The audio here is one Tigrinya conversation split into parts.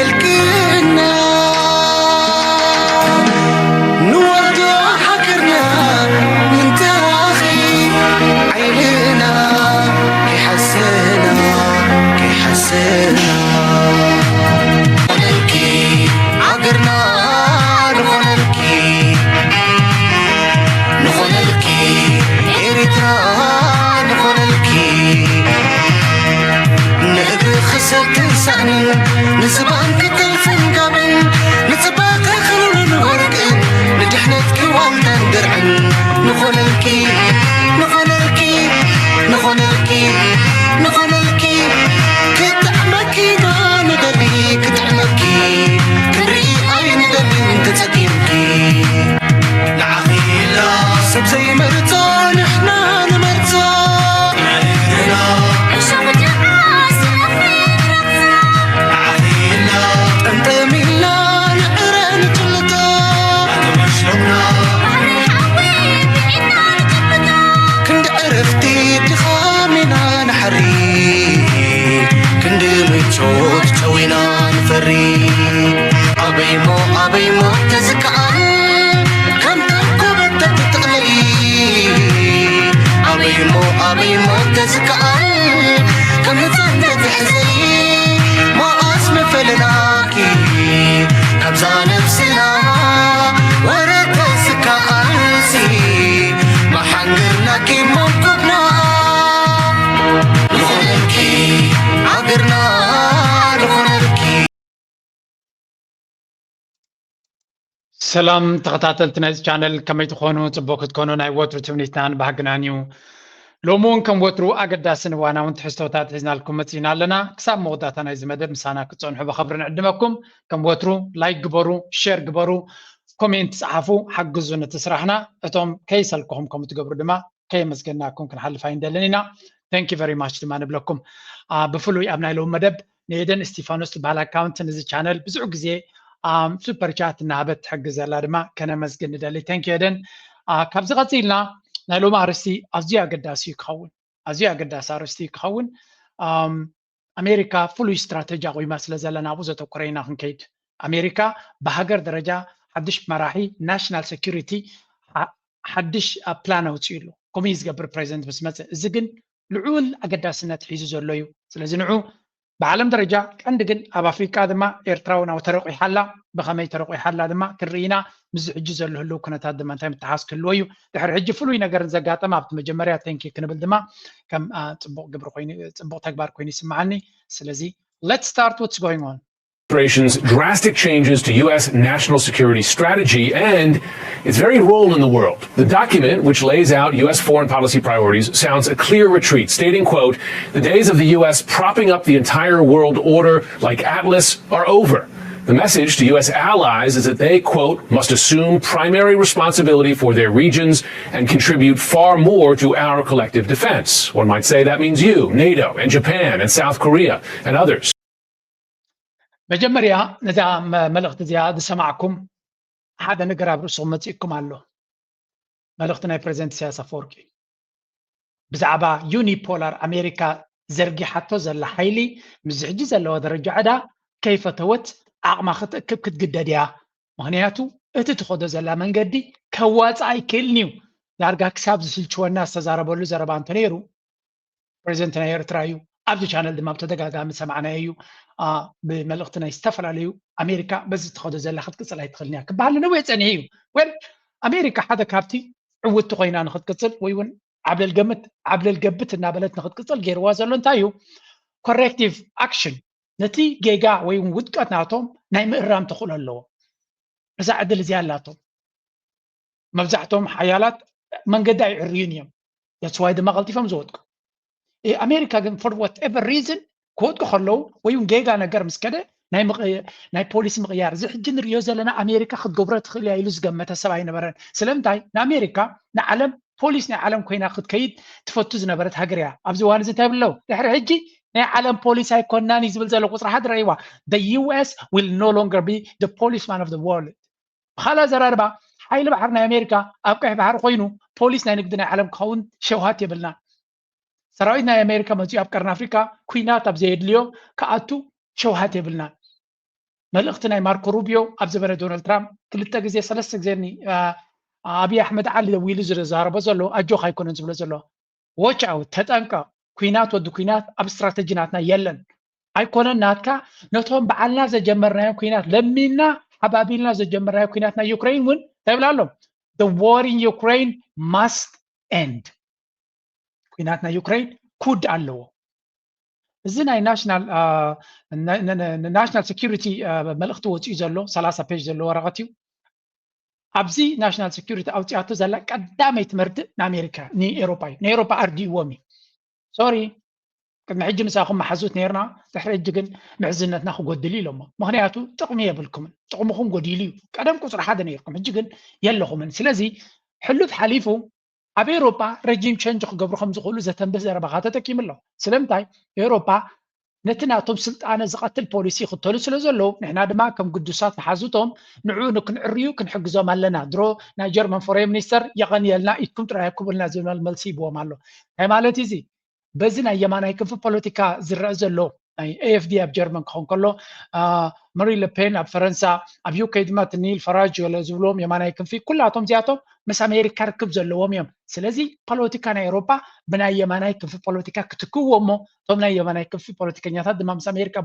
ልክና ንወርዶ ሃገርና ምንተራኺ ዓይንና ከይሓሰና ከይሓሰና ንኾነልኪ ሃገርና ንኾነልኪ ንኾነልኪ ኤርትራ ንኾነልኪ ንእግሪ ክሰብትን ሳእንን ንዝባን ክጥልፍን ጋብን ንጽባቐ ክሩርን ወርቅን ንድሕነትኪ ዋልታን ድርዕን ንኾነልኪ ንኾነልኪ ንኾነልኪ ንኾነልኪ ክጥዕመኪ ዶ ንደሊ ክጥዕመኪ ክንርኢ ኣይንደልን ተጸጊምኪ ንዓኺ ኢላ ሰብ ዘይመርጾ ንሕና ንመርጾ ንዕድና ዕሾኽ ድቓስ ንዓኺ ኢላ ጠምጠም ኢልና ንዕረ ንጭልጦ ኣተመሽሎና ባሕሪ ሓዊ ብዒድና ንጭብጦ ክንዲ ዕርፍቲ ድኻም ኢና ንሓሪ ክንዲ ምቾት ጨዊና ንፈሪ ኣበይሞ ኣበይሞ ተዝከኣል ከም ተኮበት ተትጥቕለሊ ኣበይሞ ኣበይሞ ተዝከኣል ከም ህፃን ተትሕዘሊ መዓስ መፈለናኪ ካብዛ ነብስና ወረ ተዝከኣልሲ መሓንገርናኪ መንኩብና ዝኾነልኪ ሃገርና ዝኾነልኪ ሰላም ተኸታተልቲ ናይዚ ቻነል ከመይ ትኾኑ? ፅቡቅ ክትኮኑ ናይ ወትሩ ትምኒትናን ባህግናን እዩ። ሎሚ እውን ከም ወትሩ ኣገዳስን እዋናውን ትሕዝቶታት ሒዝናልኩም መፂና ኣለና። ክሳብ መወዳእታ ናይዚ መደብ ምሳና ክትፀንሑ ብኸብሪ ንዕድመኩም። ከም ወትሩ ላይክ ግበሩ፣ ሼር ግበሩ፣ ኮሜንት ፀሓፉ፣ ሓግዙ ነቲ ስራሕና። እቶም ከይሰልክኹም ከም ትገብሩ ድማ ከየመስገናኩም ክንሓልፍ ኣይንደልን ኢና። Thank you very much ድማ ንብለኩም። ብፍሉይ ኣብ ናይ ሎሚ መደብ ንኤደን እስቲፋኖስ ትበሃል ኣካውንት ንዚ ቻነል ብዙሕ ግዜ ሱፐር ቻት እናሃበት ትሕግዝ ዘላ ድማ ከነመስግን ንደሊ። Thank you ኤደን። ካብዚ ቀፂልና ናይ ሎሚ ኣርእስቲ ኣዝዩ ኣገዳሲ እዩ ክኸውን፣ ኣዝዩ ኣገዳሲ ኣርእስቲ እዩ ክኸውን። ኣሜሪካ ፍሉይ ስትራተጂ ኣቑማ ስለ ዘላ ናብኡ ዘተኮረ ኢና ክንከይድ። ኣሜሪካ ብሃገር ደረጃ ሓድሽ መራሒ ናሽናል ሴኩሪቲ ሓድሽ ፕላን ኣውፂኡ ኣሎ። ከምኡ እዩ ዝገብር ፕሬዚደንት ምስ መፀ። እዚ ግን ልዑል ኣገዳስነት ሒዙ ዘሎ እዩ። ስለዚ ንዑ ብዓለም ደረጃ ቀንዲ ግን ኣብ ኣፍሪቃ ድማ ኤርትራ እውን ተረቂሓ ኣላ። ብኸመይ ተረቂሓ ኣላ ድማ ክንርኢ ኢና። ምስዚ ሕጂ ዘሎ ህልው ኩነታት ድማ እንታይ ምትሓዝ ክህልዎ እዩ። ድሕሪ ሕጂ ፍሉይ ነገር ንዘጋጠመ ኣብቲ መጀመርያ thank you ክንብል ድማ ከም ፅቡቕ ግብሪ ኮይኑ ፅቡቕ ተግባር ኮይኑ ይስምዓኒ። ስለዚ let's start what's going on። administration's drastic changes to U S national security strategy and its very role in the world. The document, which lays out U S foreign policy priorities, sounds a clear retreat, stating, quote, the days of the U S propping up the entire world order like Atlas are over. The message to U S allies is that they, quote, must assume primary responsibility for their regions and contribute far more to our collective defense. One might say that means you, NATO, and Japan, and South Korea, and others. መጀመርያ ነዛ መልእኽቲ እዚኣ ዝሰማዕኩም ሓደ ነገር ኣብ ርእስኹም መፂእኩም ኣሎ። መልእኽቲ ናይ ፕሬዚደንት ኢሳያስ ኣፈወርቂ ብዛዕባ ዩኒፖላር ኣሜሪካ ዘርጊሓቶ ዘላ ሓይሊ ምስዚ ሕጂ ዘለዋ ደረጃ ዕዳ ከይፈተወት ዓቕማ ክትእክብ ክትግደድ እያ። ምኽንያቱ እቲ ትኸዶ ዘላ መንገዲ ከዋፅእ ኣይክእልን እዩ። ዳርጋ ክሳብ ዝስልችወና ዝተዛረበሉ ዘረባ እንተነይሩ ፕሬዚደንት ናይ ኤርትራ እዩ። ኣብዚ ቻነል ድማ ብተደጋጋሚ ዝሰማዕናዮ እዩ። ብመልእኽቲ ናይ ዝተፈላለዩ ኣሜሪካ በዚ ትኸዶ ዘላ ክትቅፅል ኣይትኽእልን እያ ክበሃል ንነዊሕ ፀኒሑ እዩ። ወል ኣሜሪካ ሓደ ካብቲ ዕውትቲ ኮይና ንክትቅፅል ወይ እውን ዓብለል ገምት ዓብለል ገብት እናበለት ንክትቅፅል ገይርዋ ዘሎ እንታይ እዩ? ኮሬክቲቭ ኣክሽን ነቲ ጌጋ ወይ እውን ውድቀት ናቶም ናይ ምእራም ተኽእሎ ኣለዎ። እዛ ዕድል እዚኣ ኣላቶም። መብዛሕቶም ሓያላት መንገዲ ኣይዕርዩን እዮም። That's why ድማ ቀልጢፎም ዝወድቁ። ኣሜሪካ ግን for whatever reason ክወድቁ ከለዉ ወይ እውን ጌጋ ነገር ምስ ከደ ናይ ፖሊሲ ምቕያር እዚ ሕጂ ንሪኦ ዘለና ኣሜሪካ ክትገብሮ ትኽእል እያ ኢሉ ዝገመተ ሰብ ኣይነበረን። ስለምንታይ ንኣሜሪካ ንዓለም ፖሊስ ናይ ዓለም ኮይና ክትከይድ ትፈቱ ዝነበረት ሃገር እያ። ኣብዚ እዋን እዚ እንታይ ይብሉ ኣለዉ? ድሕሪ ሕጂ ናይ ዓለም ፖሊስ ኣይኮናን እዩ ዝብል ዘሎ ቁፅሪ ሓደ ረእይዋ። The U S will no longer be the policeman of the world። ብኻልእ ኣዘራርባ ሓይሊ ባሕሪ ናይ ኣሜሪካ ኣብ ቀይሕ ባሕሪ ኮይኑ ፖሊስ ናይ ንግዲ ናይ ዓለም ክኸውን ሸውሃት የብልናን። ሰራዊት ናይ ኣሜሪካ መፂኡ ኣብ ቀርኒ ኣፍሪካ ኩናት ኣብ ዘየድልዮ ክኣቱ ሸውሃት የብልናን። መልእኽቲ ናይ ማርኮ ሩቢዮ ኣብ ዘበነ ዶናልድ ትራምፕ ክልተ ግዜ ሰለስተ ግዜ ኣብይ ኣሕመድ ዓሊ ደዊሉ ዝዛረቦ ዘሎ ኣጆኻ ኣይኮነን ዝብሎ ዘሎ። ዎች ኣውት፣ ተጠንቀቕ። ኩናት ወዲ ኩናት ኣብ ስትራተጂ ናትና የለን። ኣይኮነን ናትካ፣ ነቶም በዓልና ዘጀመርናዮ ኩናት ለሚና ሓባቢልና ዘጀመርናዮ ኩናት ናይ ዩክሬን እውን እንታይ ይብላ ኣሎ? The war in Ukraine must end። ኩናት ናይ ዩክሬን ክውዳእ ኣለዎ። እዚ ናይ ናሽናል ናሽናል ሴኪሪቲ መልእኽቲ ወፂኡ ዘሎ ሰላሳ ፔጅ ዘለዎ ወረቐት እዩ። ኣብዚ ናሽናል ሴኪሪቲ ኣውፂኣቶ ዘላ ቀዳመይቲ መርድእ ንኣሜሪካ ንኤሮፓ እዩ። ንኤሮፓ ኣርዲእዎም እዩ። ሶሪ፣ ቅድሚ ሕጂ ምሳኹም መሓዙት ነርና፣ ድሕሪ ሕጂ ግን ምሕዝነትና ክጎድል እዩ ኢሎሞ። ምክንያቱ ጥቕሚ የብልኩምን፣ ጥቕምኹም ጎዲሉ እዩ። ቀደም ቁፅሪ ሓደ ነርኩም፣ ሕጂ ግን የለኹምን። ስለዚ ሕሉፍ ሓሊፉ ኣብ ኤሮፓ ረጂም ቸንጅ ክገብሩ ከም ዝኽእሉ ዘተንብህ ዘረባኻ ተጠቂሙ ኣሎ። ስለምንታይ? ኤሮፓ ነቲ ናቶም ስልጣነ ዝቐትል ፖሊሲ ይኽተሉ ስለ ዘለዉ፣ ንሕና ድማ ከም ግዱሳት መሓዙቶም ንዕኡ ንክንዕርዩ ክንሕግዞም ኣለና። ድሮ ናይ ጀርመን ፎሬን ሚኒስተር የቐንየልና፣ ኢድኩም ጥራይ ክቡልና ዝብል መልሲ ይብዎም ኣሎ። እንታይ ማለት እዩ እዚ? በዚ ናይ የማናይ ክንፊ ፖለቲካ ዝረአ ዘሎ ናይ ኤ ኤፍ ዲ ኣብ ጀርመን ክኸውን ከሎ፣ መሪን ለፔን ኣብ ፈረንሳ፣ ኣብ ዩ ኬ ድማ እቲ ኒል ፈራጅ ገለ ዝብልዎም የማናይ ክንፊ፣ ኩላቶም እዚኣቶም ምስ ኣሜሪካ ርክብ ዘለዎም እዮም። ስለዚ ፖለቲካ ናይ ኤውሮጳ ብናይ የማናይ ክንፊ ፖለቲካ ክትክእዎ እሞ፣ እቶም ናይ የማናይ ክንፊ ፖለቲከኛታት ድማ ምስ ኣሜሪካ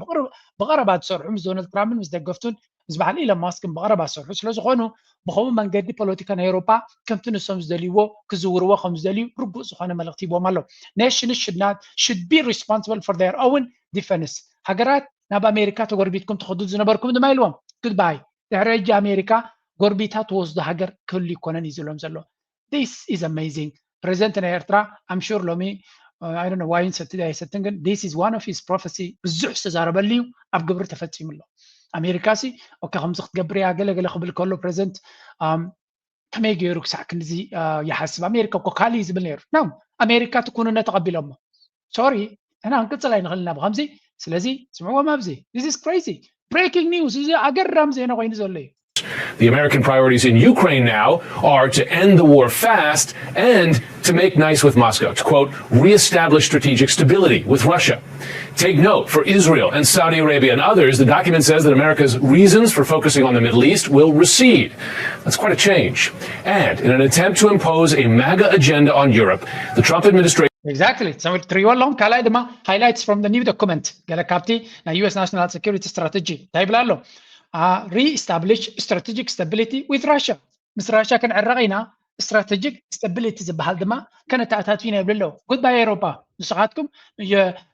ብቐረባ ዝሰርሑ፣ ምስ ዶናልድ ትራምፕን ምስ ደገፍቱን ምስ በዓል ኢለን ማስክን ብቐረባ ዝሰርሑ ስለ ዝኾኑ፣ ብኸምኡ መንገዲ ፖለቲካ ናይ ኤውሮጳ ከምቲ ንሶም ዝደልይዎ ክዝውርዎ ከም ዝደልዩ ርጉእ ዝኾነ መልእኽቲ ሂቦም ኣለዉ። Nations should not should be responsible for their own defense። ሃገራት ናብ ኣሜሪካ ተጎርቢትኩም ትኸዱ ዝነበርኩም ድማ ኢልዎም። Goodbye። ድሕሪ ሕጂ ኣሜሪካ ጎርቢታ ትወስዶ ሃገር ክህሉ ይኮነን እዩ ዝብሎም ዘሎ። This is amazing። ፕሬዚደንት ናይ ኤርትራ I'm sure ሎሚ I don't know wine ሰቲ ኣይሰትን ግን this is one of his prophecy ብዙሕ ዝተዛረበሉ እዩ። ኣብ ግብሪ ተፈፂሙ ኣሎ። ኣሜሪካ ሲ ኦኬ ከምዚ ክትገብር እያ ገለ ገለ ክብል ከሎ ፕሬዚደንት ከመይ ገይሩ ክሳዕ ክንድዚ ይሓስብ? ኣሜሪካ እኮ ካልእ እዩ ዝብል ነይሩ። ና ኣሜሪካ እቲ ኩንነት ተቐቢሎሞ። ሶሪ ንሕና ክንቅፅል ኣይንኽእልና ብከምዚ። ስለዚ ስምዕዎም ኣብዚ this is crazy breaking news። እዚ ኣገራሚ ዜና ኮይኑ ዘሎ እዩ። The American priorities in Ukraine now are to end the war fast and to make nice with Moscow, to quote, reestablish strategic stability with Russia. Take note, for Israel and Saudi Arabia and others, the document says that America's reasons for focusing on the Middle East will recede. That's quite a change. And in an attempt to impose a MAGA agenda on Europe, the Trump administration. Exactly. ትሪእዎ ኣለኹም ካልኣይ ድማ highlights from the new document ገለ ካብቲ ናይ U S national security strategy እንታይ ይብል ኣሎ? Re-establish strategic stability with Russia። ምስ ራሽያ ክንዕረቕ ኢና። ስትራቴጂክ ስታቢሊቲ ዝበሃል ድማ ከነተኣታቱ ኢና ይብሉ ኣለዉ። ጉድባይ ኤሮፓ ንስኻትኩም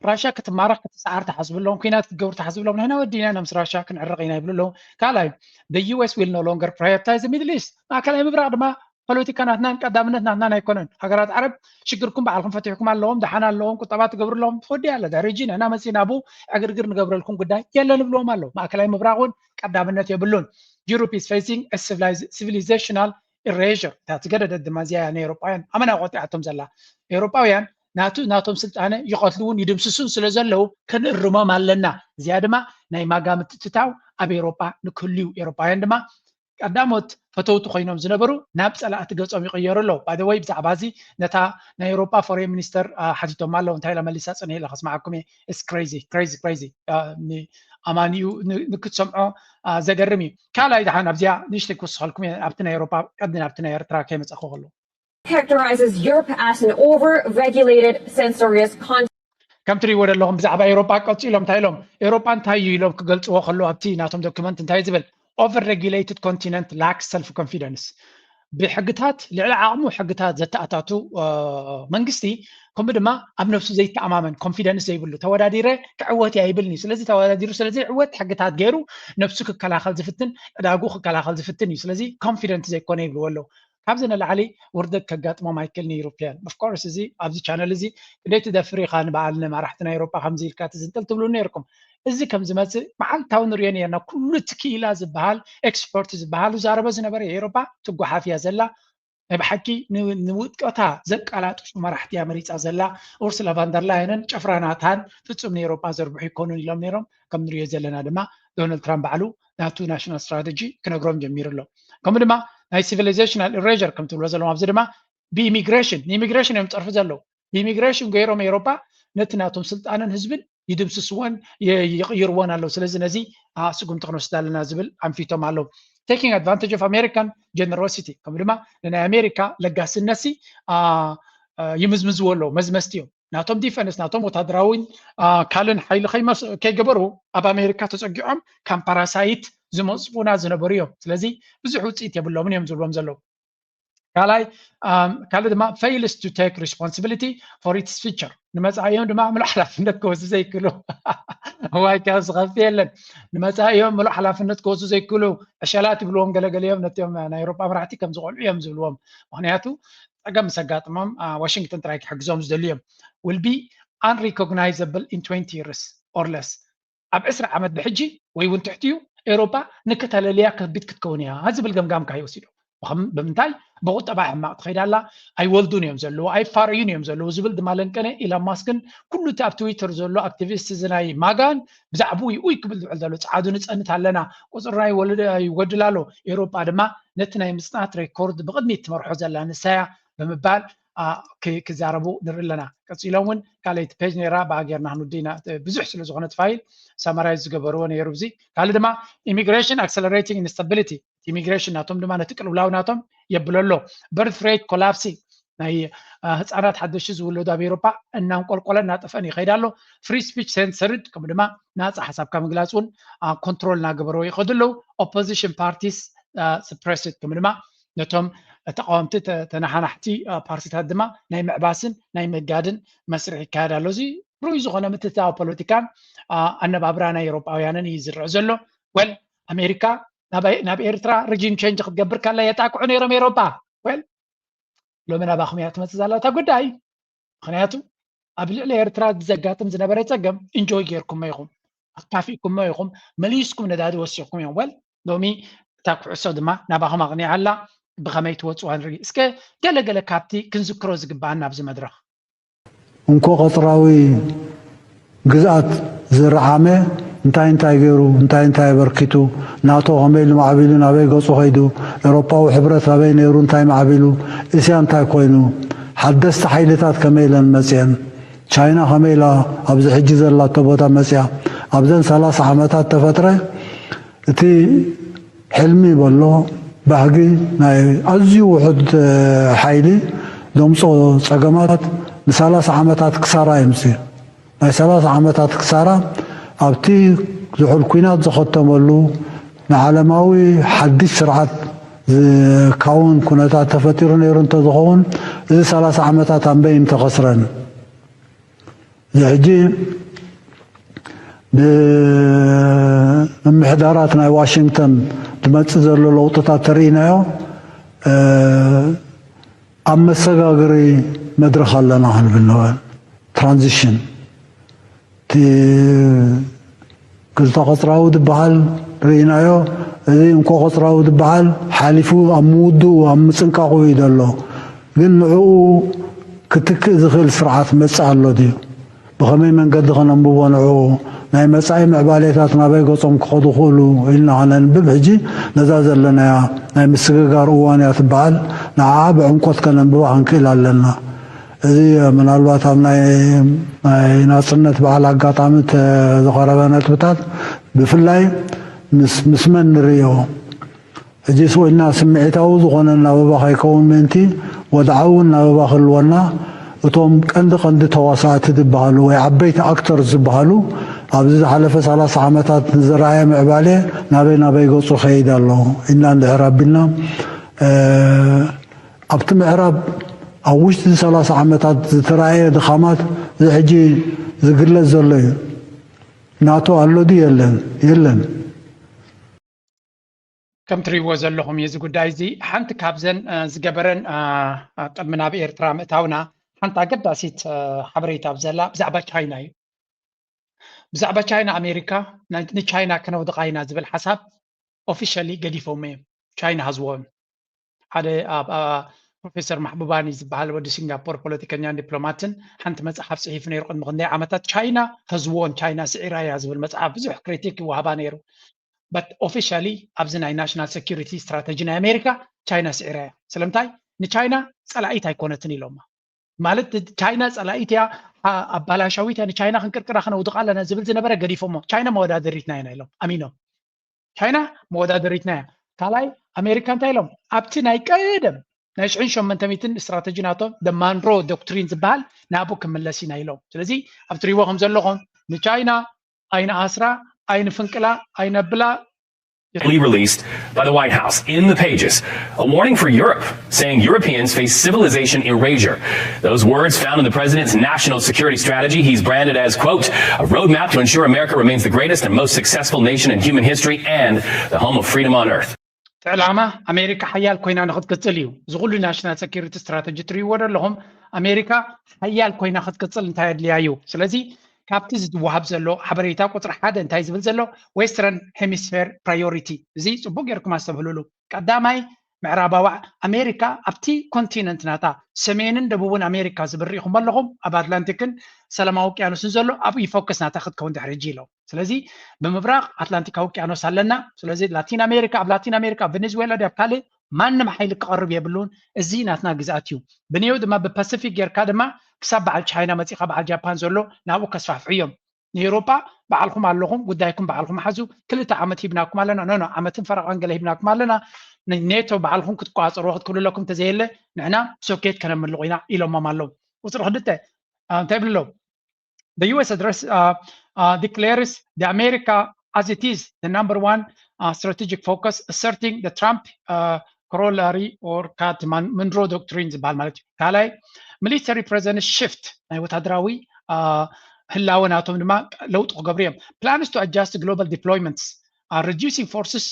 ራሽያ ክትማረኽ ክትሰዓር ትሓስቡ ኣለዎም፣ ኩናት ክትገብሩ ትሓስቡ ኣለዎም። ንሕና ወዲና ኢና ምስ ራሽያ ክንዕረቕ ኢና ይብሉ ኣለዉ። ካልኣይ the U S will no longer prioritize the Middle East። ማእከላይ ምብራቕ ድማ ፖለቲካ ናትናን ቀዳምነት ናትናን ኣይኮነን። ሃገራት ዓረብ ሽግርኩም ባዕልኩም ፈቲሕኩም ኣለዎም፣ ደሓን ኣለዎም፣ ቁጠባ ትገብሩ ኣለዎም። ትወዲ ኣለ ድሕሪ ሕጂ ንሕና መፂና ብኡ ዕግርግር ንገብረልኩም ጉዳይ የለን ይብልዎም ኣለዉ። ማእከላይ ምብራቕ እውን ቀዳምነት የብሉን። Europe is facing a civilizational erasure። እታ ትገደደት ድማ እዚኣ እያ ንኤውሮጳውያን ኣመና ቆጢዓቶም ዘላ። ኤውሮጳውያን ናቱ ናቶም ስልጣነ ይቐትልውን ይድምስሱን ስለ ዘለዉ ክንእርሞም ኣለና። እዚኣ ድማ ናይ ማጋ ምትእትታው ኣብ ኤውሮጳ ንክህልዩ ኤውሮጳውያን ድማ ቀዳሞት ፈተውቲ ኮይኖም ዝነበሩ ናብ ጸላእቲ ገጾም ይቕየሩ ኣለዉ። By the way ብዛዕባ እዚ ነታ ናይ ኤውሮጳ ፎሬን ሚኒስተር ሓቲቶም ኣለዉ እንታይ ኢላ መሊሳ ጽንሕ ኢለ ከስምዓኩም እየ። It's crazy crazy crazy። ኣማኒኡ ንክትሰምዖ ዘገርም እዩ። ካልኣይ ደሓን ኣብዚኣ ንእሽተይ ክውስኸልኩም እየ ኣብቲ ናይ ኤውሮጳ ቀዲ ናብቲ ናይ ኤርትራ ከይመጻኹ ከሎ characterizes Europe as an over-regulated censorious continent. ከም ትሪእዎ ዘለኹም ብዛዕባ ኤውሮጳ ቀፂሎም እንታይ ኢሎም ኤውሮጳ እንታይ እዩ ኢሎም ክገልፅዎ ከለዉ ኣብቲ ናቶም ዶክመንት እንታይ ዝብል over regulated continent lacks self confidence። ብሕግታት ልዕሊ ዓቕሙ ሕግታት ዘተኣታቱ መንግስቲ ከምኡ ድማ ኣብ ነብሱ ዘይተኣማመን ኮንፊደንስ ዘይብሉ ተወዳዲረ ክዕወት እያ ይብልኒ። ስለዚ ተወዳዲሩ ስለዘይዕወት ሕግታት ገይሩ ነብሱ ክከላኸል ዝፍትን ዕዳጉ ክከላኸል ዝፍትን እዩ። ስለዚ ኮንፊደንት ዘይኮነ ይብልዎ ኣለዉ። ካብዚ ንላዕሊ ውርደት ከጋጥሞም ኣይክእልን እዩ። European of course እዚ ኣብዚ ቻነል እዚ ክንደይ ትደፍር ኢኻ ንበዓል ንመራሕቲ ናይ ኤውሮጳ ከምዚ ኢልካ ትዝንጥል ትብሉ ነይርኩም። እዚ ከም ዝመጽእ መዓልታዊ ንሪኦ ነርና። ኩሉ እቲ ክኢላ ዝበሃል ኤክስፐርት ዝበሃል ዝዛረቦ ዝነበረ ኤውሮጳ ትጓሓፍ እያ ዘላ። ናይ ብሓቂ ንውድቀታ ዘቀላጥፉ መራሕቲ እያ መሪጻ ዘላ። ኡርስላ ቫንደርላየንን ጭፍራ ናታን ፍጹም ንኤውሮጳ ዘርብሑ ይኮኑን ኢሎም ነይሮም። ከም ንሪኦ ዘለና ድማ ዶናልድ ትራምፕ ባዕሉ ናቱ ናሽናል ስትራተጂ ክነግሮም ጀሚሩ ኣሎ። ከምኡ ድማ ናይ ሲቪሊዜሽናል ኢሬዥር ከም ትብሎ ዘለዎም ኣብዚ ድማ ብኢሚግሬሽን ንኢሚግሬሽን እዮም ዝፀርፉ ዘለዉ። ብኢሚግሬሽን ገይሮም ኤውሮጳ ነቲ ናቶም ስልጣንን ህዝብን ይድምስስዎን ይቕይርዎን ኣለዉ። ስለዚ ነዚ ስጉምቲ ክንወስድ ኣለና ዝብል ኣንፊቶም ኣለዉ። Taking advantage of American generosity፣ ከም ድማ ንናይ ኣሜሪካ ለጋስነትሲ ይምዝምዝዎ ኣለዉ። መዝመዝቲ እዮም። ናቶም ዲፈንስ፣ ናቶም ወታደራዊን ካልእን ሓይሊ ከይገበሩ ኣብ ኣሜሪካ ተፀጊዖም ከም ፓራሳይት ዝመፅፉና ዝነበሩ እዮም። ስለዚ ብዙሕ ውፅኢት የብሎምን እዮም ዝብሎም ዘለዉ። ካልኣይ ካልእ ድማ fails to take responsibility for its future፣ ንመፃኢኦም ድማ ምሉእ ሓላፍነት ክወስዱ ዘይክእሉ። ዋይ ካብ ዝኸፍእ የለን። ንመፃኢኦም ምሉእ ሓላፍነት ክወስዱ ዘይክእሉ ዕሸላት ይብልዎም ገለገሊኦም፣ ነቲኦም ናይ ኤውሮጳ መራሕቲ ከም ዝቆልዑ እዮም ዝብልዎም። ምክንያቱ ፀገም ምስ ኣጋጥሞም ዋሽንግተን ጥራይ ክሕግዞም ዝደልዩ እዮም። Will be unrecognizable in twenty years or less። ኣብ ዕስራ ዓመት ብሕጂ ወይ እውን ትሕቲኡ ኤውሮጳ ንክተለልያ ከቢድ ክትከውን እያ ዝብል ገምጋም ካይ ወሲዶም። ብምንታይ? ብቁጠባ ሕማቕ ትኸይድ ኣላ፣ ኣይወልዱን እዮም ዘለዉ፣ ኣይፋረዩን እዮም ዘለዉ ዝብል ድማ ለንቀነ ኢላን ማስክን ኩሉ እቲ ኣብ ትዊተር ዘሎ ኣክቲቪስት እዚ ናይ ማጋን ብዛዕባኡ እዩ ኡይ ክብል ዝውዕል ዘሎ። ጸዓዱ ንጸንት ኣለና፣ ቁጽሪ ናይ ወለዶ ይጎድል ኣሎ፣ ኤውሮጳ ድማ ነቲ ናይ ምጽናት ሬኮርድ ብቕድሚት ትመርሖ ዘላ ንሳያ ብምባል ክዛረቡ ንርኢ ኣለና። ቀፂሎም እውን ካልኣይቲ ፔጅ ነይራ ብኣ ጌርና ክንውዲ ኢና። ብዙሕ ስለ ዝኾነ እቲ ፋይል ሳማራይዝ ዝገበርዎ ነይሩ። እዚ ካልእ ድማ ኢሚግሬሽን ኣክሰለሬቲንግ ኢንስታቢሊቲ፣ ኢሚግሬሽን ናቶም ድማ ነቲ ቅልውላው ናቶም የብሎ ኣሎ። በርት ሬት ኮላፕሲ፣ ናይ ህፃናት ሓደሽቲ ዝውለዱ ኣብ ኤውሮፓ እናንቆልቆለ እናጠፍአን ይኸይድ ኣሎ። ፍሪ ስፒች ሴንሰርድ፣ ከምኡ ድማ ናፃ ሓሳብካ ምግላፅ እውን ኮንትሮል እናገበረዎ ይኸዱ ኣለዉ። ኦፖዚሽን ፓርቲስ ስፕሬስድ፣ ከምኡ ድማ ነቶም ተቃወምቲ ተነሓናሕቲ ፓርቲታት ድማ ናይ ምዕባስን ናይ ምእጋድን መስርሕ ይካየድ ኣሎ። እዚ ርኡይ ዝኾነ ምትእትታው ፖለቲካን ኣነባብራ ናይ ኤውሮጳውያንን እዩ ዝረአ ዘሎ። ወል ኣሜሪካ ናብ ኤርትራ ሪጂም ቼንጅ ክትገብር ከላ የጣቅዑ ነይሮም ኤውሮጳ። ወል ሎሚ ናባኹም እያ ትመፅእ ዘላ እታ ጉዳይ። ምክንያቱ ኣብ ልዕሊ ኤርትራ ዘጋጥም ዝነበረ ፀገም ኢንጆይ ጌርኩሞ ኢኹም፣ ኣካፊእኩሞ ኢኹም፣ መሊስኩም ነዳዲ ወሲኽኩም እዮም። ወል ሎሚ እታ ኩዕሶ ድማ ናባኹም ኣቕኒዓ ኣላ። ብኸመይ ትወፅዋ ንርኢ እስከ። ገለገለ ካብቲ ክንዝክሮ ዝግባኣና ኣብዚ መድረኽ። እንኮ ቀፅራዊ ግዝኣት ዝረዓመ እንታይ እንታይ ገይሩ፣ እንታይ እንታይ ኣበርኪቱ፣ ናቶ ከመይ ኢሉ ማዕቢሉ ናበይ ገፁ ከይዱ፣ ኤውሮጳዊ ሕብረት ኣበይ ነይሩ እንታይ ማዕቢሉ፣ እስያ እንታይ ኮይኑ፣ ሓደስቲ ሓይልታት ከመይ ኢለን መፅየን፣ ቻይና ከመይ ኢላ ኣብዚ ሕጂ ዘላቶ ቦታ መፅያ፣ ኣብዘን ሰላሳ ዓመታት ተፈጥረ እቲ ሕልሚ በሎ ባህጊ ናይ ኣዝዩ ውሑድ ሓይሊ ዘምፅኦ ፀገማት ንሰላሳ ዓመታት ክሳራ የምፅእ። ናይ ሰላሳ ዓመታት ክሳራ ኣብቲ ዝሑል ኲናት ዝኸተመሉ ንዓለማዊ ሓድሽ ስርዓት ዝካውን ኩነታት ተፈጢሩ ነይሩ እንተዝኸውን እዚ ሰላሳ ዓመታት ኣንበይ ምተኸስረን። እዚ ሕጂ ብምምሕዳራት ናይ ዋሽንግተን ዝመፅእ ዘሎ ለውጥታት ተርኢናዮ ኣብ መሰጋገሪ መድረኽ ኣለና ክንብል ንኽእል። ትራንዚሽን እቲ ክልተ ቀፅራዊ ዝበሃል ርኢናዮ። እዚ እንኮ ቀፅራዊ ዝበሃል ሓሊፉ ኣብ ምውድኡ ኣብ ምፅንቃቑ እዩ ዘሎ። ግን ንዕኡ ክትክእ ዝኽእል ስርዓት መፅእ ኣሎ ድዩ? ብኸመይ መንገዲ ከነንብቦ ንዕኡ? ናይ መፃኢ ምዕባሌታት ናበይ ገፆም ክኸዱ ክእሉ ኢልና ከነንብብ ሕጂ ነዛ ዘለናያ ናይ ምስግጋር እዋን እያ ትበሃል። ንዓኣ ብዕምቆት ከነንብባ ክንክእል ኣለና። እዚ ምናልባት ኣብ ናይ ናይ ናፅነት በዓል ኣጋጣሚ ዝቐረበ ነጥብታት ብፍላይ ምስ መን ንርእዮ ሕጂ ስቕ ኢልና ስምዒታዊ ዝኾነ ኣናብባ ከይከውን ምእንቲ ወድዓዊ ኣናብባ ክህልወና እቶም ቀንዲ ቀንዲ ተዋሳእቲ ዝበሃሉ ወይ ዓበይቲ ኣክተርስ ዝበሃሉ ኣብዚ ዝሓለፈ ሰላሳ ዓመታት ንዝረኣየ ምዕባሌ ናበይ ናበይ ገፁ ይኸይድ ኣሎ ኢልና እንድሕር ኣቢልና ኣብቲ ምዕራብ ኣብ ውሽጢ ሰላሳ ዓመታት ዝተራእየ ድኻማት እዚ ሕጂ ዝግለጽ ዘሎ እዩ። ናቶ ኣሎ ድዩ የለን? የለን። ከም ትሪእዎ ዘለኹም እዩ እዚ ጉዳይ እዚ። ሓንቲ ካብዘን ዝገበረን ቅድሚ ናብ ኤርትራ ምእታውና ሓንቲ ኣገዳሲት ሓበሬታ ብዘላ ብዛዕባ ቻይና እዩ። ብዛዕባ ቻይና ኣሜሪካ ንቻይና ከነውድቓ ኢና ዝብል ሓሳብ ኦፊሻሊ ገዲፎም እዮም። ቻይና ሃዝዎም ሓደ ፕሮፌሰር ማሕቡባኒ ዝበሃል ወዲ ሲንጋፖር ፖለቲከኛን ዲፕሎማትን ሓንቲ መፅሓፍ ፅሒፉ ነይሩ ቅድሚ ክንደይ ዓመታት። ቻይና ሃዝዎም፣ ቻይና ስዒራ እያ ዝብል መፅሓፍ ብዙሕ ክሪቲክ ይወሃባ ነይሩ። በት ኦፊሻሊ ኣብዚ ናይ ናሽናል ሴኪሪቲ ስትራተጂ ናይ ኣሜሪካ ቻይና ስዒራ እያ። ስለምንታይ? ንቻይና ፀላኢት ኣይኮነትን ኢሎማ። ማለት ቻይና ፀላኢት እያ፣ ኣባላሻዊት እያ፣ ንቻይና ክንቅርቅራ ክነውድቓ ኣለና ዝብል ዝነበረ ገዲፎሞ። ቻይና መወዳደሪትና ኢና ኢሎም ኣሚኖም። ቻይና መወዳደሪትና እያ። ካልኣይ ኣሜሪካ እንታይ ኢሎም? ኣብቲ ናይ ቀደም ናይ ሽሕን ሸሞንተ ሚእትን ስትራተጂ ናቶም the Monroe Doctrine ዝበሃል ናብኡ ክምለስ ኢና ኢሎም። ስለዚ ኣብ ትሪዎ ከም ዘለኹም ንቻይና ኣይንኣስራ፣ ኣይንፍንቅላ፣ ኣይነብላ። Released by the White House in the pages, a warning for Europe, saying Europeans face civilization erasure. Those words found in the president's national security strategy he's branded as, quote, a roadmap to ensure America remains the greatest and most successful nation in human history and the home of freedom on earth. ዕላማ ኣሜሪካ ሓያል ኮይና ንክትቅፅል እዩ። እዚ ኩሉ ናሽናል ሰኪሪቲ ስትራተጂ ትሪእዎ ዘለኹም ኣሜሪካ ሓያል ኮይና ክትቅፅል እንታይ ኣድልያ እዩ? ስለዚ ካብቲ ዝወሃብ ዘሎ ሓበሬታ ቁፅሪ ሓደ እንታይ ዝብል ዘሎ Western Hemisphere priority፣ እዚ ፅቡቅ ጌርኩም ኣስተብህሉሉ። ቀዳማይ ምዕራባዊ ኣሜሪካ ኣብቲ ኮንቲነንት ናታ ሰሜንን ደቡብን ኣሜሪካ ዝብል ርኢኹም ኣለኹም፣ ኣብ ኣትላንቲክን ሰላማዊ ውቅያኖስን ዘሎ ኣብኡ ፎከስ ናታ ክትከውን ድሕሪ ሕጂ ኢሎም። ስለዚ ብምብራቅ ኣትላንቲካዊ ውቅያኖስ ኣለና። ስለዚ ላቲን ኣሜሪካ፣ ኣብ ላቲን ኣሜሪካ ቬኔዙዌላ ድያ ካልእ ማንም ሓይሊ ክቐርብ የብሉን። እዚ ናትና ግዝኣት እዩ። ብንየው ድማ ብፓሲፊክ ጌርካ ድማ ክሳብ በዓል ቻይና መፂኻ በዓል ጃፓን ዘሎ ናብኡ ከስፋሕፍሑ እዮም። ንኤውሮጳ በዓልኹም ኣለኹም፣ ጉዳይኩም በዓልኹም ሓዙ፣ ክልተ ዓመት ሂብናኩም ኣለና፣ ኖ ኖ ዓመትን ፈረቓን ገለ ሂብናኩም ኣለና፣ ኔቶ በዓልኹም ክትቆፃፀርዎ ክትክእሉ ኣለኩም፣ እንተዘየለ ንሕና ሶኬት ከነምልቑ ኢና ኢሎሞም ኣለዉ። ቁፅሪ ክልተ እንታይ ብሎ? The U S address uh, uh, declares the America as it is the number one uh, strategic focus, asserting the Trump uh, corollary or cut Monroe Doctrine ዝበሃል ማለት እዩ። ካልኣይ military presence shift፣ ናይ ወታደራዊ ህላወ ናቶም ድማ ለውጢ ክገብሩ እዮም። Plans to adjust global deployments, reducing forces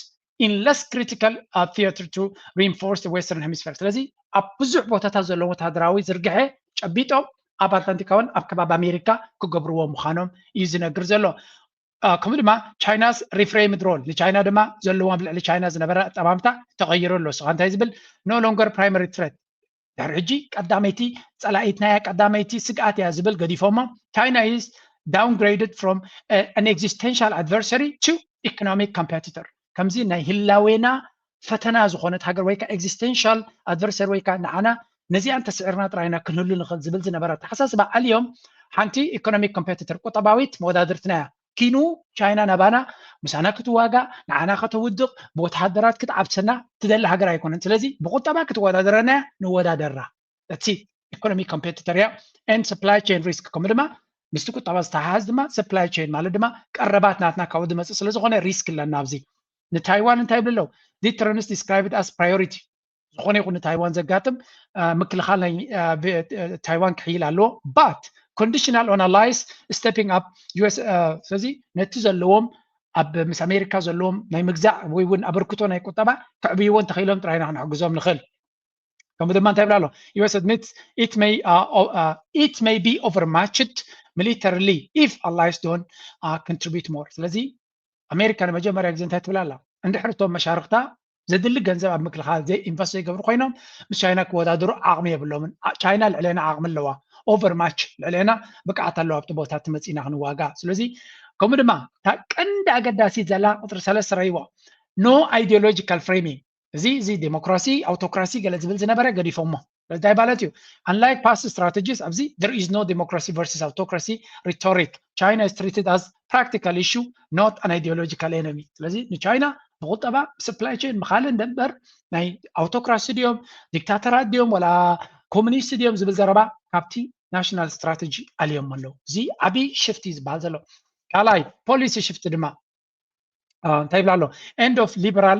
in less critical theater to reinforce the Western Hemisphere። ስለዚ ኣብ ብዙሕ ቦታታት ዘለዎም ወታደራዊ ዝርግሐ ጨቢጦም ኣብ ኣትላንቲካውን ኣብ ከባቢ ኣሜሪካ ክገብርዎ ምዃኖም እዩ ዝነግር ዘሎ። ከምኡ ድማ China's reframed role፣ ንቻይና ድማ ዘለዎም ልዕሊ ቻይና ዝነበረ ኣጠማምታ ተቐይሩ ኣሎ። ስኻ እንታይ ዝብል no longer primary threat፣ ድሕሪ ሕጂ ቀዳመይቲ ጸላኢትና እያ፣ ቀዳመይቲ ስግኣት እያ ዝብል ገዲፎሞ። China is downgraded from an existential adversary to economic competitor። ከምዚ ናይ ህላዌና ፈተና ዝኾነት ሃገር ወይ ከዓ existential adversary ወይ ከዓ ንዓና ነዚኣ እንተስዕርና ጥራይና ክንህሉ ንኽእል ዝብል ዝነበረ ኣተሓሳስባ ኣልዮም ሓንቲ economic competitor፣ ቁጠባዊት መወዳድርትና እያ። ኪኑ ቻይና ናባና ምሳና ክትዋጋእ፣ ንዓና ከተውድቕ፣ ብወተሃደራት ክትዓብሰና ትደሊ ሃገር ኣይኮነን። ስለዚ ብቁጠባ ክትወዳደረና እያ፣ ንወዳደራ። That's it። Economic competitor እያ። And supply chain risk፣ ከምኡ ድማ ምስቲ ቁጠባ ዝተሓሓዝ ድማ supply chain ማለት ድማ ቀረባት ናትና ካብኡ ዝመፅእ ስለዝኾነ risk ኣለና ኣብዚ። ንታይዋን እንታይ ይብሉ ኣለዉ? Deterrence described as priority። ዝኾነ ይኹን ንታይዋን ዘጋጥም ምክልኻል ናይ ታይዋን ክሕይል ኣለዎ። But conditional on allies stepping up። ዩኤስ ስለዚ ነቲ ዘለዎም ኣብ ምስ ኣሜሪካ ዘለዎም ናይ ምግዛእ ወይ እውን ኣበርክቶ ናይ ቁጠባ ከዕብይዎ እንተኽኢሎም ጥራይና ክንሕግዞም ንኽእል። ከምኡ ድማ እንታይ ይብላ ኣሎ? U S admits it may uh, uh, it may be overmatched militarily if allies don't uh, contribute more። ስለዚ ኣሜሪካ ንመጀመርያ ግዜ እንታይ ትብል ኣላ? እንድሕር እቶም መሻርክታ ዘድሊ ገንዘብ ኣብ ምክልኻል ዘይ ኢንቨስት ዘይገብሩ ኮይኖም ምስ ቻይና ክወዳደሩ ዓቕሚ የብሎምን። ቻይና ልዕሌና ዓቕሚ ኣለዋ። ኦቨር ማች ልዕሌና ብቅዓት ኣለዋ ኣብቲ ቦታ እቲ መፂና ክንዋጋ። ስለዚ ከምኡ ድማ እታ ቀንዲ ኣገዳሲት ዘላ ቁፅሪ ሰለስተ ረይዎ no ideological framing። እዚ እዚ ዴሞክራሲ ኣውቶክራሲ ገለ ዝብል ዝነበረ ገዲፎሞ። እንታይ ማለት እዩ? Unlike past strategies ኣብዚ there is no democracy versus autocracy rhetoric. China is treated as practical issue, not an ideological enemy። ስለዚ ንቻይና ብቁጠባ supply chain ብካልእ እንደምበር ናይ ኣውቶክራሲ ድዮም ዲክታተራት ድዮም ወላ ኮሙኒስት ድዮም ዝብል ዘረባ ካብቲ ናሽናል ስትራተጂ ኣልዮም ኣለዉ። እዚ ዓብዪ ሽፍቲ ዝበሃል ዘሎ ካልኣይ ፖሊሲ ሽፍቲ ድማ እንታይ ይብላ ኣሎ? End of liberal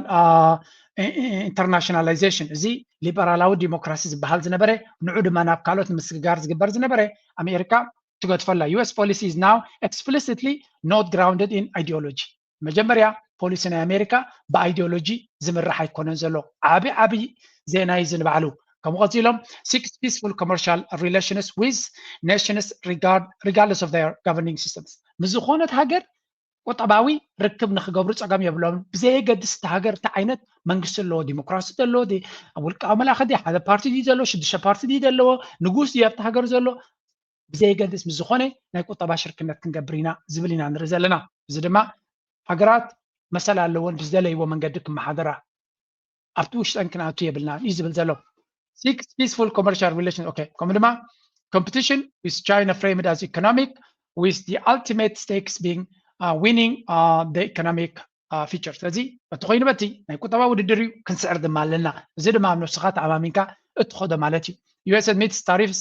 internationalization። እዚ ሊበራላዊ ዲሞክራሲ ዝበሃል ዝነበረ ንዑ ድማ ናብ ካልኦት ንምስግጋር ዝግበር ዝነበረ ኣሜሪካ ትገድፈላ። U S policy is now explicitly not grounded in ideology። መጀመርያ ፖሊሲ ናይ ኣሜሪካ ብኣይዲዮሎጂ ዝምራሕ ኣይኮነን ዘሎ። ዓቢ ዓቢ ዜና እዩ ዝንባዕሉ። ከምኡ ቀፂሎም seek peaceful commercial relations with nations regardless of their governing systems። ምስ ዝኾነት ሃገር ቁጠባዊ ርክብ ንክገብሩ ፀገም የብሎምን። ብዘየገድስ እቲ ሃገር እቲ ዓይነት መንግስቲ ዘለዎ ዲሞክራሲ ዘለዎ ውልቃዊ መላኸ ሓደ ፓርቲ ድዩ ዘለዎ ሽዱሽተ ፓርቲ ድዩ ዘለዎ ንጉስ ድዩ ኣብቲ ሃገር ዘሎ ብዘየገድስ ምስ ዝኾነ ናይ ቁጠባ ሽርክነት ክንገብር ኢና ዝብል ኢና ንርኢ ዘለና። እዚ ድማ ሃገራት መሰል ኣለዎን ብዝደለይዎ መንገዲ ክመሓደራ ኣብቲ ውሽጠን ክንኣቱ የብልናን እዩ ዝብል ዘሎ። Seek peaceful commercial relation okay ከምኡ ድማ competition with China framed as economic, with the ultimate stakes being uh, winning uh, the economic uh, feature። ስለዚ በቲ ኮይኑ በቲ ናይ ቁጠባ ውድድር እዩ ክንስዕር ድማ ኣለና። እዚ ድማ ኣብ ነብስኻ ተኣማሚንካ እትኸዶ ማለት እዩ። U S admits tariffs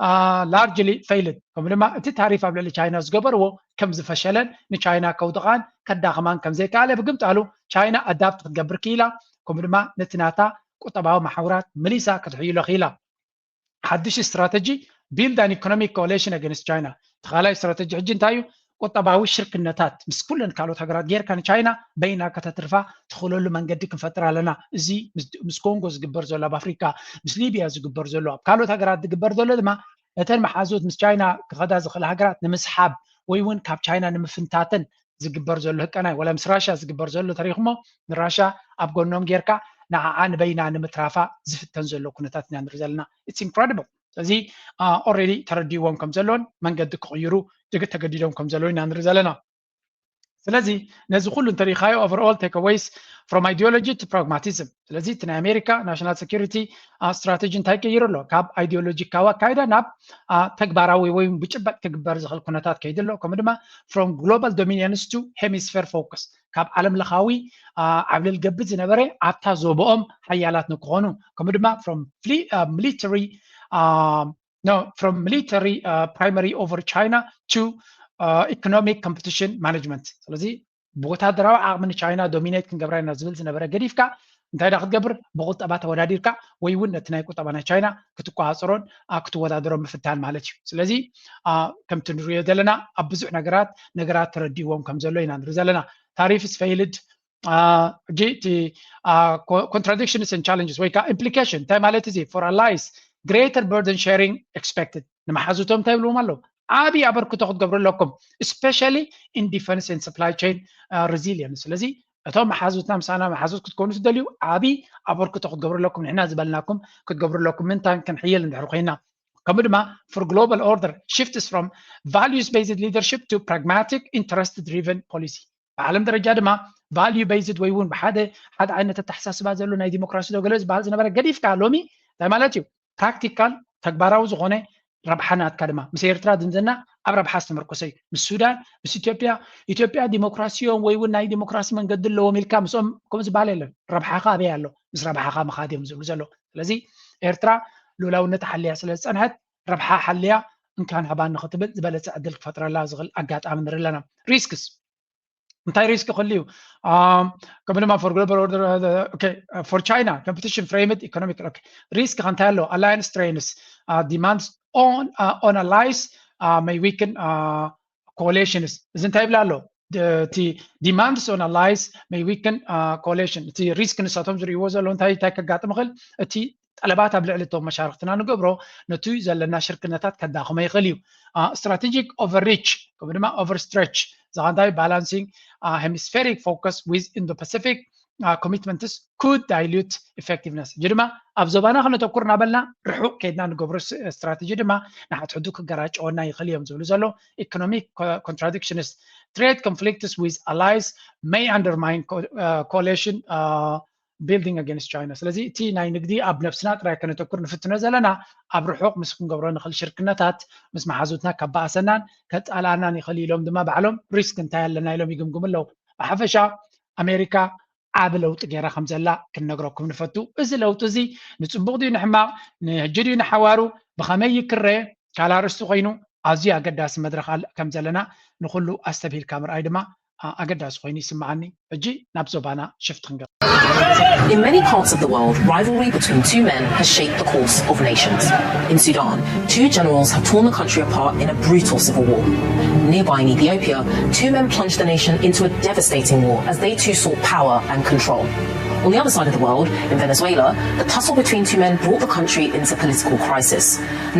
uh, largely failed። ከምኡ ድማ እቲ ታሪፍ ኣብ ልዕሊ ቻይና ዝገበርዎ ከም ዝፈሸለን ንቻይና ከውድቓን ከዳኽማን ከም ዘይከኣለ ብግምጣሉ ቻይና ኣዳፕት ክትገብር ክኢላ። ከምኡ ድማ ነቲ ናታ ቁጠባዊ መሓውራት መሊሳ ክትሕይሎ ክኢላ። ሓድሽ ስትራተጂ build an economic coalition against China። ተኻላይ ስትራተጂ ሕጂ እንታይ እዩ? ቁጠባዊ ሽርክነታት ምስ ኩለን ካልኦት ሃገራት ጌርካ ንቻይና በይና ከተትርፋ ትኽእለሉ መንገዲ ክንፈጥር ኣለና። እዚ ምስ ኮንጎ ዝግበር ዘሎ ኣብ ኣፍሪካ፣ ምስ ሊብያ ዝግበር ዘሎ፣ ኣብ ካልኦት ሃገራት ዝግበር ዘሎ ድማ ነተን መሓዙት ምስ ቻይና ክኸዳ ዝኽእል ሃገራት ንምስሓብ ወይ እውን ካብ ቻይና ንምፍንታተን ዝግበር ዘሎ ህቀናይ፣ ወላ ምስ ራሻ ዝግበር ዘሎ ተሪኽሞ ንራሻ ኣብ ጎኖም ጌርካ ንዓዓ ንበይና ንምትራፋ ዝፍተን ዘሎ ኩነታት ኢና ንርኢ ዘለና። It's incredible። ስለዚ already ተረዲዎም ከም ዘለውን መንገዲ ክቕይሩ ተገዲዶም ከም ዘለዉ ኢና ንርኢ ዘለና። ስለዚ ነዚ ኩሉ እንተሪኢኻዮ overall takeaways from ideology to pragmatism። ስለዚ እቲ ናይ ኣሜሪካ ናሽናል ሴኩሪቲ ስትራተጂ እንታይ ቀይሩ ኣሎ? ካብ ኣይዲዮሎጂካዊ ኣካይዳ ናብ ተግባራዊ ወይ ብጭበጥ ክግበር ዝኽእል ኩነታት ከይዱ ኣሎ። ከምኡ ድማ from global dominance to hemisphere focus፣ ካብ ዓለም ለኻዊ ዓብለል ገብር ዝነበረ ኣብታ ዞባኦም ሓያላት ንክኾኑ፣ ከምኡ ድማ from military no from military uh, primary over China to uh, economic competition management። ስለዚ ብወታደራዊ ዓቕሚ ንቻይና ዶሚኔት ክንገብራ ኢና ዝብል ዝነበረ ገዲፍካ እንታይ ዳ ክትገብር? ብቁጠባ ተወዳዲርካ ወይ እውን ነቲ ናይ ቁጠባ ናይ ቻይና ክትቆፃፀሮን ክትወዳደሮን ምፍታን ማለት እዩ። ስለዚ ከምቲ ንሪኦ ዘለና ኣብ ብዙሕ ነገራት ነገራት ተረዲእዎም ከም ዘሎ ኢና ንርኢ ዘለና። ታሪፍስ ፌይልድ ሕጂ እቲ contradictions and challenges ወይ ከዓ ኢምፕሊኬሽን እንታይ ማለት እዚ? For allies greater burden sharing expected። ንመሓዙቶም እንታይ ይብልዎም ኣለዉ? ዓብዪ ኣበርክቶ ክትገብሩ ኣለኩም፣ especially in defense and supply chain resilience። ስለዚ እቶም መሓዙትና ምሳና መሓዙት ክትኮኑ ትደልዩ ዓብዪ ኣበርክቶ ክትገብሩ ኣለኩም፣ ንሕና ዝበልናኩም ክትገብሩ ኣለኩም ምንታን ክንሕይል እንድሕር ኮይና። ከምኡ ድማ for global order shifts from values based leadership to pragmatic interest driven policy። ብዓለም ደረጃ ድማ value based ወይ እውን ብሓደ ሓደ ዓይነት ኣተሓሳስባ ዘሎ ናይ ዲሞክራሲ ዶ ገለ ዝበሃል ዝነበረ ገዲፍካ ሎሚ እንታይ ማለት እዩ? ፕራክቲካል ተግባራዊ ዝኾነ ረብሓ ናትካ ድማ። ምስ ኤርትራ ዝምድና ኣብ ረብሓ ዝተመርኮሰ እዩ። ምስ ሱዳን፣ ምስ ኢትዮጵያ፣ ኢትዮጵያ ዲሞክራሲ እዮም ወይ እውን ናይ ዲሞክራሲ መንገዲ ኣለዎም ኢልካ ምስኦም ከምኡ ዝበሃል የለን። ረብሓኻ ኣበይ ኣሎ? ምስ ረብሓኻ ምኻድ እዮም ዝብሉ ዘለዉ። ስለዚ ኤርትራ ልኡላውነታ ሓልያ ስለ ዝፀንሐት ረብሓ ሓልያ እንካን ሃባን ንክትብል ዝበለፀ ዕድል ክፈጥረላ ዝኽእል ኣጋጣሚ ንርኢ ኣለና። ሪስክስ እንታይ ሪስክ ክህሉ እዩ? ከምኡ ድማ for global order for China competition framed economic risk እንታይ ኣሎ? Alliance strains demands on allies may weaken coalitions። እዚ እንታይ ይብል ኣሎ? እቲ demands on allies may weaken coalition። እቲ ሪስክ ንሳቶም ዝርእይዎ ዘለዉ እንታይ እንታይ ከጋጥም ይኽእል? እቲ ጠለባት ኣብ ልዕሊ እቶም መሻርክትና ንገብሮ ነቲ ዘለና ሽርክነታት ከዳኽሞ ይኽእል እዩ። Strategic overreach ከምኡ ድማ overstretch እዛ እንታይ balancing hemispheric focus with Indo-Pacific commitments could dilute effectiveness። እዚ ድማ ኣብ ዞባና ክነተኩር እናበልና ርሑቕ ከይድና ንገብሮ ስትራተጂ ድማ ንሓድሕዱ ክገራጨወና ይኽእል እዮም ዝብሉ ዘሎ economic contradictions። Trade conflicts with allies may undermine coalition building against China። ስለዚ እቲ ናይ ንግዲ ኣብ ነብስና ጥራይ ከነተኩር ንፍትኖ ዘለና ኣብ ርሑቕ ምስ ክንገብሮ ንኽእል ሽርክነታት ምስ መሓዙትና ከባእሰናን ከጣልኣናን ይኽእል ኢሎም ድማ ባዕሎም ሪስክ እንታይ ኣለና ኢሎም ይግምግሙ ኣለዉ። ብሓፈሻ ኣሜሪካ ዓቢ ለውጢ ገይራ ከም ዘላ ክንነግረኩም ንፈቱ። እዚ ለውጢ እዚ ንጽቡቕ ድዩ ንሕማቕ፣ ንሕጂ ድዩ ንሓዋሩ፣ ብኸመይ ይክረ ካልእ ኣርእስቲ ኮይኑ ኣዝዩ ኣገዳሲ መድረኽ ከም ዘለና ንኹሉ ኣስተብሂልካ ምርኣይ ድማ ኣገዳሲ ኮይኑ ይስምዓኒ። ሕጂ ናብ ዞባና ሽፍት ክንገብር። In many parts of the world, rivalry between two men has shaped the course of nations. In Sudan, two generals have torn the country apart in a brutal civil war. Nearby in Ethiopia, two men plunged the nation into a devastating war as they too sought power and control. On the other side of the world, in Venezuela, the tussle between two men brought the country into political crisis.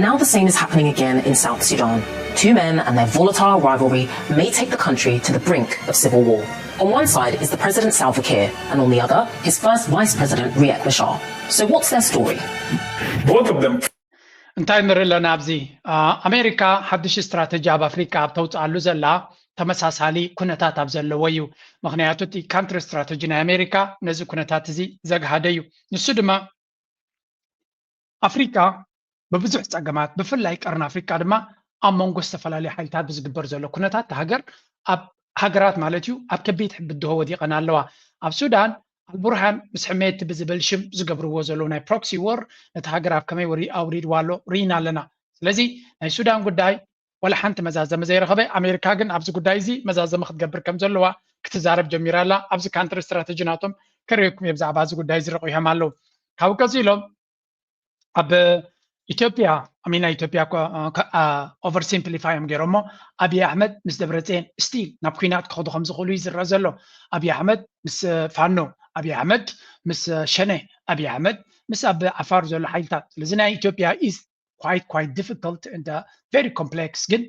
Now the same is happening again in South Sudan. Two men and their volatile rivalry may take the country to the brink of civil war. On one side is the president Salva Kiir, and on the other, his first vice president Riek Machar. So what's their story? Both of them. እንታይ ንርኢ ኣለና ኣብዚ? ኣሜሪካ ሓድሽ ስትራተጂ ኣብ ኣፍሪካ ኣብ ተውፅኣሉ ዘላ ተመሳሳሊ ኩነታት ኣብ ዘለዎ እዩ። ምክንያቱ እቲ ካንትሪ ስትራተጂ ናይ ኣሜሪካ ነዚ ኩነታት እዚ ዘግሃደ እዩ። ንሱ ድማ ኣፍሪካ ብብዙሕ ፀገማት ብፍላይ ቀርኒ ኣፍሪካ ድማ ኣብ መንጎ ዝተፈላለዩ ሓይልታት ብዝግበር ዘሎ ኩነታት ሃገር ኣብ ሃገራት ማለት እዩ ኣብ ከቢድ ብድሆ ወዲቐን ኣለዋ። ኣብ ሱዳን ኣልቡርሃን ምስ ሕሜቲ ብዝብል ሽም ዝገብርዎ ዘለዉ ናይ ፕሮክሲ ወር ነቲ ሃገር ኣብ ከመይ ኣውሪድዋ ኣሎ ርኢና ኣለና። ስለዚ ናይ ሱዳን ጉዳይ ወላ ሓንቲ መዛዘሚ ዘይረኸበ፣ ኣሜሪካ ግን ኣብዚ ጉዳይ እዚ መዛዘሚ ክትገብር ከም ዘለዋ ክትዛረብ ጀሚራ ኣላ። ኣብዚ ካንትሪ ስትራተጂ ናቶም ከርእየኩም እየ ብዛዕባ እዚ ጉዳይ እዚ ረቑሖም ኣለዉ። ካብኡ ቀፂሎም ኣብ ኢትዮጵያ ሚና ኢትዮጵያ ኦቨር ሲምፕሊፋይ እዮም ገይሮሞ። ኣብይ ኣሕመድ ምስ ደብረፅየን ስቲል ናብ ኩናት ክኸዱ ከም ዝኽእሉ እዩ ዝረአ ዘሎ። ኣብይ ኣሕመድ ምስ ፋኖ፣ ኣብይ ኣሕመድ ምስ ሸኔ፣ ኣብይ ኣሕመድ ምስ ኣብ ዓፋር ዘሎ ሓይልታት። ስለዚ ናይ ኢትዮጵያ ኢዝ quite quite difficult and very complex ግን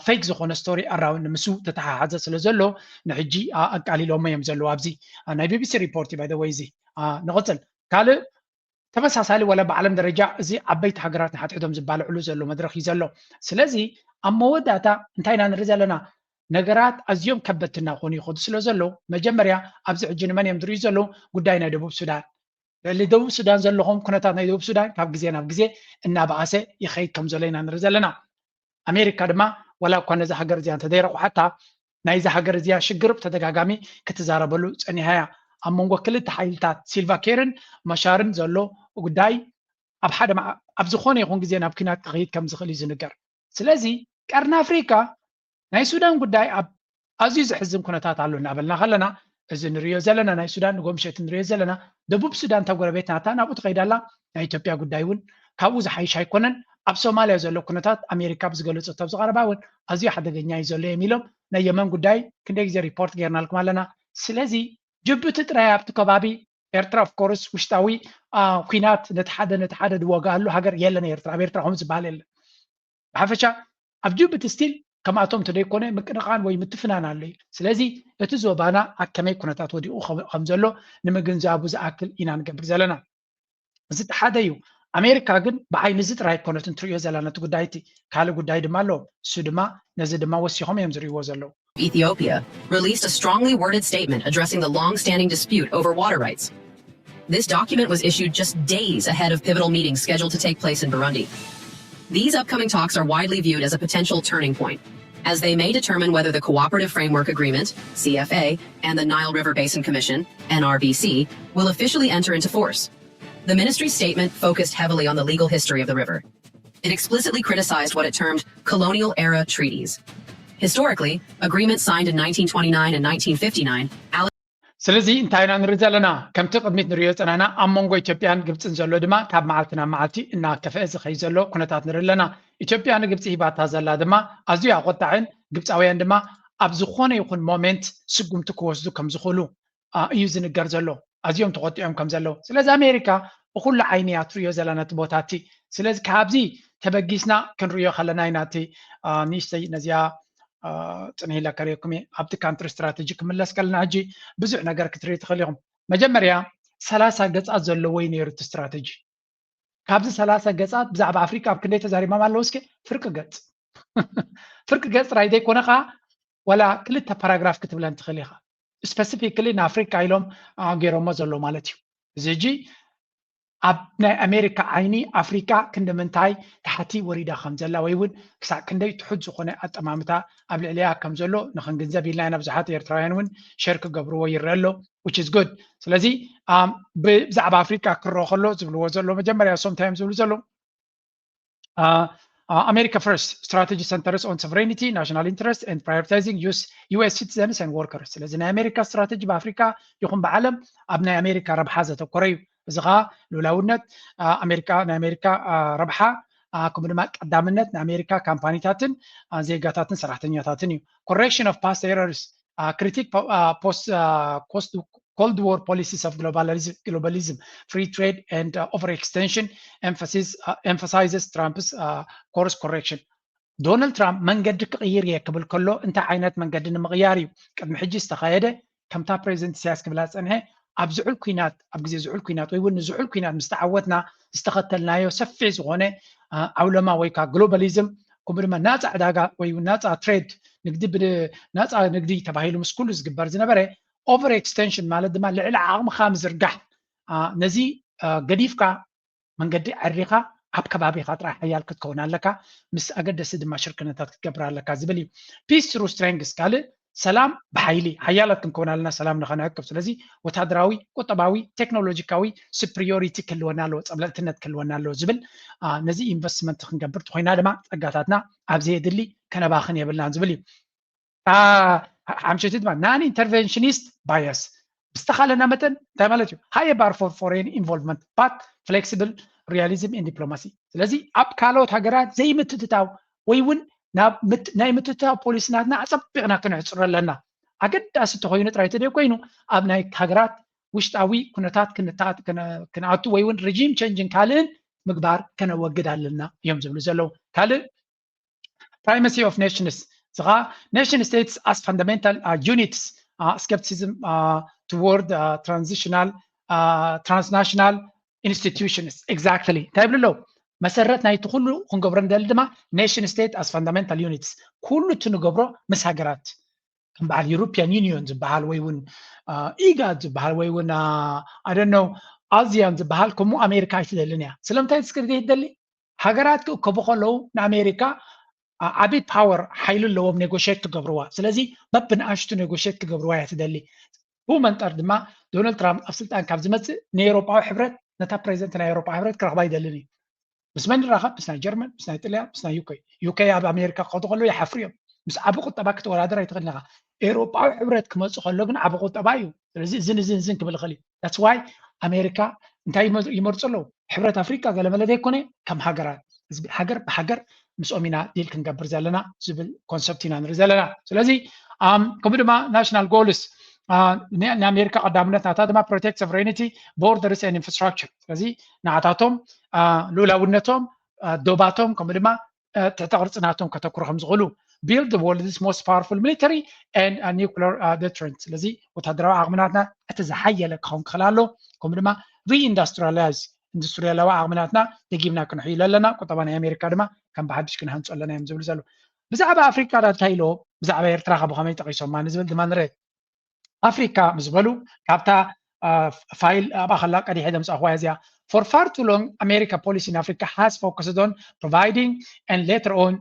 ፌክ ዝኾነ ስቶሪ ኣራውንድ ምስኡ ተተሓሓዘ ስለ ዘሎ ንሕጂ ኣቃሊሎሞ እዮም ዘለዉ። ኣብዚ ናይ ቢቢሲ ሪፖርት እዩ ባይ ዘ ወይ እዚ። ንቕፅል። ካልእ ተመሳሳሊ ወላ ብዓለም ደረጃ እዚ ዓበይቲ ሃገራት ንሓድሕዶም ዝባልዕሉ ዘሎ መድረኽ እዩ ዘሎ። ስለዚ ኣብ መወዳእታ እንታይ ኢና ንርኢ ዘለና? ነገራት ኣዝዮም ከበድቲ እናኾኑ ይኸዱ ስለ ዘለዉ መጀመርያ ኣብዚ ሕጂ ንመን እዮም ዝርእዩ ዘለዉ? ጉዳይ ናይ ደቡብ ሱዳን። ልዕሊ ደቡብ ሱዳን ዘለኹም ኩነታት ናይ ደቡብ ሱዳን ካብ ግዜ ናብ ግዜ እናበኣሰ ይኸይድ ከም ዘሎ ኢና ንርኢ ዘለና። ኣሜሪካ ድማ ዋላ እኳ ነዚ ሃገር እዚኣ እንተደይረቑሓታ ናይዚ ሃገር እዚኣ ሽግር ብተደጋጋሚ ክትዛረበሉ ፀኒሓ እያ። ኣብ መንጎ ክልተ ሓይልታት ሲልቫ ኬርን መሻርን ዘሎ ጉዳይ ኣብ ሓደ ኣብ ዝኾነ ይኹን ግዜ ናብ ኪናት ክኸይድ ከም ዝኽእል እዩ ዝንገር። ስለዚ ቀርኒ ኣፍሪካ ናይ ሱዳን ጉዳይ ኣብ ኣዝዩ ዘሕዝን ኩነታት ኣሎ እናበልና ከለና እዚ ንሪዮ ዘለና ናይ ሱዳን ንጎምሸት ንሪዮ ዘለና ደቡብ ሱዳን እታ ጎረቤት ናታ ናብኡ ትኸይድ ኣላ። ናይ ኢትዮጵያ ጉዳይ እውን ካብኡ ዝሓይሽ ኣይኮነን። ኣብ ሶማልያ ዘሎ ኩነታት ኣሜሪካ ብዝገለፀቶ ኣብ ዝቐረባ እውን ኣዝዩ ሓደገኛ እዩ ዘሎ እዮም ኢሎም ናይ የመን ጉዳይ ክንደይ ግዜ ሪፖርት ጌርናልኩም ኣለና። ስለዚ ጅቡቲ ጥራይ ኣብቲ ከባቢ ኤርትራ ኦፍኮርስ ውሽጣዊ ኩናት ነቲ ሓደ ነቲ ሓደ ዝወጋኣሉ ሃገር የለን። ኤርትራ ኣብ ኤርትራ ከምኡ ዝበሃል የለን። ብሓፈሻ ኣብ ጅቡቲ ስቲል ከምኣቶም እንተደይኮነ ምቅንቓን ወይ ምትፍናን ኣሎ እዩ። ስለዚ እቲ ዞባና ኣብ ከመይ ኩነታት ወዲቑ ከም ዘሎ ንምግንዛቡ ዝኣክል ኢና ንገብር ዘለና። እዚ እቲ ሓደ እዩ። ኣሜሪካ ግን ብዓይኒ እዚ ጥራይ ኣይኮነትን ትርእዮ ዘላ ነቲ ጉዳይ እቲ ካልእ ጉዳይ ድማ ኣለዎም። እሱ ድማ ነዚ ድማ ወሲኾም እዮም ዝርእይዎ ዘለዉ። Ethiopia released a strongly worded statement addressing the long-standing dispute over water rights. This document was issued just days ahead of pivotal meetings scheduled to take place in Burundi. These upcoming talks are widely viewed as a potential turning point, as they may determine whether the Cooperative Framework Agreement, C F A, and the Nile River Basin Commission, N R B C, will officially enter into force. The ministry's statement focused heavily on the legal history of the river. It explicitly criticized what it termed colonial era treaties. Historically, agreements signed in nineteen twenty-nine and nineteen fifty-nine. ስለዚ እንታይ ኢና ንርኢ ዘለና? ከምቲ ቅድሚት ንሪኦ ዝጸናሕና ኣብ መንጎ ኢትዮጵያን ግብጽን ዘሎ ድማ ካብ መዓልቲ ናብ መዓልቲ እናከፍአ ዝኸይድ ዘሎ ኩነታት ንርኢ ኣለና። ኢትዮጵያ ንግብጺ ሂባታ ዘላ ድማ ኣዝዩ ኣቆጣዕን ግብጻውያን ድማ ኣብ ዝኾነ ይኹን ሞሜንት ስጉምቲ ክወስዱ ከም ዝኽእሉ እዩ ዝንገር ዘሎ። ኣዝዮም ተቆጢዖም ከም ዘለዉ። ስለዚ ኣሜሪካ ብኩሉ ዓይኒ እያ ትሪኦ ዘላ ነቲ ቦታ እቲ። ስለዚ ካብዚ ተበጊስና ክንሪኦ ከለና ኢና እቲ ንእሽተይ ነዚኣ ፅንሕ ኢለ ከርእየኩም እየ። ኣብቲ ካንትሪ ስትራተጂ ክምለስ ከለና ሕጂ ብዙሕ ነገር ክትርኢ ትኽእል ኢኹም። መጀመርያ ሰላሳ ገፃት ዘለዎ እዩ ነይሩ እቲ ስትራተጂ። ካብዚ ሰላሳ ገፃት ብዛዕባ ኣፍሪካ ኣብ ክንደይ ተዛሪቦም ኣለዉ? እስኪ ፍርቂ ገፅ ፍርቂ ገፅ ጥራይ ዘይኮነ ከዓ ዋላ ክልተ ፓራግራፍ ክትብለን ትኽእል ኢኻ። ስፐሲፊክሊ ንኣፍሪካ ኢሎም ገይሮሞ ዘለዉ ማለት እዩ። እዚ ሕጂ ኣብ ናይ ኣሜሪካ ዓይኒ ኣፍሪካ ክንዲ ምንታይ ታሕቲ ወሪዳ ከም ዘላ ወይ እውን ክሳዕ ክንደይ ትሑት ዝኾነ ኣጠማምታ ኣብ ልዕሊኣ ከም ዘሎ ንክንግንዘብ ኢልና ኢና። ብዙሓት ኤርትራውያን እውን ሸር ክገብርዎ ይረአ ኣሎ which is good። ስለዚ ብዛዕባ ኣፍሪካ ክረኦ ከሎ ዝብልዎ ዘሎ መጀመርያ እሶም እንታይ እዮም ዝብሉ ዘለዉ? America First strategy centers on sovereignty, national interest and prioritizing U S citizens and workers። ስለዚ ናይ ኣሜሪካ ስትራተጂ ብኣፍሪካ ይኹን ብዓለም ኣብ ናይ ኣሜሪካ ረብሓ ዘተኮረ እዩ። እዚ ከዓ ልኡላውነት ኣሜሪካ ናይ ኣሜሪካ ረብሓ ከምኡ ድማ ቀዳምነት ንኣሜሪካ ካምፓኒታትን ዜጋታትን ሰራሕተኛታትን እዩ። Correction of past errors critique post cost Cold War policies of globalism, globalism, free trade, and uh, overextension emphasis, uh, emphasizes Trump's uh, course correction. ዶናልድ ትራምፕ መንገዲ ክቕይር እየ ክብል ከሎ እንታይ ዓይነት መንገዲ ንምቕያር እዩ? ቅድሚ ሕጂ ዝተኻየደ ከምታ ፕሬዚደንት ኢሳያስ ክብላ ዝፀንሐ ኣብ ዝሑል ኩናት ኣብ ግዜ ዝሑል ኩናት ወይ እውን ንዝሑል ኩናት ምስ ተዓወትና ዝተኸተልናዮ ሰፊሕ ዝኾነ ዓውለማ ወይ ከዓ ግሎባሊዝም ከምኡ ድማ ናፃ ዕዳጋ ወይ እውን ናፃ ትሬድ ንግዲ ናፃ ንግዲ ተባሂሉ ምስ ኩሉ ዝግበር ዝነበረ ኦቨር ኤክስቴንሽን ማለት ድማ ልዕሊ ዓቕምኻ ምዝርጋሕ ነዚ ገዲፍካ መንገዲ ዓሪኻ ኣብ ከባቢኻ ጥራይ ሓያል ክትከውን ኣለካ፣ ምስ ኣገደስቲ ድማ ሽርክነታት ክትገብር ኣለካ ዝብል እዩ። Peace through strength፣ ካልእ ሰላም ብሓይሊ፣ ሓያላት ክንከውን ኣለና ሰላም ንኸነዕቅብ። ስለዚ ወታደራዊ፣ ቁጠባዊ፣ ቴክኖሎጂካዊ superiority ክህልወና ኣለዎ፣ ጸብለልትነት ክህልወና ኣለዎ ዝብል፣ ነዚ ኢንቨስትመንት ክንገብር ተኾይና ድማ ጸጋታትና ኣብ ዘየድሊ ከነባኽን የብልናን ዝብል እዩ። ሓምሸይቲ ድማ non interventionist bias፣ ብዝተኻለና መጠን እንታይ ማለት እዩ? High bar for foreign involvement but flexible realism in diplomacy። ስለዚ ኣብ ካልኦት ሃገራት ዘይምትትታው ወይ እውን ናይ ምትትታው ፖሊሲ ናትና ኣጸቢቕና ክንሕጽሮ ኣለና። ኣገዳሲ እንተኾይኑ ጥራይ ተደይ ኮይኑ ኣብ ናይ ሃገራት ውሽጣዊ ኩነታት ክንኣቱ ወይ እውን regime changing ካልእን ምግባር ከነወግድ ኣለና እዮም ዝብሉ ዘለዉ። ካልእ primacy of nations፣ እዚ ከዓ nation states as fundamental units, skepticism toward transitional transnational institutions። Exactly እንታይ ይብሉ ኣለዉ? መሰረት ናይቲ ኩሉ ክንገብሮ ንደሊ ድማ nation state as fundamental units፣ ኩሉ እቲ ንገብሮ ምስ ሃገራት ከም በዓል European Union ዝበሃል ወይ እውን ኢጋድ ዝበሃል ወይ እውን ኣደነው ኣዚያን ዝበሃል ከምኡ ኣሜሪካ ኣይትደልን እያ። ስለምንታይ ትስክሪ ዘይትደሊ? ሃገራት ክእከቡ ከለዉ ንኣሜሪካ ዓቢ ፓወር ሓይሊ ኣለዎም ኔጎሽት ክገብርዋ። ስለዚ በብንኣሽቱ ኔጎሽት ክገብርዋ እያ ትደሊ። ብኡ መንጠር ድማ ዶናልድ ትራምፕ ኣብ ስልጣን ካብ ዝመፅእ ንኤውሮጳዊ ሕብረት ነታ ፕሬዚደንት ናይ ኤውሮጳ ሕብረት ክረኽባ ይደልን እዩ። ምስ መን ይራኸብ? ምስ ናይ ጀርመን፣ ምስ ናይ ጥልያን፣ ምስ ናይ ዩኬ። ዩኬ ኣብ ኣሜሪካ ክኸዱ ከለዉ ይሓፍሩ እዮም። ምስ ዓቢ ቁጠባ ክትወዳደር ኣይትኽእልን ኢኻ። ኤውሮጳዊ ሕብረት ክመፅእ ከሎ ግን ዓቢ ቁጠባ እዩ። ስለዚ እዝን እዝን እዝን ክብል ይኽእል እዩ። That's why ኣሜሪካ እንታይ ይመርፁ ኣለዉ? ሕብረት ኣፍሪቃ ገለመለ ዘይኮነ ከም ሃገራት፣ ህዝቢ ሃገር ብሃገር ምስኦም ኢና ዲል ክንገብር ዘለና ዝብል ኮንሰፕት ኢና ንርኢ ዘለና። ስለዚ ከምኡ ድማ ናሽናል ጎልስ ንኣሜሪካ ቀዳምነት ናታ ድማ protect sovereignty, borders and infrastructure። ስለዚ ንዓታቶም ልኡላውነቶም፣ ዶባቶም ከምኡ ድማ ትሕተ ቅርፂ ናቶም ከተኩሩ ከም ዝኽእሉ build the world's most powerful military and nuclear deterrent። ስለዚ ወታደራዊ ዓቕሚ ናትና እቲ ዝሓየለ ክኸውን ክኽእል ኣሎ። ከምኡ ድማ reindustrialize፣ ኢንዱስትሪያላዊ ዓቕሚ ናትና ደጊምና ክንሕይሎ ኣለና። ቁጠባ ናይ ኣሜሪካ ድማ ከም ብሓድሽ ክንሃንፆ ኣለና እዮም ዝብሉ ዘለዉ። ብዛዕባ ኣፍሪካ ዳ እንታይ ኢሎ፣ ብዛዕባ ኤርትራ ከ ብኸመይ ጠቒሶማ ንዝብል ድማ ንርኢ። ኣፍሪካ ምስ በሉ ካብታ ፋይል ኣብኣ ከላ ቀዲሐ ደምፃኹዋ እዚኣ። For far too long, America policy in Africa has focused on providing and later on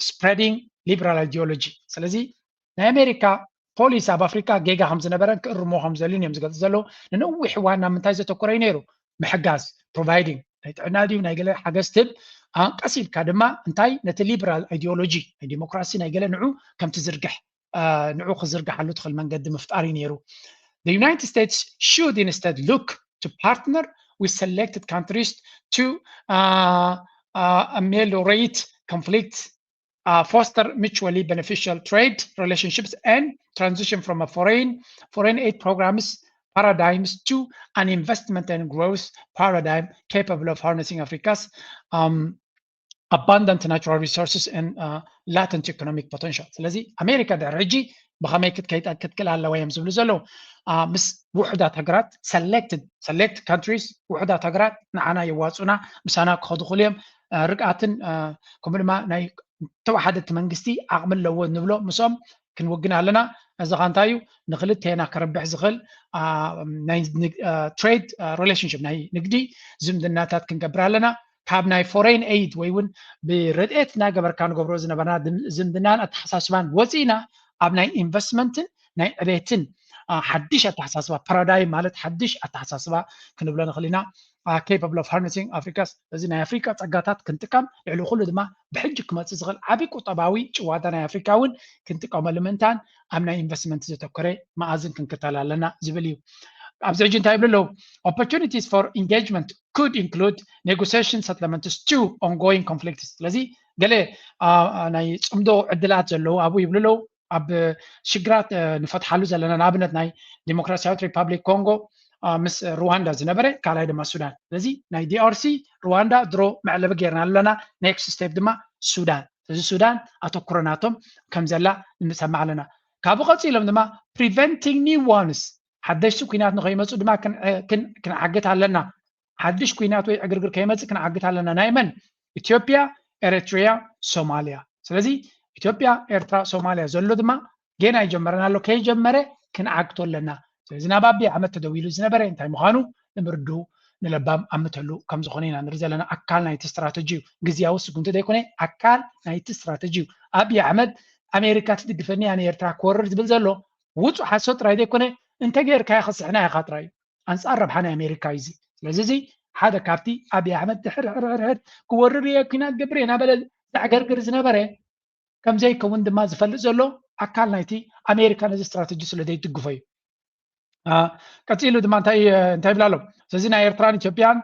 spreading liberal ideology። ስለዚ ናይ ኣሜሪካ ፖሊሲ ኣብ ኣፍሪካ ጌጋ ከም ዝነበረን ክእርሞ ከም ዘልዩን እዮም ዝገልፁ ዘለዉ። ንነዊሕ እዋን ናብ ምንታይ ዘተኮረ እዩ ነይሩ? ምሕጋዝ፣ providing፣ ናይ ጥዕና ድዩ ናይ ገለ ሓገዝ ትብ ቀስ ኢልካ ድማ እንታይ ነቲ ሊበራል ኣይዲዮሎጂ ናይ ዲሞክራሲ ናይ ገለ ንዑ ከም ትዝርግሕ ንዑ ክዝርግሓሉ ትኽእል መንገዲ ምፍጣር እዩ ነይሩ። The United States should instead look to partner with selected countries to uh, uh, ameliorate conflicts, uh, foster mutually beneficial trade relationships, and transition from a foreign foreign aid programs paradigms to an investment and growth paradigm capable of harnessing Africa's um, abundant natural resources and uh, latent economic potential። ስለዚ ኣሜሪካ ድሕሪ ሕጂ ብኸመይ ክትከይድ ክትክእል ኣለዋ እዮም ዝብሉ ዘለዉ። ምስ ውሑዳት ሃገራት፣ selected select countries፣ ውሑዳት ሃገራት ንዓና የዋፁና፣ ምሳና ክኸዱ ክኽእሉ እዮም። ርግኣትን ከምኡ ድማ ናይ ተወሓደቲ መንግስቲ ዓቕሚ ኣለዎ ንብሎ ምስኦም ክንውግን ኣለና። እዚ ኸ እንታይ እዩ? ንክልቴና ከረብሕ ዝኽእል ናይ trade relationship ናይ ንግዲ ዝምድናታት ክንገብር ኣለና። ካብ ናይ foreign aid ወይ እውን ብረድኤት እናገበርካ ንገብሮ ዝነበርና ዝምድናን ኣተሓሳስባን ወፂእና ኣብ ናይ ኢንቨስትመንትን ናይ ዕቤትን ሓድሽ ኣተሓሳስባ፣ ፓራዳይም ማለት ሓድሽ ኣተሓሳስባ ክንብሎ ንኽእል ኢና። Capable of harnessing Africa's፣ እዚ ናይ ኣፍሪካ ፀጋታት ክንጥቀም፣ ልዕሊ ኩሉ ድማ ብሕጂ ክመፅእ ዝኽእል ዓብዪ ቁጠባዊ ጭዋዳ ናይ ኣፍሪካ እውን ክንጥቀመሉ ምእንታን ኣብ ናይ ኢንቨስትመንት ዘተኮረ መኣዝን ክንክተል ኣለና ዝብል እዩ። ኣብዚ ሕጂ እንታይ ይብሉ ኣለዉ? Opportunities for engagement could include negotiation settlements to ongoing conflicts። ስለዚ ገለ ናይ ፅምዶ ዕድላት ዘለዉ ኣብኡ ይብሉ ኣለዉ። ኣብ ሽግራት ንፈትሓሉ ዘለና ንኣብነት ናይ ዲሞክራሲያዊት ሪፓብሊክ ኮንጎ ምስ ሩዋንዳ ዝነበረ፣ ካልኣይ ድማ ሱዳን። ስለዚ ናይ ዲኣርሲ፣ ሩዋንዳ ድሮ መዕለቢ ጌርና ኣለና። ኔክስት ስቴፕ ድማ ሱዳን። እዚ ሱዳን ኣተኩሮ ናቶም ከም ዘላ ንሰማዕ ኣለና። ካብኡ ቀፂሎም ድማ preventing new ones፣ ሓደሽቲ ኩናት ንኸይመፁ ድማ ክንዓግት ኣለና። ሓድሽ ኩናት ወይ ዕግርግር ከይመፅእ ክንዓግት ኣለና። ናይ መን? ኢትዮጵያ፣ ኤርትሪያ፣ ሶማልያ። ስለዚ ኢትዮጵያ፣ ኤርትራ፣ ሶማልያ ዘሎ ድማ ጌና ይጀመረና ኣሎ። ከይጀመረ ክንዓግቶ ኣለና። ስለዚ ናብ ኣቢ ኣሕመድ ተደዊሉ ዝነበረ እንታይ ምዃኑ ንምርዱ ንለባም ኣምተሉ ከም ዝኾነ ኢና ንርኢ ዘለና። ኣካል ናይቲ ስትራተጂ እዩ። ግዝያዊ ስጉምቲ ዘይኮነ ኣካል ናይቲ ስትራተጂ እዩ። ኣብይ ኣሕመድ ኣሜሪካ ትድግፈኒ እያ ንኤርትራ ክወርር ዝብል ዘሎ ውፁእ ሓሶት ጥራይ ዘይኮነ እንተገይርካዮ ክስሕና ኢኻ ጥራይ እዩ። ኣንፃር ረብሓ ናይ ኣሜሪካ እዩ እዚ። ስለዚ እዚ ሓደ ካብቲ ኣብይ ኣሕመድ ድሕር ሕር ሕር ሕር ክወርር እየ ኲናት ገብር እየ እናበለ ዘዕገርግር ዝነበረ ከም ዘይከውን ድማ ዝፈልጥ ዘሎ ኣካል ናይቲ ኣሜሪካ ነዚ ስትራተጂ ስለ ዘይትድግፎ እዩ። ቀፂሉ ድማ እንታይ እንታይ ይብላ ኣሎ? ስለዚ ናይ ኤርትራን ኢትዮጵያን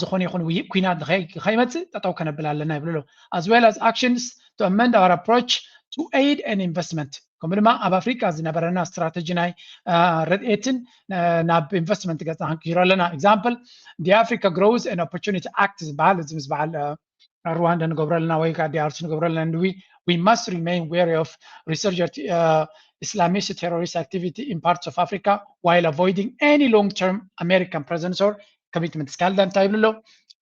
ዝኾነ ይኹን ውይእ ኲናት ንኸይመፅእ ጠጠው ከነብል ኣለና ይብሉ ኣሎ። As well as actions to amend our approach to aid and investment፣ ከምኡ ድማ ኣብ ኣፍሪካ ዝነበረና ስትራተጂ ናይ ረድኤትን ናብ ኢንቨስትመንት ገፅና ክንቅይሮ ኣለና። Example, the Africa Growth and Opportunity Act ዝበሃል፣ እዚ ምስ በዓል ሩዋንዳ ንገብረልና ወይ ከዓ ዲኣርሲ ንገብረልና ንድዊ we must remain wary of resurgent Islamist terrorist activity in parts of Africa while avoiding any long-term American presence or commitment። ካልእ እንታይ ይብሉ ኣለዉ?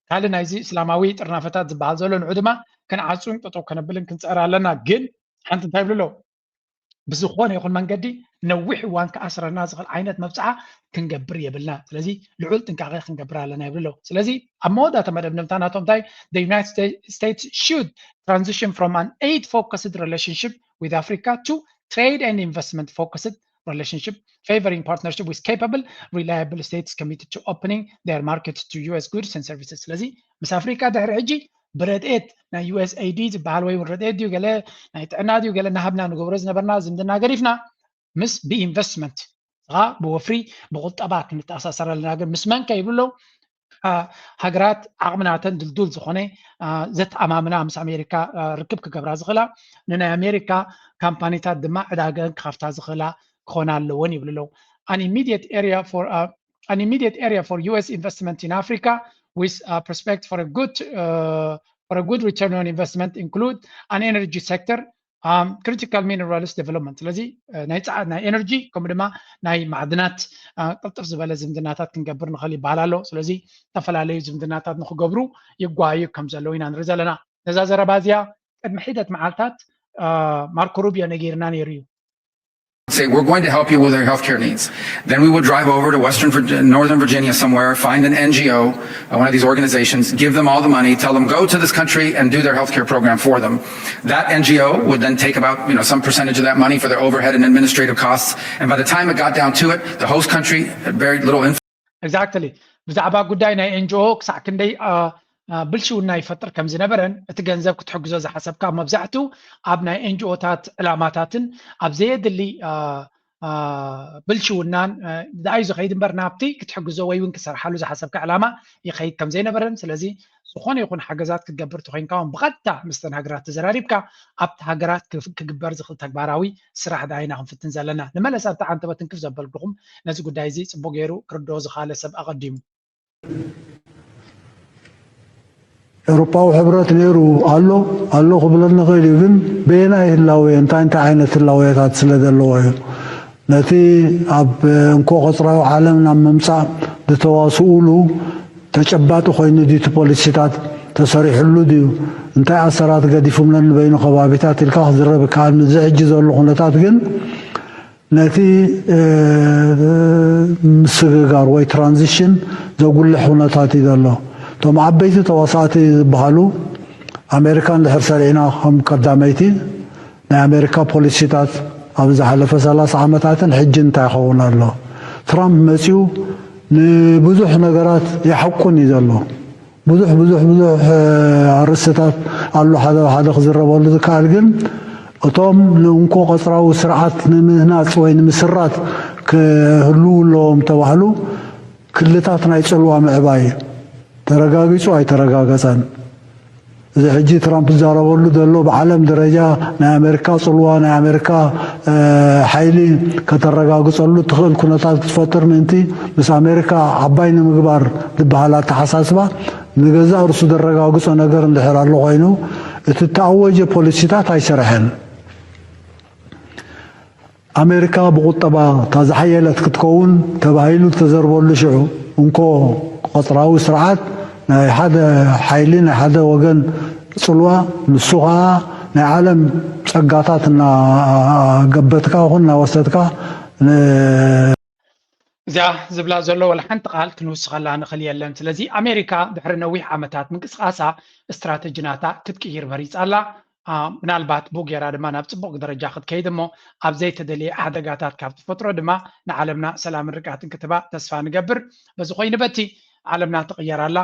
ካልእ ናይዚ እስላማዊ ጥርናፈታት ዝበሃል ዘሎ ንዑ ድማ ክንዓጹን ጠጠው ከነብልን ክንፅዕር ኣለና። ግን ሓንቲ እንታይ ይብሉ ኣለዉ? ብዝኾነ ይኹን መንገዲ ነዊሕ እዋን ክኣስረና ዝኽእል ዓይነት መብፅዓ ክንገብር የብልና። ስለዚ ልዑል ጥንቃቄ ክንገብር ኣለና ይብሉ ኣለዉ። ስለዚ ኣብ መወዳእታ መደምደምታ ናቶም እንታይ? The United States should transition from an aid focused relationship with Africa to trade and investment focused relationship favoring partnership with capable, reliable states committed to opening their markets to U S goods and services። ስለዚ ምስ ኣፍሪካ ድሕሪ ሕጂ ብረድኤት ናይ U S A I D ዝበሃል ወይ እውን ረድኤት ድዩ ገለ ናይ ጥዕና ድዩ ገለ እናሃብና ንገብሮ ዝነበርና ዝምድና ገዲፍና ምስ ብኢንቨስትመንት ከዓ ብወፍሪ ብቁጠባ ክንተኣሳሰር ኣለና። ግን ምስ መን ከ ይብሉ ኣለዉ? ሃገራት ዓቕምናተን ድልዱል ዝኾነ ዘተኣማምና ምስ ኣሜሪካ ርክብ ክገብራ ዝኽእላ፣ ንናይ ኣሜሪካ ካምፓኒታት ድማ ዕዳገን ክኸፍታ ዝኽእላ ክኾና ኣለወን ይብሉ ኣለዉ። An immediate area for an immediate area for U S investment in Africa with a prospect for a good uh, for a good return on investment include an energy sector, um, critical minerals development። ስለዚ ናይ ፃዕት ናይ ኤነርጂ ከምኡ ድማ ናይ ማዕድናት ቅልጥፍ ዝበለ ዝምድናታት ክንገብር ንኽእል ይበሃል ኣሎ። ስለዚ ዝተፈላለዩ ዝምድናታት ንክገብሩ ይጓዩ ከም ዘለዉ ኢና ንርኢ ዘለና። ነዛ ዘረባ እዚኣ ቅድሚ ሒደት መዓልታት ማርኮ ሩቢዮ ነጊርና ነይሩ እዩ። Say, we're going to help you with your healthcare needs. Then we would drive over to Western Virginia, Northern Virginia somewhere, find an N G O, uh, one of these organizations, give them all the money, tell them go to this country and do their healthcare program for them. That N G O would then take about, you know, some percentage of that money for their overhead and administrative costs. And by the time it got down to it, the host country had very little influence. Exactly. ብዛዕባ ጉዳይ ናይ ኤንጂኦ ክሳዕ ክንደይ ብልሽውና ይፈጥር ከም ዝነበረን እቲ ገንዘብ ክትሕግዞ ዝሓሰብካ መብዛሕትኡ ኣብ ናይ ኤንጂኦታት ዕላማታትን ኣብ ዘየድሊ ብልሽውናን ዝኣዩ ዝኸይድ እምበር ናብቲ ክትሕግዞ ወይ እውን ክሰርሓሉ ዝሓሰብካ ዕላማ ይኸይድ ከም ዘይነበረን ስለዚ ዝኾነ ይኹን ሓገዛት ክትገብር ተኮይንካ እውን ብቐጥታ ምስተን ሃገራት ተዘራሪብካ ኣብቲ ሃገራት ክግበር ዝኽእል ተግባራዊ ስራሕ ደኣ ኢና ክንፍትን ዘለና። ንመለስ ኣብቲ ዓንተበት እንክፍ ዘበልኩኹም ነዚ ጉዳይ እዚ ጽቡቕ ገይሩ ክርድኦ ዝኻለ ሰብ ኣቐዲሙ። ኤውሮጳዊ ሕብረት ነይሩ ኣሎ ኣሎ ክብለኒ ይኽእል እዩ፣ ግን በየናይ ህላወ እንታይ እንታይ ዓይነት ህላወታት ስለ ዘለዎ እዩ? ነቲ ኣብ እንኮ ቀጽራዊ ዓለም ናብ ምምጻእ ዝተዋስኡሉ ተጨባጢ ኮይኑ ድዩ እቲ ፖሊሲታት ተሰሪሕሉ ድዩ እንታይ ኣሰራት ገዲፉምለን ንበይኑ ከባቢታት ኢልካ ክዝረብ ይከኣል። ምስዚ ሕጂ ዘሎ ኩነታት ግን ነቲ ምስግጋር ወይ ትራንዚሽን ዘጉልሕ ኩነታት እዩ ዘሎ። እቶም ዓበይቲ ተዋሳእቲ ዝበሃሉ ኣሜሪካ እንድሕር ሰሪዕና ከም ቀዳመይቲ ናይ ኣሜሪካ ፖሊሲታት ኣብ ዝሓለፈ ሰላሳ ዓመታትን ሕጂ እንታይ ይኸውን ኣሎ? ትራምፕ መፂኡ ንብዙሕ ነገራት ይሓቁን እዩ ዘሎ። ብዙሕ ብዙሕ ብዙሕ ኣርእስትታት ኣሎ ሓደ ሓደ ክዝረበሉ ዝከኣል ግን እቶም ንእንኮ ቀፅራዊ ስርዓት ንምህናፅ ወይ ንምስራት ክህልዉ ኣለዎም ተባህሉ ክልታት ናይ ፅልዋ ምዕባይ ተረጋጊፁ ኣይተረጋገፀን። እዚ ሕጂ ትራምፕ ዝዛረበሉ ዘሎ ብዓለም ደረጃ ናይ ኣሜሪካ ፅልዋ ናይ ኣሜሪካ ሓይሊ ከተረጋግፀሉ ትኽእል ኩነታት ክትፈጥር ምእንቲ ምስ ኣሜሪካ ዓባይ ንምግባር ዝበሃል ኣተሓሳስባ ንገዛእ ርእሱ ዘረጋግፆ ነገር እንድሕር ኣሎ ኮይኑ እቲ እተኣወጀ ፖሊሲታት ኣይሰርሐን። ኣሜሪካ ብቁጠባ እታ ዝሓየለት ክትከውን ተባሂሉ ዝተዘርበሉ ሽዑ እንኮ ቆፅራዊ ስርዓት ናይ ሓደ ሓይሊ ናይ ሓደ ወገን ፅልዋ ንሱ ከዓ ናይ ዓለም ፀጋታት እናገበትካ ይኹን እናወሰድካ እዚኣ ዝብላ ዘሎ ወላ ሓንቲ ቃል ክንውስኸላ ንኽእል የለን። ስለዚ ኣሜሪካ ድሕሪ ነዊሕ ዓመታት ምንቅስቓሳ ስትራተጂ ናታ ክትቅይር መሪጻ ኣላ። ምናልባት ብኡ ጌራ ድማ ናብ ጽቡቕ ደረጃ ክትከይድ እሞ ኣብ ዘይተደልየ ሓደጋታት ካብ ትፈጥሮ ድማ ንዓለምና ሰላምን ርግኣትን ክትባ ተስፋ ንገብር። በዚ ኮይኑ በቲ ዓለምና ትቕየር ኣላ።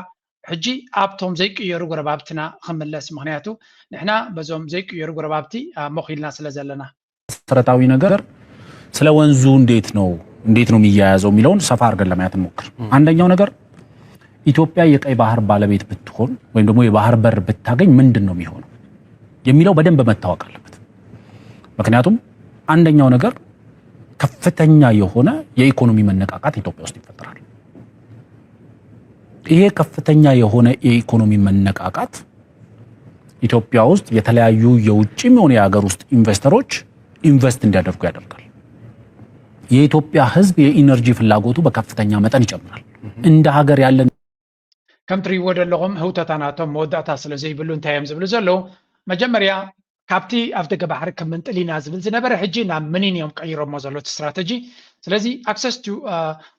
ሕጂ ኣብቶም ዘይቅየሩ ጎረባብትና ክምለስ፣ ምክንያቱ ንሕና በዞም ዘይቅየሩ ጎረባብቲ ሞኺልና ስለ ዘለና። መሰረታዊ ነገር ስለ ወንዙ እንዴት ነው እንዴት ነው የሚያያዘው የሚለውን ሰፋ አድርገን ለማየት እንሞክር። አንደኛው ነገር ኢትዮጵያ የቀይ ባህር ባለቤት ብትሆን ወይም ደግሞ የባህር በር ብታገኝ ምንድን ነው የሚሆነው የሚለው በደንብ መታወቅ አለበት። ምክንያቱም አንደኛው ነገር ከፍተኛ የሆነ የኢኮኖሚ መነቃቃት ኢትዮጵያ ውስጥ ይፈጠራል። ይሄ ከፍተኛ የሆነ የኢኮኖሚ መነቃቃት ኢትዮጵያ ውስጥ የተለያዩ የውጭም የሆነ የሀገር ውስጥ ኢንቨስተሮች ኢንቨስት እንዲያደርጉ ያደርጋል። የኢትዮጵያ ሕዝብ የኢነርጂ ፍላጎቱ በከፍተኛ መጠን ይጨምራል። እንደ ሀገር ያለን ከም ትሪእዎ ዘለኹም ህውተታ ናቶም መወዳእታ ስለ ዘይብሉ እንታይ እዮም ዝብሉ ዘለዉ? መጀመርያ ካብቲ ኣብ ደገ ባሕሪ ክምንጥል ኢና ዝብል ዝነበረ ሕጂ ናብ ምኒን እዮም ቀይሮሞ ዘሎ እቲ ስትራተጂ። ስለዚ ኣክሰስ ቱ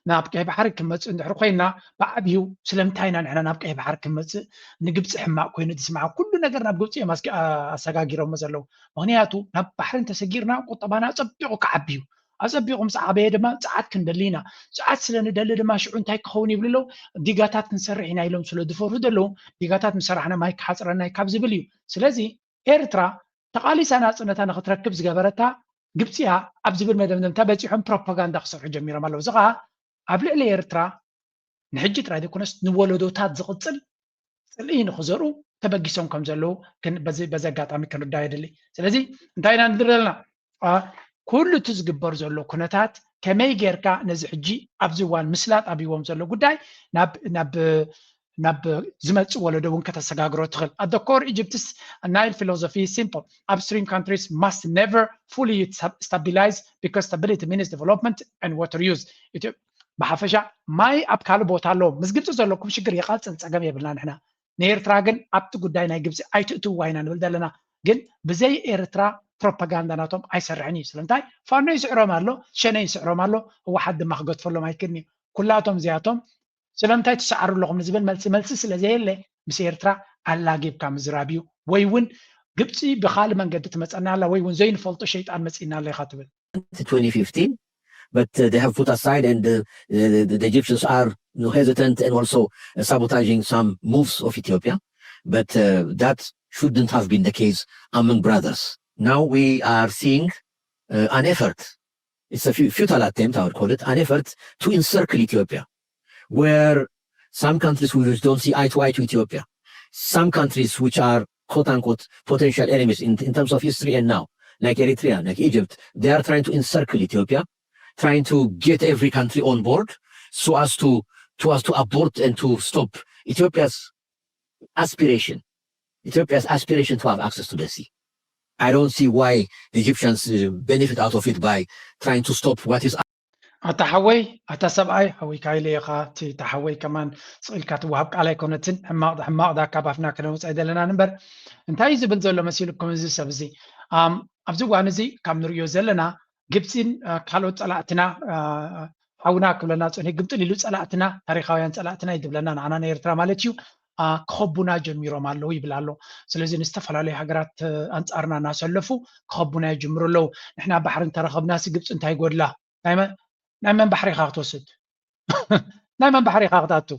ናብ ቀይ ባሕሪ ክመፅእ እንድሕር ኮይና ብዓብዩ ስለምንታይ ኢና ንሕና ናብ ቀይ ባሕሪ ክመፅእ? ንግብፂ ሕማቅ ኮይኑ ዝስምዓ ኩሉ ነገር ናብ ግብፂ እዮም ኣስጊ- ኣሰጋጊሮሞ ዘለዉ። ምክንያቱ ናብ ባሕሪ እንተሰጊርና ቁጠባና ፀቢቁ ክዓቢ እዩ። ኣፀቢቁ ምስ ዓበየ ድማ ፀዓት ክንደሊ ኢና። ፀዓት ስለ ንደሊ ድማ ሽዑ እንታይ ክኸውን ይብሉ ኣለዉ? ዲጋታት ክንሰርሕ ኢና ኢሎም ስለ ዝፈርሁ ዘለዉ ዲጋታት ምሰራሕና ማይ ክሓፅረና እዩ ካብ ዝብል እዩ። ስለዚ ኤርትራ ተቓሊሳ ናፅነታ ንክትረክብ ዝገበረታ ግብፂ እያ ኣብ ዝብል መደምደምታ በፂሖም ፕሮፓጋንዳ ክሰርሑ ጀሚሮም ኣለዉ። እዚ ከዓ ኣብ ልዕሊ ኤርትራ ንሕጂ ጥራይ ዘይኮነስ ንወለዶታት ዝቕፅል ፅልኢ ንክዘርኡ ተበጊሶም ከም ዘለዉ በዚ ኣጋጣሚ ክንርዳ የድሊ። ስለዚ እንታይ ኢና ንብል ዘለና? ኩሉ እቲ ዝግበር ዘሎ ኩነታት ከመይ ጌርካ ነዚ ሕጂ ኣብዚ እዋን ምስላጥ ኣብይዎም ዘሎ ጉዳይ ናብ ናብ ናብ ዝመፅእ ወለዶ እውን ከተሰጋግሮ ትኽእል። At the core, Egypt's Nile philosophy is simple. Upstream countries must never fully stabilize because stability means development and water use. ብሓፈሻ ማይ ኣብ ካልእ ቦታ ኣሎ። ምስ ግብፂ ዘለኩም ሽግር ይቐፅል፣ ፀገም የብልና ንሕና። ንኤርትራ ግን ኣብቲ ጉዳይ ናይ ግብፂ ኣይትእትውዋ ኢና ንብል ዘለና። ግን ብዘይ ኤርትራ ፕሮፓጋንዳ ናቶም ኣይሰርሕን እዩ። ስለምንታይ? ፋኖ ይስዕሮም ኣሎ፣ ሸነ ይስዕሮም ኣሎ፣ ህወሓት ድማ ክገድፈሎም ኣይክእልን እዩ። ኩላቶም እዚኣቶም ስለምንታይ ትሰዓሩ ኣለኹም ንዝብል መልሲ መልሲ ስለ ዘየለ ምስ ኤርትራ ኣላጊብካ ምዝራብ እዩ። ወይ እውን ግብፂ ብካልእ መንገዲ ትመፀና ኣላ ወይ እውን ዘይንፈልጦ ሸይጣን መፂእና ኣሎ ኢኻ ትብል። twenty fifteen, but uh, they have put aside and uh, the, the Egyptians are you know, hesitant and also uh, sabotaging some moves of Ethiopia. But uh, that shouldn't have been the case among brothers. Now we are seeing uh, an effort. It's a fu- futile attempt, I would call it, an effort to encircle Ethiopia, where some countries which don't see eye to eye to Ethiopia, some countries which are quote unquote potential enemies in, in terms of history and now, like Eritrea, like Egypt, they are trying to encircle Ethiopia, trying to get every country on board so as to to as to abort and to stop Ethiopia's aspiration, Ethiopia's aspiration to have access to the sea. I don't see why the Egyptians uh, benefit out of it by trying to stop what is ኣታ ሓወይ፣ ኣታ ሰብኣይ ሓወይካ ኢለ ኢኻ። እቲ እታ ሓወይ ከማን ስቕ ኢልካ ትወሃብ ቃል ኣይኮነትን። ሕማቕ ሕማቕ ዳካ ባፍና ክነውፅእ ኣይደለናን እምበር እንታይ እዩ ዝብል ዘሎ መሲልኩም እዚ ሰብ እዚ? ኣብዚ እዋን እዚ ካብ ንሪኦ ዘለና ግብፂን ካልኦት ፀላእትና ሓውና ክብለና ፀኒሑ ግምጥል ኢሉ ፀላእትና ታሪካውያን ፀላእትና እዩ ዝብለና ንዓና ንኤርትራ ማለት እዩ። ክኸቡና ጀሚሮም ኣለዉ ይብል ኣሎ። ስለዚ ንዝተፈላለዩ ሃገራት ኣንፃርና እናሰለፉ ክኸቡና ይጅምሩ ኣለዉ። ንሕና ባሕሪ እንተረኸብናሲ ግብፂ እንታይ ይጎድላ? ናይ መን ባሕሪ ኢኻ ክትወስድ? ናይ መን ባሕሪ ኢኻ ክትኣቱ?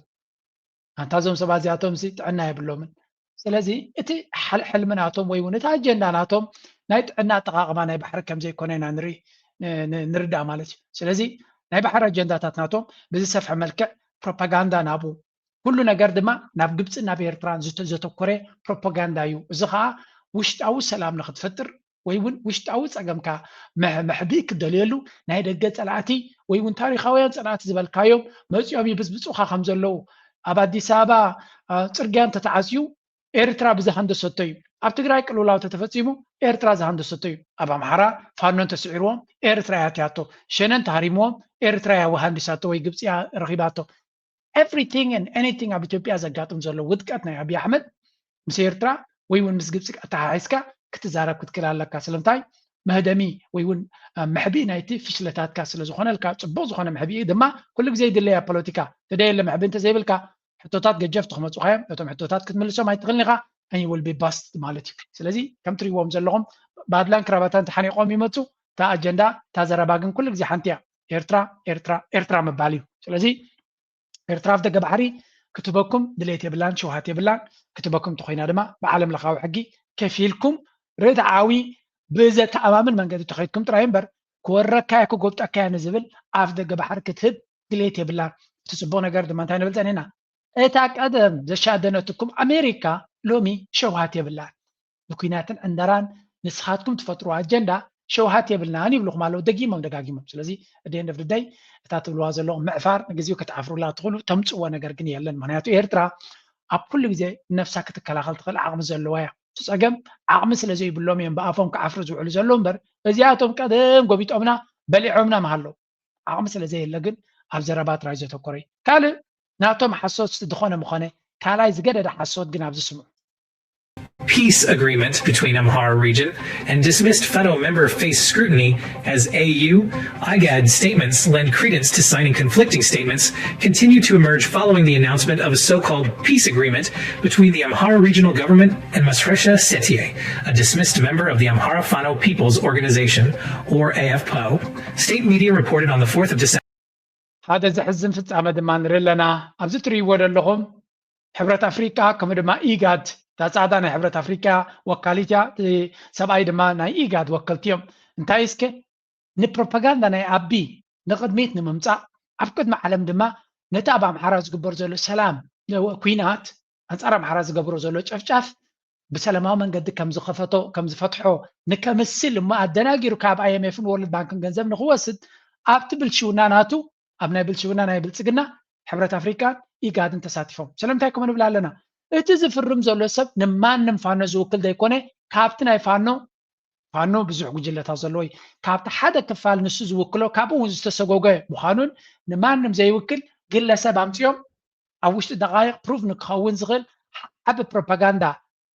ኣንታ እዞም ሰባት እዚኣቶም ሲ ጥዕና የብሎምን። ስለዚ እቲ ሕልሚ ናቶም ወይ እውን እቲ ኣጀንዳ ናቶም ናይ ጥዕና ኣጠቓቕማ ናይ ባሕሪ ከም ዘይኮነ ኢና ንርኢ ንርዳእ ማለት እዩ። ስለዚ ናይ ባሕሪ ኣጀንዳታት ናቶም ብዝሰፍሐ መልክዕ ፕሮፓጋንዳ ናብኡ ኩሉ ነገር ድማ ናብ ግብፅን ናብ ኤርትራን ዘተኮረ ፕሮፓጋንዳ እዩ። እዚ ከዓ ውሽጣዊ ሰላም ንክትፈጥር ወይ እውን ውሽጣዊ ፀገምካ መሕብኢ ክትደልየሉ ናይ ደገ ፀላእቲ ወይ እውን ታሪካውያን ፀላእቲ ዝበልካዮም መፂኦም ይብፅብፁኻ ከም ዘለዉ ኣብ ኣዲስ ኣበባ ፅርግያ እንተተዓፅዩ ኤርትራ ብዝሃንደሰቶ እዩ። ኣብ ትግራይ ቅልውላው ተተፈፂሙ ኤርትራ ዝሃንደሰቶ እዩ። ኣብ ኣምሓራ ፋኖ እንተስዒርዎም ኤርትራ እያ ኣትያቶ። ሸነ እንተሃሪምዎም ኤርትራ እያ ሃንዲሳቶ ወይ ግብፂ እያ ረኺባቶ። Everything and anything ኣብ ኢትዮጵያ ዘጋጥም ዘሎ ውድቀት ናይ ኣብይ ኣሕመድ ምስ ኤርትራ ወይ እውን ምስ ግብፂ ኣተሓሒዝካ ክትዛረብ ክትክእል ኣለካ። ስለምንታይ? መህደሚ ወይ እውን መሕቢኢ ናይቲ ፍሽለታትካ ስለ ዝኾነልካ፣ ፅቡቕ ዝኾነ መሕቢኢ ድማ ኩሉ ግዜ ይድለያ ፖለቲካ። ተደየለ መሕቢኢ እንተዘይብልካ፣ ሕቶታት ገጀፍቲ ክመፁኻ እዮም። ነቶም ሕቶታት ክትምልሶም ኣይትኽእልን ኢኻ። And you will be bust ማለት እዩ። ስለዚ ከም ትሪእዎም ዘለኹም ባድላን ክራባታን ተሓኒቆም ይመፁ። እታ ኣጀንዳ፣ እታ ዘረባ ግን ኩሉ ግዜ ሓንቲ እያ። ኤርትራ፣ ኤርትራ፣ ኤርትራ ምባል እዩ። ስለዚ ኤርትራ ኣብ ደገ ባሕሪ ክትበኩም ድሌት የብላን፣ ሽውሃት የብላን። ክትበኩም ተኾይና ድማ ብዓለም ለኻዊ ሕጊ ከፊልኩም ርትዓዊ ብዘተኣማምን መንገዲ ተኸይድኩም ጥራይ እምበር፣ ክወረካያ ክጎብጠካያ ንዝብል ኣፍ ደገ ባሕሪ ክትህብ ድሌት የብላን። እቲ ጽቡቕ ነገር ድማ እንታይ ንብል ጸኒሕና? እታ ቀደም ዘሻደነትኩም ኣሜሪካ ሎሚ ሸውሃት የብላን። ብኲናትን ዕንደራን ንስኻትኩም ትፈጥሩ ኣጀንዳ ሸውሃት የብልናን ይብልኹም ኣለዉ ደጊሞም ደጋጊሞም። ስለዚ፣ at the end of the day፣ እታ ትብልዋ ዘለኹም ምዕፋር ንግዜኡ ክትዓፍሩላ ትኽእሉ፣ ተምጽእዎ ነገር ግን የለን። ምኽንያቱ ኤርትራ ኣብ ኩሉ ግዜ ነፍሳ ክትከላኸል ትኽእል ዓቕሚ ዘለዋ እያ። እቲ ጸገም፣ ዓቕሚ ስለ ዘይብሎም እዮም ብኣፎም ክዓፍሩ ዝውዕሉ ዘለዉ እምበር፣ እዚኣቶም ቀደም ጎቢጦምና፣ በሊዖምና ምሃለዉ። ዓቕሚ ስለ ዘየለ ግን ኣብ ዘረባ ጥራይ ዘተኮረ እዩ። ካልእ፣ ናቶም ሓሶት ዝኾነ ምኾነ፣ ካልኣይ ዝገደደ ሓሶት ግን ኣብዚ ስምዑ። Peace agreement between Amhara region and dismissed Fano member face scrutiny as A U, IGAD statements lend credence to signing conflicting statements continue to emerge following the announcement of a so-called peace agreement between the Amhara regional government and Masresha Setie, a dismissed member of the Amhara Fano People's Organization, or A F P O. State media reported on the fourth of December. ሓደ ዘሕዝን ፍጻመ ድማ ንርኢ ኣለና። ኣብዚ ትርእይዎ ዘለኹም ሕብረት ኣፍሪቃ ከምኡ ድማ ኢጋድ፣ እታ ጻዕዳ ናይ ሕብረት ኣፍሪቃ ወካሊት እያ፣ እቲ ሰብኣይ ድማ ናይ ኢጋድ ወከልቲ እዮም። እንታይ እስከ ንፕሮፓጋንዳ ናይ ኣቢ ንቕድሚት ንምምጻእ ኣብ ቅድሚ ዓለም ድማ ነቲ ኣብ ኣምሓራ ዝግበር ዘሎ ሰላም ለ- ኲናት ኣንጻር ኣምሓራ ዝገብሮ ዘሎ ጨፍጫፍ ብሰላማዊ መንገዲ ከም ዝኸፈቶ ከም ዝፈትሖ ንከምስል እሞ ኣደናጊሩ ካብ ኣይኤምኤፍን ወርልድ ባንክን ገንዘብ ንክወስድ ኣብቲ ብልሽውና ናቱ ኣብ ናይ ብልሽውና ናይ ብልጽግና ሕብረት ኣፍሪቃን ኢጋድን ተሳቲፎም። ስለምንታይ ከምኡ ንብል ኣለና? እቲ ዝፍርም ዘሎ ሰብ ንማንም ፋኖ ዝውክል ዘይኮነ ካብቲ ናይ ፋኖ ፋኖ ብዙሕ ጉጅለታት ዘለዎ እዩ። ካብቲ ሓደ ክፋል ንሱ ዝውክሎ ካብኡ እውን ዝተሰጎገ ምዃኑን ንማንም ዘይውክል ግለሰብ ኣምፅኦም ኣብ ውሽጢ ደቃይቕ ፕሩፍ ንክኸውን ዝኽእል ዓቢ ፕሮፓጋንዳ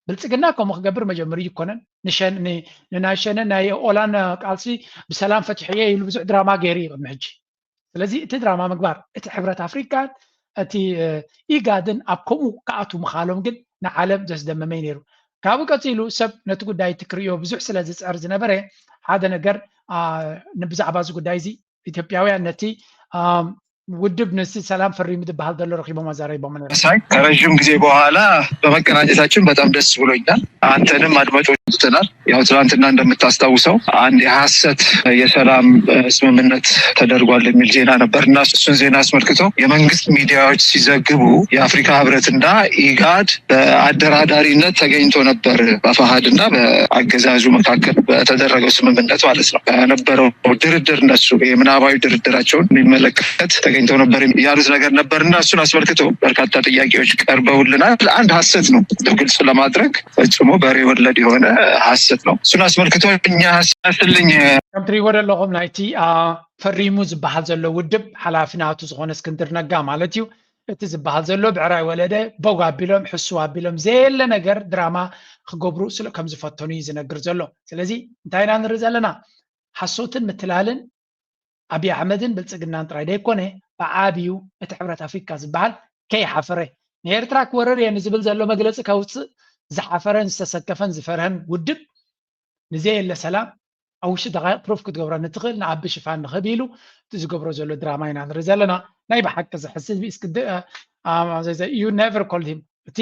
ብልፅግና ከምኡ ክገብር መጀመሪ ይኮነን። ንሸን- ን- ንናይ ሸነን ናይ ኦላን ቃልሲ ብሰላም ፈትሐዮ ኢሉ ብዙሕ ድራማ ገይሩ እዩ ቅድሚ ሕጂ። ስለዚ እቲ ድራማ ምግባር እቲ ሕብረት ኣፍሪካን እቲ ኢጋድን ኣብ ከምኡ ክኣትዉ ምኻሎም ግን ንዓለም ዘስደመመ እዩ ነይሩ። ካብኡ ቀፂሉ ሰብ ነቲ ጉዳይ እቲ ክርእዮ ብዙሕ ስለ ዝፅዕር ዝነበረ ሓደ ነገር ብዛዕባ እዚ ጉዳይ እዚ ኢትዮጵያውያን ነቲ ውድብ ንሲ ሰላም ፈሪሙ ዝበሃል ዘሎ ረኪቦም ኣዛረይቦም ነይሩ። ሳይ ከረዥም ጊዜ በኋላ በመገናኘታችን በጣም ደስ ብሎኛል። አንተንም አድማጮች ትተናል። ያው ትናንትና እንደምታስታውሰው አንድ የሐሰት የሰላም ስምምነት ተደርጓል የሚል ዜና ነበር እና እሱን ዜና አስመልክቶ የመንግስት ሚዲያዎች ሲዘግቡ የአፍሪካ ህብረትና ኢጋድ በአደራዳሪነት ተገኝቶ ነበር በፈሃድ እና በአገዛዙ መካከል በተደረገው ስምምነት ማለት ነው። በነበረው ድርድር እነሱ የምናባዊ ድርድራቸውን የሚመለከት ተገኝተው ነበር ያሉት ነገር ነበር እና እሱን አስመልክቶ በርካታ ጥያቄዎች ቀርበውልናል። አንድ ሐሰት ነው ግልጽ ለማድረግ ፈጽሞ በሬ ወለድ የሆነ ሐሰት ነው። እሱን አስመልክቶ እኛ ሐሰትልኝ ከም ትሪእዎ ዘለኹም ናይቲ ፈሪሙ ዝበሃል ዘሎ ውድብ ሓላፊ ናቱ ዝኾነ እስክንድር ነጋ ማለት እዩ። እቲ ዝበሃል ዘሎ ብዕራይ ወለደ ቦግ ኣቢሎም ሕሱ ኣቢሎም ዘየለ ነገር ድራማ ክገብሩ ስለ ከም ዝፈተኑ እዩ ዝነግር ዘሎ። ስለዚ እንታይ ኢና ንርኢ ዘለና? ሓሶትን ምትላልን ኣብይ ኣሕመድን ብልፅግናን ጥራይ ደይኮነ ብዓብዩ እቲ ሕብረት ኣፍሪካ ዝበሃል ከይሓፈረ ንኤርትራ ክወርር እየ ንዝብል ዘሎ መግለፂ ከውፅእ ዝሓፈረን ዝተሰከፈን ዝፈርሀን ውድብ ንዘየለ ሰላም ኣብ ውሽጢ ደቃይቕ ፕሩፍ ክትገብረኒ ትኽእል ንኣቢ ሽፋን ንኽብ ኢሉ እቲ ዝገብሮ ዘሎ ድራማ ኢና ንርኢ ዘለና። ናይ ብሓቂ ዘሕስብ እስክንድር you never called him። እቲ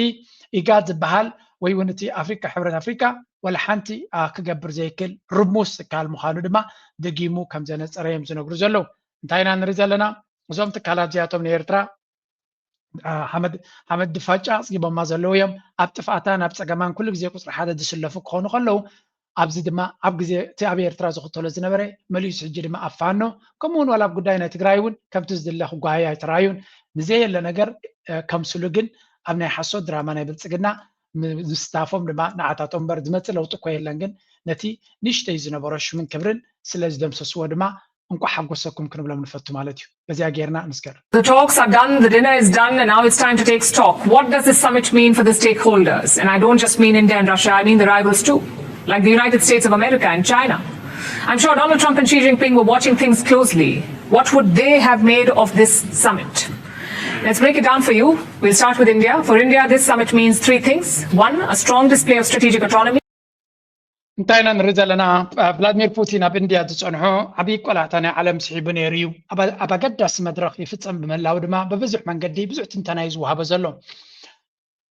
ኢጋድ ዝበሃል ወይ እውን እቲ ኣፍሪካ ሕብረት ኣፍሪካ ወላ ሓንቲ ክገብር ዘይክእል ርሙስ ትካል ምዃኑ ድማ ደጊሙ ከም ዘነፀረ እዮም ዝነግሩ ዘለዉ። እንታይ ኢና ንርኢ ዘለና? እዞም ትካላት እዚኣቶም ንኤርትራ ሓመድ ድፋጫ ኣፅጊቦማ ዘለዉ እዮም። ኣብ ጥፍኣታን ኣብ ፀገማን ኩሉ ግዜ ቁፅሪ ሓደ ዝስለፉ ክኾኑ ከለዉ ኣብዚ ድማ ኣብ ግዜ እቲ ኣብ ኤርትራ ዝኽተሎ ዝነበረ መሊሱ ሕጂ ድማ ኣብ ፋኖ ከምኡ እውን ዋላ ኣብ ጉዳይ ናይ ትግራይ እውን ከምቲ ዝድለ ክጓየ ኣይተራዩን ንዘየለ ነገር ከምስሉ ግን ኣብ ናይ ሓሶት ድራማ ናይ ብልፅግና ምስታፎም ድማ ንዓታቶም እምበር ዝመፅእ ለውጢ እኮ የለን ግን ነቲ ንእሽተይ ዝነበሮ ሽምን ክብርን ስለ ዝደምሰስዎ ድማ እንኳዕ ሓጎሰኩም ክንብሎም ንፈቱ ማለት እዩ። በዚኣ ጌርና ንስገር። The talks are done, the dinner is done, and now it's time to take stock. What does this summit mean for the stakeholders? And I don't just mean India and Russia, I mean the rivals too, like the United States of America and China. I'm sure Donald Trump and Xi Jinping were watching things closely. What would they have made of this summit? Let's break it down for you. We'll start with India. For India, this summit means three things. One, a strong display of strategic autonomy. እንታይ ኢና ንርኢ ዘለና? ቭላድሚር ፑቲን ኣብ እንድያ ዝፀንሖ ዓብዪ ቆላሕታ ናይ ዓለም ስሒቡ ነይሩ እዩ። ኣብ ኣገዳሲ መድረኽ ይፍፀም ብምህላው ድማ ብብዙሕ መንገዲ ብዙሕ ትንተና እዩ ዝወሃቦ ዘሎ።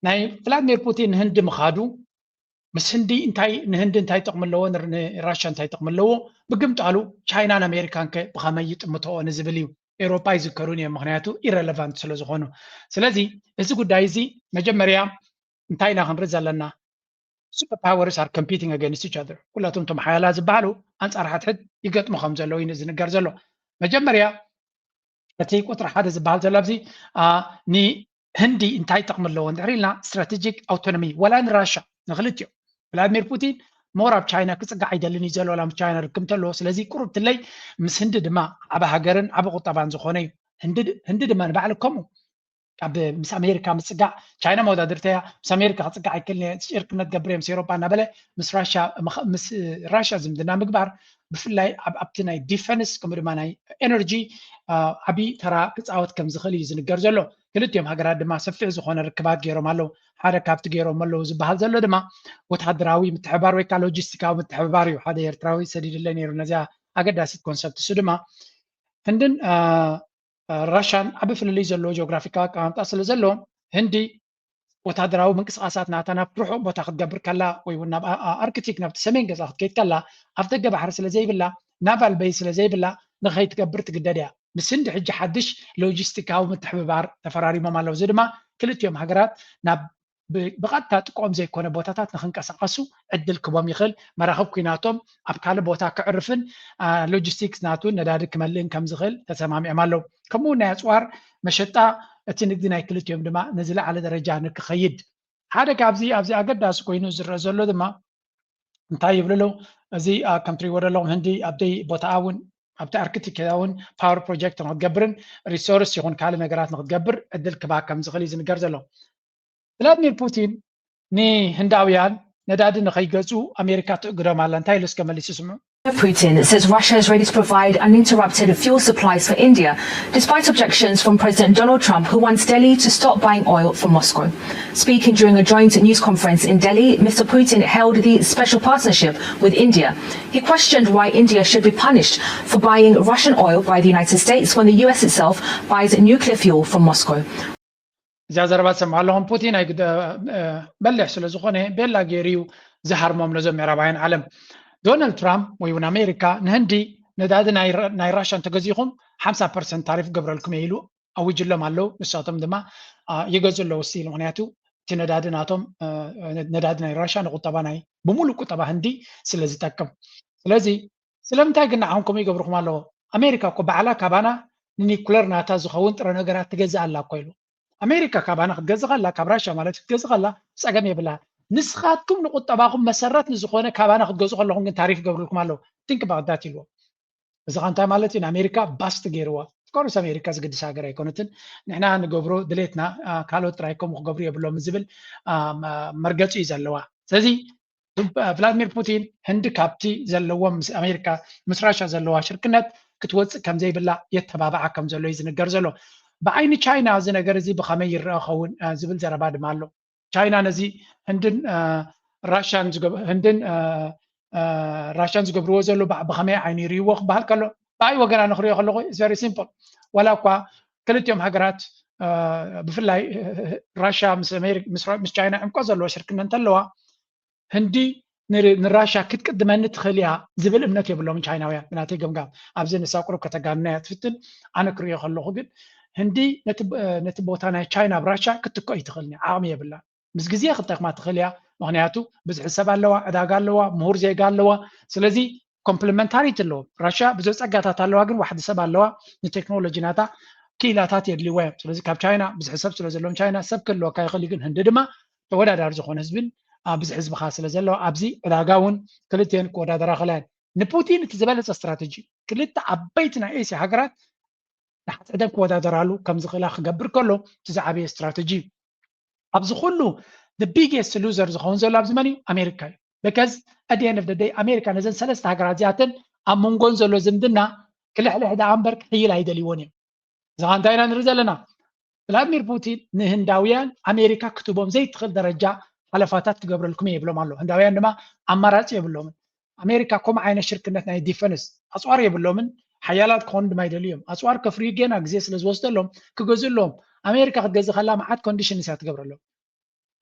ናይ ቭላድሚር ፑቲን ንህንዲ ምኻዱ ምስ ህንዲ እንታይ ንህንዲ እንታይ ጥቕሚ ኣለዎ ንራሻ እንታይ ጥቕሚ ኣለዎ? ብግምጣሉ ቻይናን ኣሜሪካን ከ ብኸመይ ይጥምተኦ ንዝብል እዩ። ኤውሮጳ ኣይዝከሩን እዮም፣ ምክንያቱ ኢረለቫንት ስለዝኾኑ። ስለዚ እዚ ጉዳይ እዚ መጀመርያ እንታይ ኢና ክንርኢ ዘለና? Superpowers are competing against each other። ኩላቶም እቶም ሓያላት ዝበሃሉ ኣንጻር ሓድሕድ ይገጥሙ ከም ዘለዉ እዩ ዝንገር ዘሎ። መጀመርያ እቲ ቁፅሪ ሓደ ዝበሃል ዘሎ ኣብዚ ንህንዲ እንታይ ጥቕሚ ኣለዎ እንድሕር ኢልና ስትራቴጂክ ኣውቶኖሚ ወላ ንራሻ ንክልቲኦ። ቭላድሚር ፑቲን ሞር ኣብ ቻይና ክፅጋዕ ኣይደልን እዩ ዘሎ፣ ላም ቻይና ርክብ እንተለዎ። ስለዚ ቁሩብ ትለይ ምስ ህንዲ ድማ ዓቢ ሃገርን ዓቢ ቁጠባን ዝኾነ እዩ። ህንዲ ድማ ንባዕሉ ከምኡ ኣብ ምስ ኣሜሪካ ምፅጋዕ ቻይና መወዳድርታ እያ። ምስ ኣሜሪካ ክፅጋዕ ኣይክእልን እየ፣ ሽርክነት ገብር እየ ምስ ኤሮፓ እናበለ ምስ ራሻ ዝምድና ምግባር ብፍላይ ኣብቲ ናይ ዲፈንስ ከምኡ ድማ ናይ ኤነርጂ ዓብዪ ተራ ክፃወት ከም ዝኽእል እዩ ዝንገር ዘሎ። ክልቲኦም ሃገራት ድማ ሰፊሕ ዝኾነ ርክባት ገይሮም ኣለዉ። ሓደ ካብቲ ገይሮም ኣለዉ ዝበሃል ዘሎ ድማ ወታደራዊ ምትሕብባር ወይ ከዓ ሎጂስቲካዊ ምትሕብባር እዩ። ሓደ ኤርትራዊ ሰዲድለይ ነይሩ ነዚኣ ኣገዳሲት ኮንሰፕት። እሱ ድማ ህንድን ራሻን ዓቢ ፍልልይ ዘለዎ ጂኦግራፊካዊ ኣቀማምጣ ስለ ዘለዎ ህንዲ ወታደራዊ ምንቅስቃሳት ናታ ናብ ርሑቕ ቦታ ክትገብር ከላ ወይ እውን ናብ ኣርክቲክ ናብቲ ሰሜን ገዛ ክትከይድ ከላ ኣፍ ደገ ባሕሪ ስለ ዘይብላ ናቫል በይ ስለ ዘይብላ ንኸይትገብር ትግደድ እያ። ምስ ህንዲ ሕጂ ሓድሽ ሎጂስቲካዊ ምትሕብባር ተፈራሪሞም ኣለዉ። እዚ ድማ ክልቲኦም ሃገራት ናብ ብቐጥታ ጥቆም ዘይኮነ ቦታታት ንክንቀሳቐሱ ዕድል ክቦም ይኽእል። መራኽብ ኩናቶም ኣብ ካልእ ቦታ ክዕርፍን ሎጂስቲክስ ናቱ ነዳዲ ክመልእን ከም ዝኽእል ተሰማሚዖም ኣለዉ። ከምኡ ናይ ኣፅዋር መሸጣ እቲ ንግዲ ናይ ክልቲኦም ድማ ንዝለዓለ ደረጃ ንክኸይድ ሓደ ካብዚ ኣብዚ ኣገዳሲ ኮይኑ ዝረአ ዘሎ ድማ እንታይ ይብሉ ኣለዉ? እዚ ከም ትሪእዎ ዘለኹም ህንዲ ኣብደይ ቦታ እውን ኣብቲ ኣርክቲክ እውን ፓወር ፕሮጀክት ንክትገብርን ሪሶርስ ይኹን ካልእ ነገራት ንክትገብር ዕድል ክባ ከም ዝኽእል እዩ ዝንገር ዘሎ። ቭላድሚር ፑቲን ንህንዳውያን ነዳዲ ንኸይገዝኡ ኣሜሪካ ትእግዶም ኣላ። እንታይ ኢሉ እስከ መሊሱ ስምዑ። Putin says Russia is ready to provide uninterrupted fuel supplies for India, despite objections from President Donald Trump, who wants Delhi to stop buying oil from Moscow. Speaking during a joint news conference in Delhi, Mister Putin hailed the special partnership with India. He questioned why India should be punished for buying Russian oil by the United States when the U S itself buys nuclear fuel from Moscow. እዚኣ ዘረባ ትሰምዑ ኣለኹም። ፑቲን ኣይ በልሕ ስለ ዝኾነ ቤላ ገይሩ እዩ ዝሃርሞም ነዞም ምዕራባውያን ዓለም። ዶናልድ ትራምፕ ወይ እውን ኣሜሪካ ንህንዲ ነዳዲ ናይ ራሻ እንተገዚእኹም ሓምሳ ፐርሰንት ታሪፍ ገብረልኩም እየ ኢሉ ኣውጅሎም ኣለዉ። ንሳቶም ድማ ይገዙ ኣለዉ ስቲል፣ ምክንያቱ እቲ ነዳዲ ናቶም ነዳዲ ናይ ራሻ ንቁጠባ ናይ ብሙሉእ ቁጠባ ህንዲ ስለ ዝጠቅም። ስለዚ ስለምንታይ ግን ንዓኹም ከምኡ ይገብርኩም ኣለዎ? ኣሜሪካ እኮ ባዕላ ካባና ንኒኩለር ናታ ዝኸውን ጥረ ነገራት ትገዝእ ኣላ እኮ ኢሉ። ኣሜሪካ ካባና ክትገዝእ ከላ ካብ ራሻ ማለት ክትገዝእ ከላ ፀገም የብላ። ንስኻትኩም ንቁጠባኹም መሰረት ንዝኾነ ካባና ክትገዝኡ ከለኹም ግን ታሪፍ ይገብርልኩም ኣለዉ። ቲንክ ባውት ዳት ኢልዎ። እዚ ኸ እንታይ ማለት እዩ? ንኣሜሪካ ባስት ገይርዋ። ኦፍኮርስ ኣሜሪካ ዝግድስ ሃገር ኣይኮነትን። ንሕና ንገብሮ ድሌትና ካልኦት ጥራይ ከምኡ ክገብሩ የብሎም ዝብል መርገፂ እዩ ዘለዋ። ስለዚ ቭላድሚር ፑቲን ህንዲ ካብቲ ዘለዎም ምስ ኣሜሪካ ምስ ራሻ ዘለዋ ሽርክነት ክትወፅእ ከም ዘይብላ የተባብዓ ከም ዘሎ እዩ ዝንገር ዘሎ። ብዓይኒ ቻይና እዚ ነገር እዚ ብኸመይ ይረአ ኸውን ዝብል ዘረባ ድማ ኣሎ። ቻይና ነዚ ህንድን ራሻን ህንድን ራሻን ዝገብርዎ ዘሎ ብኸመይ ዓይኒ ይርእይዎ ክበሃል ከሎ ብኣይ ወገና ንክሪኦ ከለኹ ቨሪ ሲምፕል። ዋላ እኳ ክልቲኦም ሃገራት ብፍላይ ራሻ ምስ ቻይና ዕምቆ ዘለዎ ሽርክነት እንተለዋ ህንዲ ንራሻ ክትቅድመኒ ትኽእል እያ ዝብል እምነት የብሎምን ቻይናውያን ብናተይ ገምጋም። ኣብዚ ንሳ ቁሩብ ከተጋንና እያ ትፍትን። ኣነ ክሪኦ ከለኹ ግን ህንዲ ነቲ ቦታ ናይ ቻይና ኣብ ራሻ ክትትክኦ ኣይትኽእልን እያ፣ ዓቕሚ የብላን። ምስ ግዜ ክትጠቅማ ትኽእል እያ፣ ምኽንያቱ ብዝሒ ሰብ ኣለዋ፣ ዕዳጋ ኣለዋ፣ ምሁር ዜጋ ኣለዋ። ስለዚ ኮምፕሊመንታሪቲ ኣለዎም። ራሻ ብዙሕ ጸጋታት ኣለዋ፣ ግን ዋሕዲ ሰብ ኣለዋ፣ ንቴክኖሎጂ ናታ ክኢላታት የድልይዋ እዮም። ስለዚ ካብ ቻይና ብዝሒ ሰብ ስለ ዘለዎም ቻይና ሰብ ክህልወካ ይኽእል እዩ፣ ግን ህንዲ ድማ ተወዳዳሪ ዝኾነ ህዝብን ብዝሒ ህዝቢ ከኣ ስለ ዘለዋ ኣብዚ ዕዳጋ እውን ክልቲኤን ክወዳደራ ይኽእላ እየን። ንፑቲን እቲ ዝበለጸ ስትራተጂ ክልተ ዓበይቲ ናይ ኤስያ ሃገራት ንሓድሕደን ክወዳደራሉ ከም ዝኽእላ ክገብር ከሎ እቲ ዝዓበየ ስትራተጂ እዩ። ኣብዚ ኩሉ the biggest loser ዝኸውን ዘሎ ኣብዚ መን እዩ? ኣሜሪካ እዩ። because at the end of the day ኣሜሪካ ነዘን ሰለስተ ሃገራት እዚኣተን ኣብ መንጎን ዘሎ ዝምድና ክልሕልሕ ደኣ እምበር ክሕይል ኣይደልይዎን እዮም። እዚ ኸኣ እንታይ ኢና ንርኢ ዘለና? ቭላድሚር ፑቲን ንህንዳውያን ኣሜሪካ ክትቦም ዘይትኽእል ደረጃ ሓለፋታት ክገብረልኩም እየ ይብሎም ኣሎ። ህንዳውያን ድማ ኣማራፂ የብሎምን። ኣሜሪካ ከምኡ ዓይነት ሽርክነት ናይ ዲፈንስ ኣፅዋር የብሎምን። ሓያላት ክኾኑ ድማ ይደልዩ እዮም። ኣፅዋር ከፍርዩ ገና ግዜ ስለ ዝወስደሎም ክገዝእሎም ኣሜሪካ ክትገዝእ ከላ መዓት ኮንዲሽንስ እያ ትገብረሎም።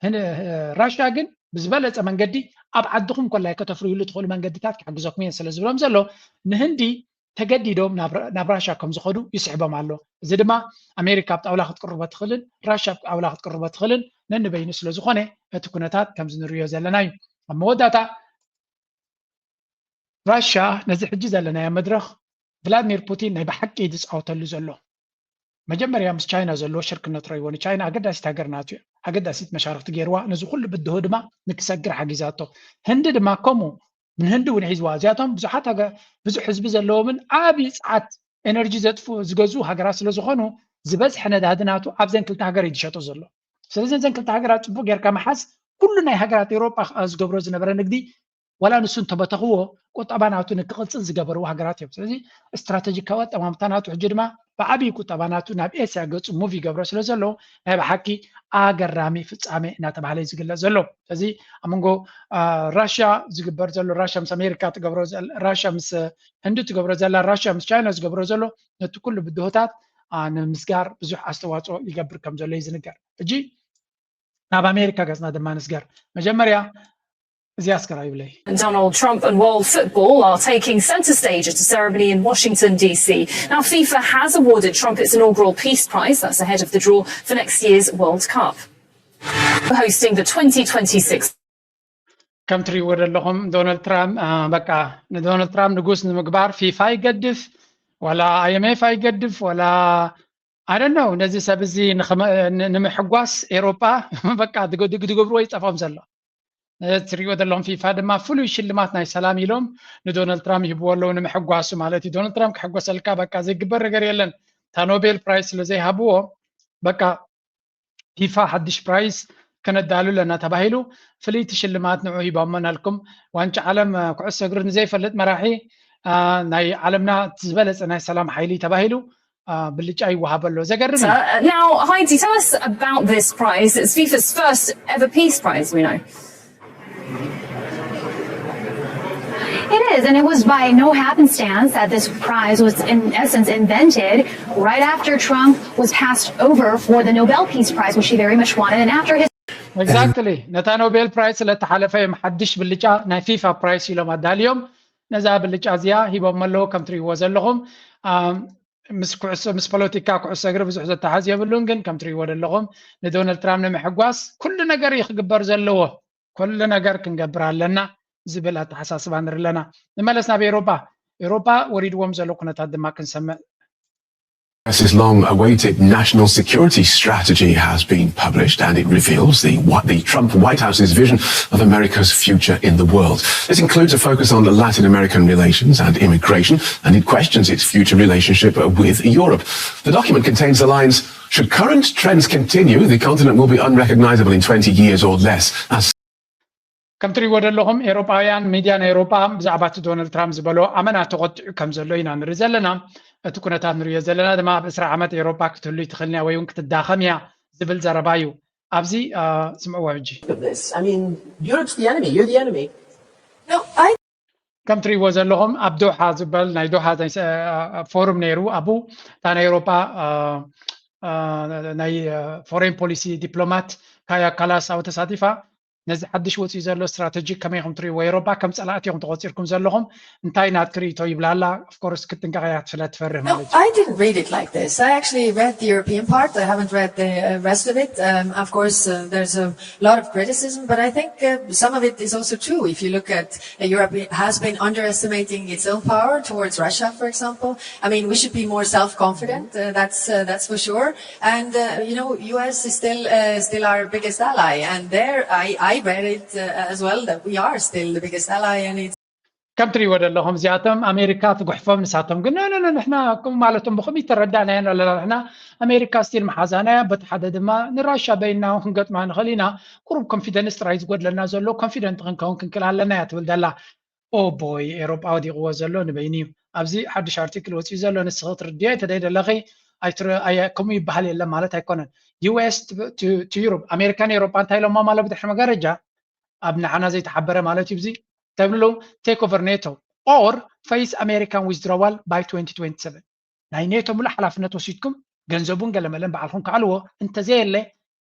ራሽያ ግን ብዝበለፀ መንገዲ ኣብ ዓድኹም ኮላይ ከተፍርዩሉ ትኽእሉ መንገድታት ክሕግዘኩም እየን ስለ ዝብሎም ዘሎ ንህንዲ ተገዲዶም ናብ ራሽያ ከም ዝኸዱ ይስሕቦም ኣሎ። እዚ ድማ ኣሜሪካ ኣብ ጣውላ ክትቅርቦ ትኽእልን ራሽያ ኣብ ጣውላ ክትቅርቦ ትኽእልን ነንበይኑ ስለ ዝኾነ እቲ ኩነታት ከምዚ ንሪኦ ዘለና እዩ። ኣብ መወዳእታ ራሽያ ነዚ ሕጂ ዘለናዮ መድረኽ ቭላድሚር ፑቲን ናይ ብሓቂ ዝፃወተሉ ዘሎ መጀመርያ ምስ ቻይና ዘለዎ ሽርክነት ረይዎ ንቻይና ኣገዳሲት ሃገር ናቱ እያ ኣገዳሲት መሻርክቲ ገይርዋ ነዚ ኩሉ ብድሆ ድማ ንክሰግር ሓጊዛቶ ህንዲ ድማ ከምኡ ንህንዲ እውን ሒዝዋ እዚኣቶም ብዙሓት ብዙሕ ህዝቢ ዘለዎምን ዓብዪ ፀዓት ኤነርጂ ዘጥፍኡ ዝገዝኡ ሃገራት ስለ ዝኾኑ ዝበዝሐ ነዳዲ ናቱ ኣብዘን ክልተ ሃገር እዩ ዝሸጦ ዘሎ ስለዚ እዘን ክልተ ሃገራት ፅቡቅ ጌርካ መሓዝ ኩሉ ናይ ሃገራት ኤውሮጳ ዝገብሮ ዝነበረ ንግዲ ዋላ ንሱ እንተበተኽዎ ቁጠባ ናቱ ንክቕፅል ዝገበርዎ ሃገራት እዮም ስለዚ ስትራተጂካዊ ኣጠማምታ ናቱ ሕጂ ድማ ብዓብዪ ቁጠባ ናቱ ናብ ኤስያ ገፁ ሙቭ ይገብሮ ስለ ዘሎ ናይ ብሓቂ ኣገራሚ ፍፃሜ እናተባሃለ እዩ ዝግለፅ ዘሎ ስለዚ ኣብ መንጎ ራሽያ ዝግበር ዘሎ ራሽያ ምስ ኣሜሪካ ትገብሮ ራሽያ ምስ ህንዲ ትገብሮ ዘላ ራሽያ ምስ ቻይና ዝገብሮ ዘሎ ነቲ ኩሉ ብድሆታት ንምስጋር ብዙሕ ኣስተዋፅኦ ይገብር ከም ዘሎ እዩ ዝንገር ሕጂ ናብ ኣሜሪካ ገፅና ድማ ንስገር መጀመርያ እዚኣ እስከ ራዩብለይ Donald Trump and world football are taking center stage at a ceremony in Washington, D C. Now, FIFA has awarded Trump its inaugural Peace Prize. That's ahead of the draw for next year's World Cup. Hosting the twenty twenty-six ከም ትሪእዎ ዘለኹም ዶናልድ ትራምፕ በቃ ንዶናልድ ትራምፕ ንጉስ ንምግባር ፊፋ ይገድፍ ዋላ ኣይኤምኤፍ ኣይገድፍ ዋላ ኣደነው ነዚ ሰብ እዚ ንምሕጓስ ኤሮጳ በቃ ዝገብርዎ ይጠፎም ዘሎ ትሪእዎ ዘለኹም ፊፋ ድማ ፍሉይ ሽልማት ናይ ሰላም ኢሎም ንዶናልድ ትራምፕ ይህብዎ ኣለዉ ንምሕጓሱ ማለት እዩ ዶናልድ ትራምፕ ክሕጎሰልካ በቃ ዘይግበር ነገር የለን እታ ኖቤል ፕራይስ ስለ ዘይሃብዎ በቃ ፊፋ ሓድሽ ፕራይስ ከነዳሉ ኣለና ተባሂሉ ፍልይቲ ሽልማት ንዑ ሂቦሞናልኩም ዋንጫ ዓለም ኩዕሶ እግሪ ንዘይፈልጥ መራሒ ናይ ዓለምና ዝበለፀ ናይ ሰላም ሓይሊ ተባሂሉ ብልጫ ይወሃበሎ ዘገርም Now, Heidi, tell us about this prize. It's FIFA's first ever peace prize, we know. It is, and it was by no happenstance that this prize was, in essence, invented right after Trump was passed over for the Nobel Peace Prize, which he very much wanted, and after his. Exactly. ነታ ኖቤል ፕራይዝ ስለተሓለፈ እዮም ሓድሽ ብልጫ ናይ ፊፋ ፕራይስ ኢሎም ኣዳልዮም ነዛ ብልጫ እዚኣ ሂቦም ኣለዉ ከም ትሪእዎ ዘለኹም ምስ ኩዕሶ ምስ ፖለቲካ ኩዕሶ እግሪ ብዙሕ ዘተሓዝ የብሉን ግን ከም ትሪእዎ ዘለኹም ንዶናልድ ትራምፕ ንምሕጓስ ኩሉ ነገር እዩ ክግበር ዘለዎ ኩሉ ነገር ክንገብር ኣለና ዝብል ኣተሓሳስባ ንርኢ ኣለና። ንመለስ ናብ ኤውሮጳ። ኤውሮጳ ወሪድዎም ዘሎ ኩነታት ድማ ክንሰምዕ። This long awaited national security strategy has been published and it reveals the, what the Trump White House's vision of America's future in the world. This includes a focus on Latin American relations and immigration, and it questions its future relationship with Europe. The document contains the lines Should current trends continue, the continent will be unrecognizable in twenty years or less. As ከም ትሪእዎ ዘለኹም ኤሮጳውያን ሚድያ ናይ ኤሮጳ ብዛዕባ እቲ ዶናልድ ትራምፕ ዝበሎ ኣመና ተቆጢዑ ከም ዘሎ ኢና ንርኢ ዘለና እቲ ኩነታት ንሪኦ ዘለና ድማ ኣብ ዕስራ ዓመት ኤሮጳ ክትህሉ ትኽእል እያ ወይ እውን ክትዳኸም እያ ዝብል ዘረባ እዩ ኣብዚ ስምዕዎ ሕጂ Europe's the enemy, you're the enemy. ከም ትሪእዎ ዘለኹም ኣብ ዶሓ ዝበል ናይ ዶሓ ፎሩም ነይሩ ኣብኡ እታ ናይ ኤሮጳ ናይ ፎሬን ፖሊሲ ዲፕሎማት ካያ ካላስ ኣብኡ ተሳቲፋ ነዚ ሓድሽ ወፂኡ ዘሎ ስትራተጂ ከመይ ኢኹም ትሪእዎ ኤሮጳ ከም ፀላእቲ ኢኹም ተቆፂርኩም ዘለኹም እንታይ ናትኪ ርኢቶ ይብላ ኣላ ኦፍኮርስ ክትጥንቀቕ እያ ትፍለ ትፈርህ ማለት እዩ I didn't read it like this. I actually read the European part. I haven't read the uh, rest of it. Um, of course, uh, there's a lot of criticism, but I think uh, some of it is also true. If you look at uh, Europe has been underestimating its own power towards Russia, for example. I mean, we should be more self-confident. Uh, that's uh, that's for sure. And uh, you know, U S is still uh, still our biggest ally, and there I I read it uh, as well that we are still the biggest ally, and it's ከም ትሪእዎ ዘለኹም እዚኣቶም ኣሜሪካ ትጉሕፎም፣ ንሳቶም ግን ኖ ኖ ኖ፣ ንሕና ከምኡ ማለቶም ብኸመይ ተረዳእናዮ ኣለና? ንሕና ኣሜሪካ ስቲል መሓዛና እያ፣ በቲ ሓደ ድማ ንራሻ በይንና እውን ክንገጥማ ንኽእል ኢና። ቁሩብ ኮንፊደንስ ጥራይ ዝጎድለና ዘሎ፣ ኮንፊደንት ክንከውን ክንክእል ኣለና እያ ትብል ዘላ። ኦ ቦይ፣ ኤሮጳ ወዲቕዎ ዘሎ ንበይኑ እዩ። ኣብዚ ሓድሽ ኣርቲክል ወፂኡ ዘሎ፣ ንስኺ ክትርድዮ ተደይ ደለኺ ኣይትረ-፣ ኣየ-፣ ከምኡ ይበሃል የለን ማለት ኣይኮነን። ዩ ኤስ ቱ ዩሮፕ፣ ኣሜሪካን ኤሮጳ እንታይ ኢሎማ ማለት ብድሕሪ መጋረጃ ኣብ ንዓና ዘይተሓበረ ማለት እዩ። እዚ ተብሉ ቴክ ኦቨር ኔቶ or face American withdrawal by twenty twenty-seven። ናይ ኔቶ ሙሉእ ሓላፍነት ወሲድኩም ገንዘቡን ገለመለን ባዕልኩም ከኣልዎ፣ እንተዘየለ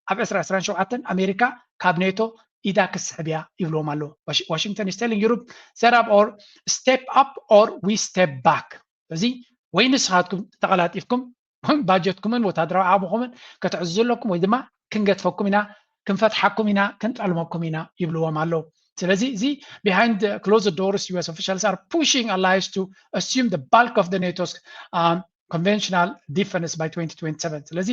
ኣብ ዕስራ ዕስራን ሸውዓተን ኣሜሪካ ካብ ኔቶ ኢዳ ክስሕብ እያ ይብልዎም ኣለዉ። ዋሽ-፣ ዋሽንግተን is telling Europe set up or step up or we step back። ስለዚ ወይ ንስኻትኩም ተቐላጢፍኩም ባጀትኩምን ወታደራዊ ዓቕምኹምን ከተዕዝዙ ኣለኩም፣ ወይ ድማ ክንገድፈኩም ኢና፣ ክንፈትሓኩም ኢና፣ ክንጠልመኩም ኢና ይብልዎም ኣለዉ። ስለዚ እዚ behind closed doors U S officials are pushing allies to assume the bulk of the NATO's um, conventional defense by twenty twenty-seven። ስለዚ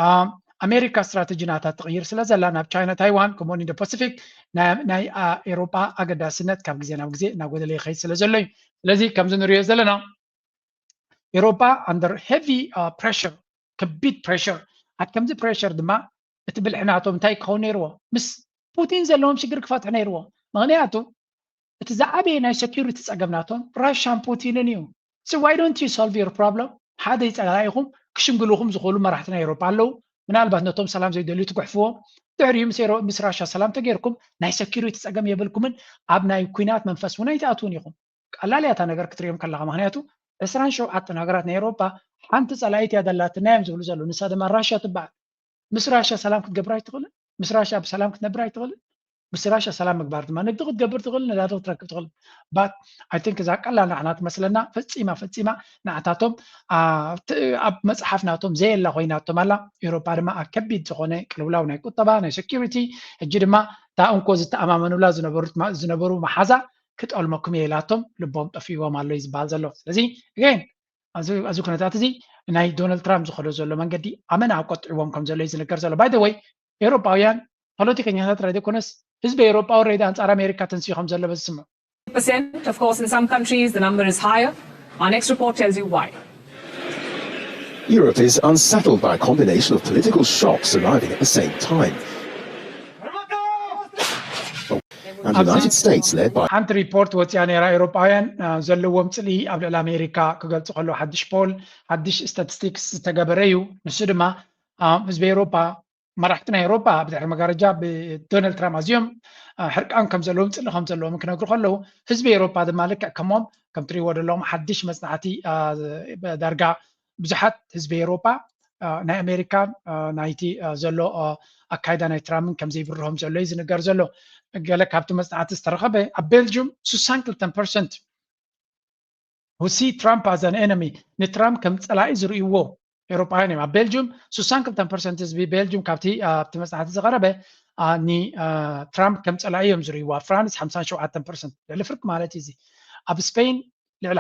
um, ኣሜሪካ ስትራተጂ ናታ ትቕይር ስለ ዘላ ናብ ቻይና፣ ታይዋን ከምኡውን ኢንዶ ፓሲፊክ ናይ፣ ናይ uh, ኤሮጳ ኣገዳስነት ካብ ግዜ ናብ ግዜ እናጎደለ ይኸይድ ስለ ዘሎ እዩ። ስለዚ ከምዚ ንሪኦ ዘለና ኤሮጳ under heavy uh, pressure፣ ከቢድ ፕሬሽር። ኣብ ከምዚ ፕሬሽር ድማ እቲ ብልሒ ናቶም እንታይ ክኸውን ነይርዎ? ምስ ፑቲን ዘለዎም ሽግር ክፈትሑ ነይርዎ። ምኽንያቱ እቲ ዝዓበየ ናይ ሴኩሪቲ ጸገም ናቶም ራሻን ፑቲንን እዩ። So why don't you solve your problem? ሓደ ጸላኢኹም ክሽምግልኹም ዝኽእሉ መራሕቲ ናይ ኤሮጳ ኣለዉ። ምናልባት ነቶም ሰላም ዘይደልዩ ትጉሕፍዎም። ድሕሪኡ ምስ ኤሮ-፣ ምስ ራሻ ሰላም ተገይርኩም ናይ ሴኩሪቲ ጸገም የብልኩምን፣ ኣብ ናይ ኲናት መንፈስ እውን ኣይትኣትዉን ኢኹም። ቀላል እያ እታ ነገር ክትሪኦም ከለኻ፣ ምኽንያቱ ዕስራን ሸውዓተን ሃገራት ናይ ኤሮጳ ሓንቲ ጸላኢት እያ ዘላትና እዮም ዝብሉ ዘለዉ፣ ንሳ ድማ ራሻ ትበሃል። ምስ ራሻ ሰላም ክትገብር ኣይትኽእልን። ምስ ራሻ ብሰላም ክትነብር ኣይትኽእልን። ምስ ራሻ ሰላም ምግባር ድማ ንግዲ ክትገብር ትኽእል፣ ነዳዲ ክትረክብ ትኽእል። But I think እዛ ቀላል ንዓና ትመስለና፣ ፈጺማ ፈጺማ ንዓታቶም ኣብ መጽሓፍ ናቶም ዘየላ ኮይናቶም ኣላ። ኤውሮጳ ድማ ኣብ ከቢድ ዝኾነ ቅልውላው ናይ ቁጠባ፣ ናይ ሴኩሪቲ፣ ሕጂ ድማ እታ እንኮ ዝተኣማመኑላ ዝነበሩ መሓዛ ክጠልመኩም እየ ኢላቶም ልቦም ጠፊእዎም ኣሎ እዩ ዝበሃል ዘሎ። ስለዚ again ኣብዚ ኩነታት እዚ ናይ ዶናልድ ትራምፕ ዝኸዶ ዘሎ መንገዲ ኣመና ኣቆጥዕዎም ከም ዘሎ እዩ ዝነገር ዘሎ። By the way ኤውሮጳውያን ፖለቲከኛታት ጥራይ ዘይኮነስ ህዝቢ ኤውሮጳ already ኣንጻር ኣሜሪካ ተንስኡ ከም ዘሎ በዚ ስምዑ። Of course, in some countries the number is higher. Our next report tells you why. Europe is unsettled by a combination of political shocks arriving at the same time. And the United States, led by ሓንቲ ሪፖርት ወፂኣ ነይራ። ኤውሮጳውያን ዘለዎም ፅልኢ ኣብ ልዕሊ ኣሜሪካ ክገልፁ ከለዉ ሓድሽ ፖል፣ ሓድሽ ስታቲስቲክስ ዝተገበረ እዩ። ንሱ ድማ ህዝቢ ኤውሮጳ፣ መራሕቲ ናይ ኤውሮጳ ብድሕሪ መጋረጃ ብዶናልድ ትራምፕ ኣዝዮም ሕርቃን ከም ዘለዎም፣ ፅልኢ ከም ዘለዎም ክነግሩ ከለዉ፣ ህዝቢ ኤውሮጳ ድማ ልክዕ ከሞም ከም ትሪእዎ ዘለኹም ሓድሽ መፅናዕቲ ዳርጋ ብዙሓት ህዝቢ ኤውሮጳ ናይ ኣሜሪካን ናይቲ ዘሎ ኣካይዳ ናይ ትራምፕን ከም ዘይብርሆም ዘሎ እዩ ዝንገር ዘሎ። ገለ ካብቲ መፅናዕቲ ዝተረኸበ ኣብ ቤልጅም ስሳን ክልተን ፐርሰንት who see Trump as an enemy ንትራምፕ ከም ፀላኢ ዝርእይዎ ኤውሮጳውያን እዮም። ኣብ ቤልጅም ስሳን ክልተን ፐርሰንት ህዝቢ ቤልጅም ካብቲ ኣብቲ መፅናዕቲ ዝቐረበ ንትራምፕ ከም ፀላኢ እዮም ዝርእይዎ። ኣብ ፍራንስ ሓምሳን ሸውዓተን ፐርሰንት ልዕሊ ፍርቂ ማለት እዩ። እዚ ኣብ ስፔን ልዕሊ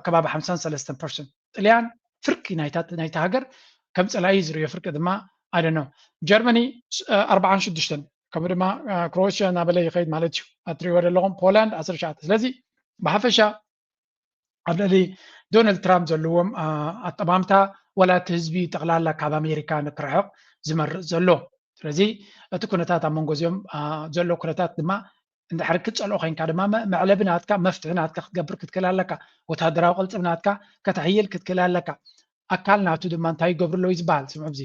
ከባቢ ሓምሳን ሰለስተን ፐርሰንት፣ ጥልያን ፍርቂ ናይታ ሃገር ከም ፀላኢ ዝርእዮ ፍርቂ ድማ ኣደኖ። ጀርመኒ ኣርባዓን ሽዱሽተን ከምኡ ድማ ክሮኤሽያ እናበለ ይኸይድ ማለት እዩ። ኣትሪእዎ ዘለኹም ፖላንድ ዓሰርተ ትሽዓተ። ስለዚ ብሓፈሻ ኣብ ልዕሊ ዶናልድ ትራምፕ ዘለዎም ኣጠማምታ ዋላ እቲ ህዝቢ ጠቕላላ ካብ ኣሜሪካ ንክርሕቕ ዝመርፅ ዘሎ። ስለዚ እቲ ኩነታት ኣብ መንጎ እዚኦም ዘሎ ኩነታት ድማ እንድሕር ክትፀልኦ ኮይንካ ድማ መዕለቢ ናትካ መፍትሒ ናትካ ክትገብር ክትክእል ኣለካ። ወታደራዊ ቅልፅም ናትካ ከተሕይል ክትክእል ኣለካ። ኣካል ናቱ ድማ እንታይ ይገብሩ ኣለዉ እዩ ዝበሃል። ስምዑ እዚ።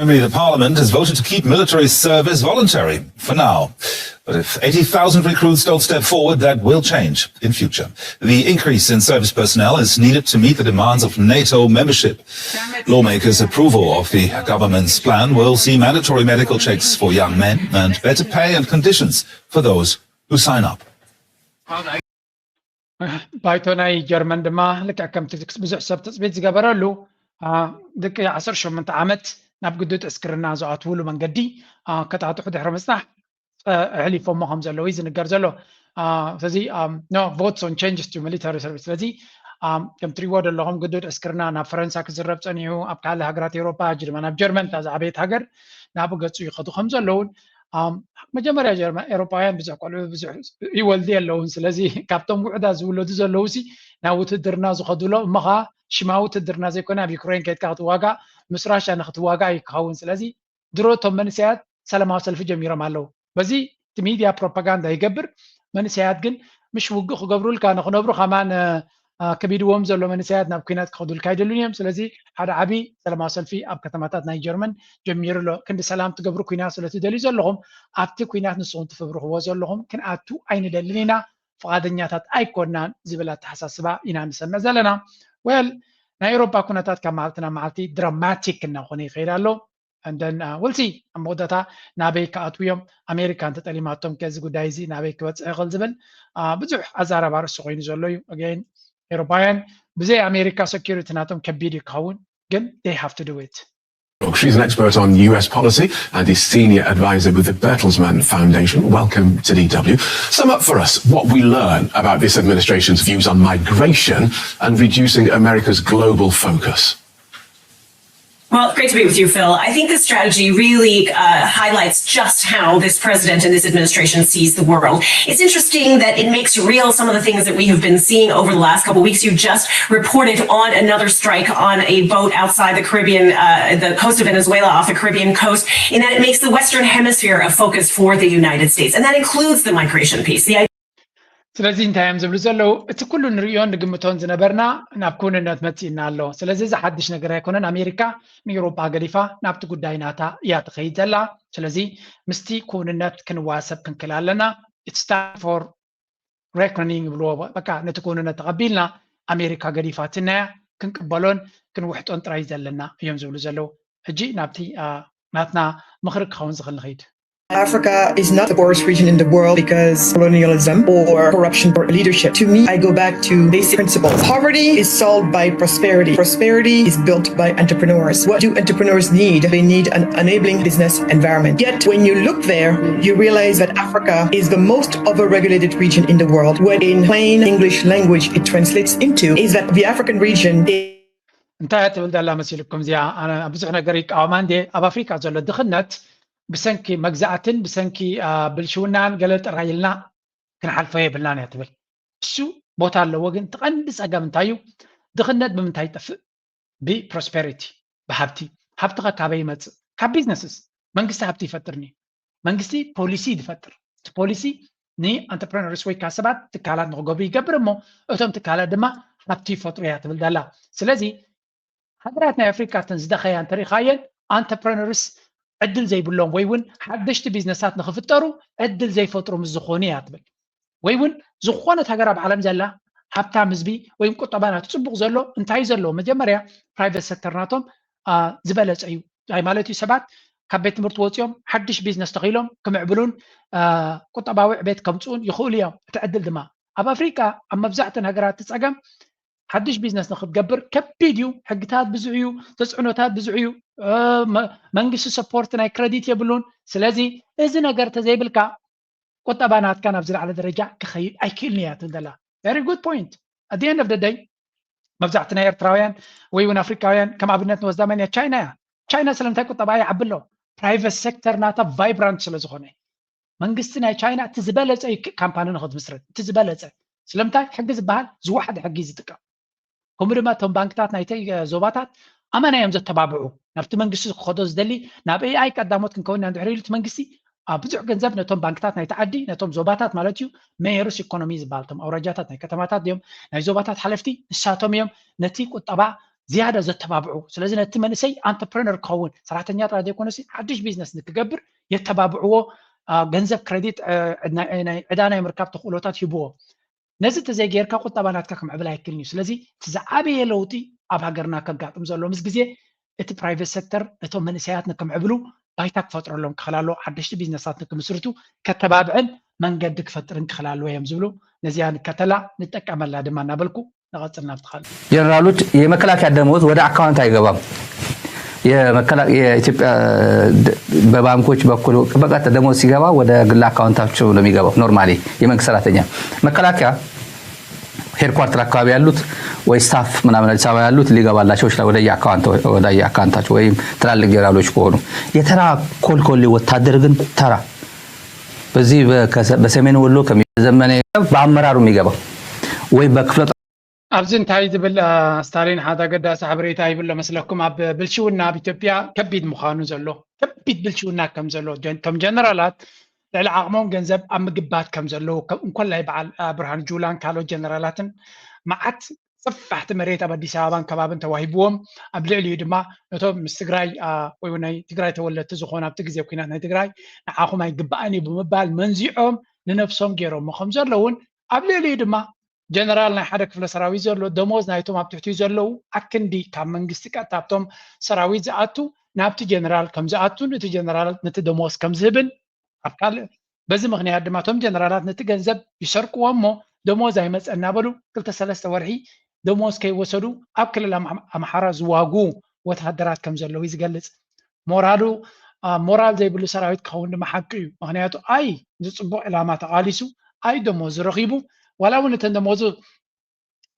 Only the parliament has voted to keep military service voluntary for now. But if eighty thousand recruits don't step forward, that will change in future. The increase in service personnel is needed to meet the demands of NATO membership. Lawmakers' approval of the government's plan will see mandatory medical checks for young men and better pay and conditions for those who sign up. ባይቶ ናይ ጀርመን ድማ ልክዕ ከምቲ ብዙሕ ሰብ ትፅቢት ዝገበረሉ ደቂ ዓሰርተ ሸሞንተ ዓመት ናብ ግዱድ ዕስክርና ዝኣትውሉ መንገዲ ከጣጥሑ ድሕሪ ምፅናሕ ኣሕሊፎሞ ከም ዘለዉ እዩ ዝንገር ዘሎ። ስለዚ no votes on changes to military service። ስለዚ ከም ትሪእዎ ዘለኹም ግዱድ ዕስክርና ናብ ፈረንሳ ክዝረብ ፀኒሑ፣ ኣብ ካልእ ሃገራት ኤውሮፓ ሕጂ ድማ ናብ ጀርመን እታ ዝዓበየት ሃገር ናብኡ ገፁ ይኸዱ ከም ዘለውን መጀመርያ ጀርመን ኤሮፓውያን ብዙሕ ቆልዑ ብዙሕ ይወልዱ የለውን። ስለዚ ካብቶም ውሕዳት ዝውለዱ ዘለዉ ሲ ናብ ውትድርና ዝኸዱሎ እሞ ኸዓ ሽማዊ ውትድርና ዘይኮነ ኣብ ዩክሬን ከይድካ ክትዋጋእ ምስ ራሻ ንክትዋጋእ እዩ ክኸውን። ስለዚ ድሮ እቶም መንእሰያት ሰላማዊ ሰልፊ ጀሚሮም ኣለዉ። በዚ እቲ ሚድያ ፕሮፓጋንዳ ይገብር፣ መንእሰያት ግን ምሽ ውግእ ክገብሩልካ ንክነብሩ ከማን ከቢድዎም ዘሎ መንእሰያት ናብ ኩናት ክኸዱልካ ኣይደሉን እዮም። ስለዚ ሓደ ዓብዪ ሰላማዊ ሰልፊ ኣብ ከተማታት ናይ ጀርመን ጀሚሩ ኣሎ። ክንዲ ሰላም ትገብሩ ኩናት ስለ ትደልዩ ዘለኹም ኣብቲ ኩናት ንስኹም ትፍብርኽዎ ዘለኹም ክንኣቱ ኣይንደልን ኢና፣ ፍቓደኛታት ኣይኮናን ዝብል ኣተሓሳስባ ኢና ንሰምዕ ዘለና። ወል ናይ ኤሮፓ ኩነታት ካብ መዓልቲ ናብ መዓልቲ ድራማቲክ እናኾነ ይኸይድ ኣሎ። እንደን ውልሲ ኣብ መወዳእታ ናበይ ክኣትዉ እዮም ኣሜሪካ እንተጠሊማቶም ከዚ ጉዳይ እዚ ናበይ ክበፅሕ ይኽእል ዝብል ብዙሕ ኣዛራቢ ኣርእስቲ ኮይኑ ዘሎ እዩ። ኣገይን ኤሮፓውያን ብዘይ ኣሜሪካ ሰኪሪቲ ናቶም ከቢድ እዩ ክኸውን፣ ግን they have to do it። She's an expert on U S policy and is senior advisor with the Bertelsmann Foundation. Welcome to D W. Sum up for us what we learn about this administration's views on migration and reducing America's global focus. Well, great to be with you, Phil. I think this strategy really uh, highlights just how this president and this administration sees the world. It's interesting that it makes real some of the things that we have been seeing over the last couple of weeks. You just reported on another strike on a boat outside the Caribbean, uh, the coast of Venezuela, off the Caribbean coast, in that it makes the Western Hemisphere a focus for the United States, and that includes the migration piece. The ስለዚ እንታይ እዮም ዝብሉ ዘለዉ? እቲ ኩሉ ንርእዮን ንግምቶን ዝነበርና ናብ ክውንነት መጺእና ኣሎ። ስለዚ እዚ ሓድሽ ነገር ኣይኮነን። ኣሜሪካ ንኤውሮጳ ገዲፋ ናብቲ ጉዳይ ናታ እያ ትኸይድ ዘላ። ስለዚ ምስቲ ክውንነት ክንዋሰብ ክንክእል ኣለና። It's time for reckoning ይብልዎ። በቃ ነቲ ክውንነት ተቐቢልና ኣሜሪካ ገዲፋትናያ ክንቅበሎን ክንውሕጦን ጥራይ ዘለና እዮም ዝብሉ ዘለዉ። ሕጂ ናብቲ ናትና ምኽሪ ክኸውን ዝኽእል ንኸይድ። Africa is not the poorest region in the world because colonialism or corruption or leadership. To me, I go back to basic principles. Poverty is solved by prosperity. Prosperity is built by entrepreneurs. What do entrepreneurs need? They need an enabling business environment. Yet, when you look there, you realize that Africa is the most overregulated region in the world. What in plain English language it translates into is that the African region is እንታይ እያ ትብል ዘላ መሲልኩም? እዚኣ ኣነ ብዙሕ ነገር ይቃወማ እንዴ? ኣብ ኣፍሪካ ዘሎ ድኽነት ብሰንኪ መግዛእትን ብሰንኪ ብልሽውናን ገለ ጥራይ ኢልና ክንሓልፎ የብልናን እያ ትብል። እሱ ቦታ ኣለዎ፣ ግን እቲ ቀንዲ ፀገም እንታይ እዩ? ድኽነት ብምንታይ ይጠፍእ? ብፕሮስፐሪቲ፣ ብሃብቲ። ሃብትኸ ካበይ ይመፅእ? ካብ ቢዝነስስ። መንግስቲ ሃብቲ ይፈጥር ኒ መንግስቲ ፖሊሲ ዝፈጥር፣ እቲ ፖሊሲ ንኣንተርፕረነርስ ወይ ከዓ ሰባት ትካላት ንክገብሩ ይገብር እሞ እቶም ትካላት ድማ ሃብቲ ይፈጥሩ እያ ትብል ዘላ። ስለዚ ሃገራት ናይ ኣፍሪካ እተን ዝደኸያ እንተሪኻየን ኣንተርፕረነርስ ዕድል ዘይብሎም ወይ እውን ሓደሽቲ ቢዝነሳት ንክፍጠሩ ዕድል ዘይፈጥሩ ምስ ዝኾኑ እያ ትብል። ወይ እውን ዝኾነት ሃገር ኣብ ዓለም ዘላ ሃብታም ህዝቢ ወይ ቁጠባ ናቱ ፅቡቕ ዘሎ እንታይ ዘለዎ መጀመርያ ፕራይቨት ሰክተር ናቶም ዝበለፀ እዩ። እንታይ ማለት እዩ? ሰባት ካብ ቤት ትምህርቲ ወፂኦም ሓድሽ ቢዝነስ ተኽኢሎም ክምዕብሉን ቁጠባዊ ዕቤት ከምፅኡን ይኽእሉ እዮም። እቲ ዕድል ድማ ኣብ ኣፍሪካ ኣብ መብዛሕተን ሃገራት እቲ ፀገም ሓድሽ ቢዝነስ ንክትገብር ከቢድ እዩ። ሕግታት ብዙሕ እዩ፣ ተፅዕኖታት ብዙሕ እዩ። መንግስቲ ሰፖርት ናይ ክረዲት የብሉን። ስለዚ እዚ ነገር ተዘይብልካ ቁጠባ ናትካ ናብ ዝለዓለ ደረጃ ክኸይድ ኣይክእልን እያ ትብል ዘላ። Very good point. At the end of the day መብዛሕቲ ናይ ኤርትራውያን ወይ እውን ኣፍሪካውያን ከም ኣብነት ንወስዳ መን እያ? ቻይና እያ። ቻይና ስለምንታይ ቁጠባ ይዓቢ ኣሎ? ፕራይቨት ሴክተር ናታ ቫይብራንት ስለ ዝኾነ። መንግስቲ ናይ ቻይና እቲ ዝበለፀ እዩ ካምፓኒ ንክትምስርት፣ እቲ ዝበለፀ። ስለምንታይ? ሕጊ ዝበሃል ዝወሓደ ሕጊ እዩ ዝጥቀም። ከምኡ ድማ እቶም ባንክታት ናይተይ ዞባታት ኣመና እዮም ዘተባብዑ። ናብቲ መንግስቲ ክኸዶ ዝደሊ ናብ ኤኣይ ቀዳሞት ክንከውን ኢና እንድሕር ኢሉ እቲ መንግስቲ ብዙሕ ገንዘብ ነቶም ባንክታት ናይቲ ዓዲ ነቶም ዞባታት ማለት እዩ ሜየርስ ኢኮኖሚ ዝበሃል እቶም ኣውራጃታት ናይ ከተማታት ድዮም ናይ ዞባታት ሓለፍቲ ንሳቶም እዮም ነቲ ቁጠባ ዝያዳ ዘተባብዑ። ስለዚ ነቲ መንእሰይ ኣንተርፕረነር ክኸውን ሰራሕተኛ ጥራይ ዘይኮነሲ ሓድሽ ቢዝነስ ንክገብር የተባብዕዎ። ገንዘብ ክረዲት ናይ ዕዳ ናይ ምርካብ ተኽእሎታት ሂብዎ። ነዚ ተዘይጌርካ ቁጠባ ናትካ ክምዕብል ኣይክልን እዩ። ስለዚ እቲ ዝዓበየ ለውጢ ኣብ ሃገርና ከጋጥም ዘሎ ምስ ግዜ እቲ ፕራይቨት ሴክተር ነቶም መንእሰያት ንክምዕብሉ ባይታ ክፈጥረሎም ክኽእል ኣለዎ። ሓደሽቲ ቢዝነሳት ንክምስርቱ ከተባብዕን መንገዲ ክፈጥርን ክኽእል ኣለዎ እዮም ዝብሉ። ነዚኣ ንከተላ ንጠቀመላ ድማ እናበልኩ ንቐፅል ናብቲ ካልእ። ጀነራሎች የመከላከያ ደመወዝ ወደ አካውንት አይገባም። የመከላ- የኢትዮጵያ ድ- በባንኮች በኩል በቀጥታ ደሞዝ ሲገባ ወደ ግል አካውንታቸው ነው የሚገባው። ኖርማሊ የመንግስት ሰራተኛ መከላከያ ሄድኳርተር አካባቢ ያሉት ወይ ስታፍ ምናምን አዲስ አበባ ያሉት ሊገባላቸው ይችላል ወደ የአካውንት- ወደ የአካውንታቸው ወይም ትላልቅ ጀነራሎች ከሆኑ የተራ ኮልኮሌ ወታደር ግን ተራ በዚህ በሰሜን ወሎ ከሚዘመነ በአመራሩ የሚገባው ወይ በክፍለ ኣብዚ እንታይ ዝብል ስታሊን ሓደ ኣገዳሲ ሓበሬታ ይብሎ መስለኩም? ኣብ ብልሽውና ኣብ ኢትዮጵያ ከቢድ ምዃኑ ዘሎ ከቢድ ብልሽውና ከም ዘሎ እቶም ጀነራላት ልዕሊ ዓቕሞም ገንዘብ ኣብ ምግባት ከም ዘለዉ እንኮላይ በዓል ብርሃን ጁላን ካልኦት ጀነራላትን መዓት ሰፋሕቲ መሬት ኣብ ኣዲስ ኣበባን ከባብን ተዋሂብዎም ኣብ ልዕሊኡ ድማ ነቶም ምስ ትግራይ ወይ ናይ ትግራይ ተወለድቲ ዝኾኑ ኣብቲ ግዜ ኩናት ናይ ትግራይ ንዓኹም ኣይግባእን እዩ ብምባል መንዚዖም ንነብሶም ገይሮሞ ከም ዘለውን ኣብ ልዕሊኡ ድማ ጀነራል ናይ ሓደ ክፍለ ሰራዊት ዘሎ ደሞዝ ናይቶም ኣብ ትሕቲኡ ዘለዉ ኣክንዲ ካብ መንግስቲ ቀጥታ ኣብቶም ሰራዊት ዝኣቱ ናብቲ ጀነራል ከም ዝኣቱን እቲ ጀነራል ነቲ ደሞዝ ከም ዝህብን ኣብ ካልእ በዚ ምክንያት ድማ እቶም ጀነራላት ነቲ ገንዘብ ይሰርቅዎ እሞ ደሞዝ ኣይመፀ እናበሉ ክልተ ሰለስተ ወርሒ ደሞዝ ከይወሰዱ ኣብ ክልል ኣምሓራ ዝዋጉ ወታደራት ከም ዘለዉ ዝገልፅ። ሞራሉ ሞራል ዘይብሉ ሰራዊት ክኸውን ድማ ሓቂ እዩ። ምክንያቱ ኣይ ንፅቡቅ ዕላማ ተቃሊሱ ኣይ ደሞዝ ረኪቡ ዋላ እውን እተን ደሞዙ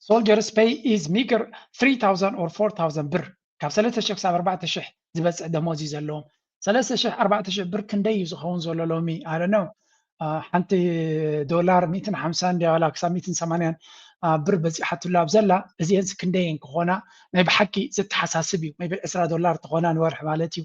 soldiers pay is meager three thousand or four thousand ብር ካብ ሰለስተ ሽሕ ክሳብ ኣርባዕተ ሽሕ ዝበፅሕ ደሞዝ እዩ ዘለዎም። ሰለስተ ሽሕ ኣርባዕተ ሽሕ ብር ክንደይ እዩ ዝኸውን ዘሎ ሎሚ ኣለ ነው ሓንቲ ዶላር ሚእትን ሓምሳን እንዲያ ዋላ ክሳብ ሚእትን ሰማንያን ብር በፂሓትሉ ኣብ ዘላ እዚአንስ ክንደየን ክኾና ናይ ብሓቂ ዘተሓሳስብ እዩ። maybe ዕስራ ዶላር ትኾና ንወርሒ ማለት እዩ።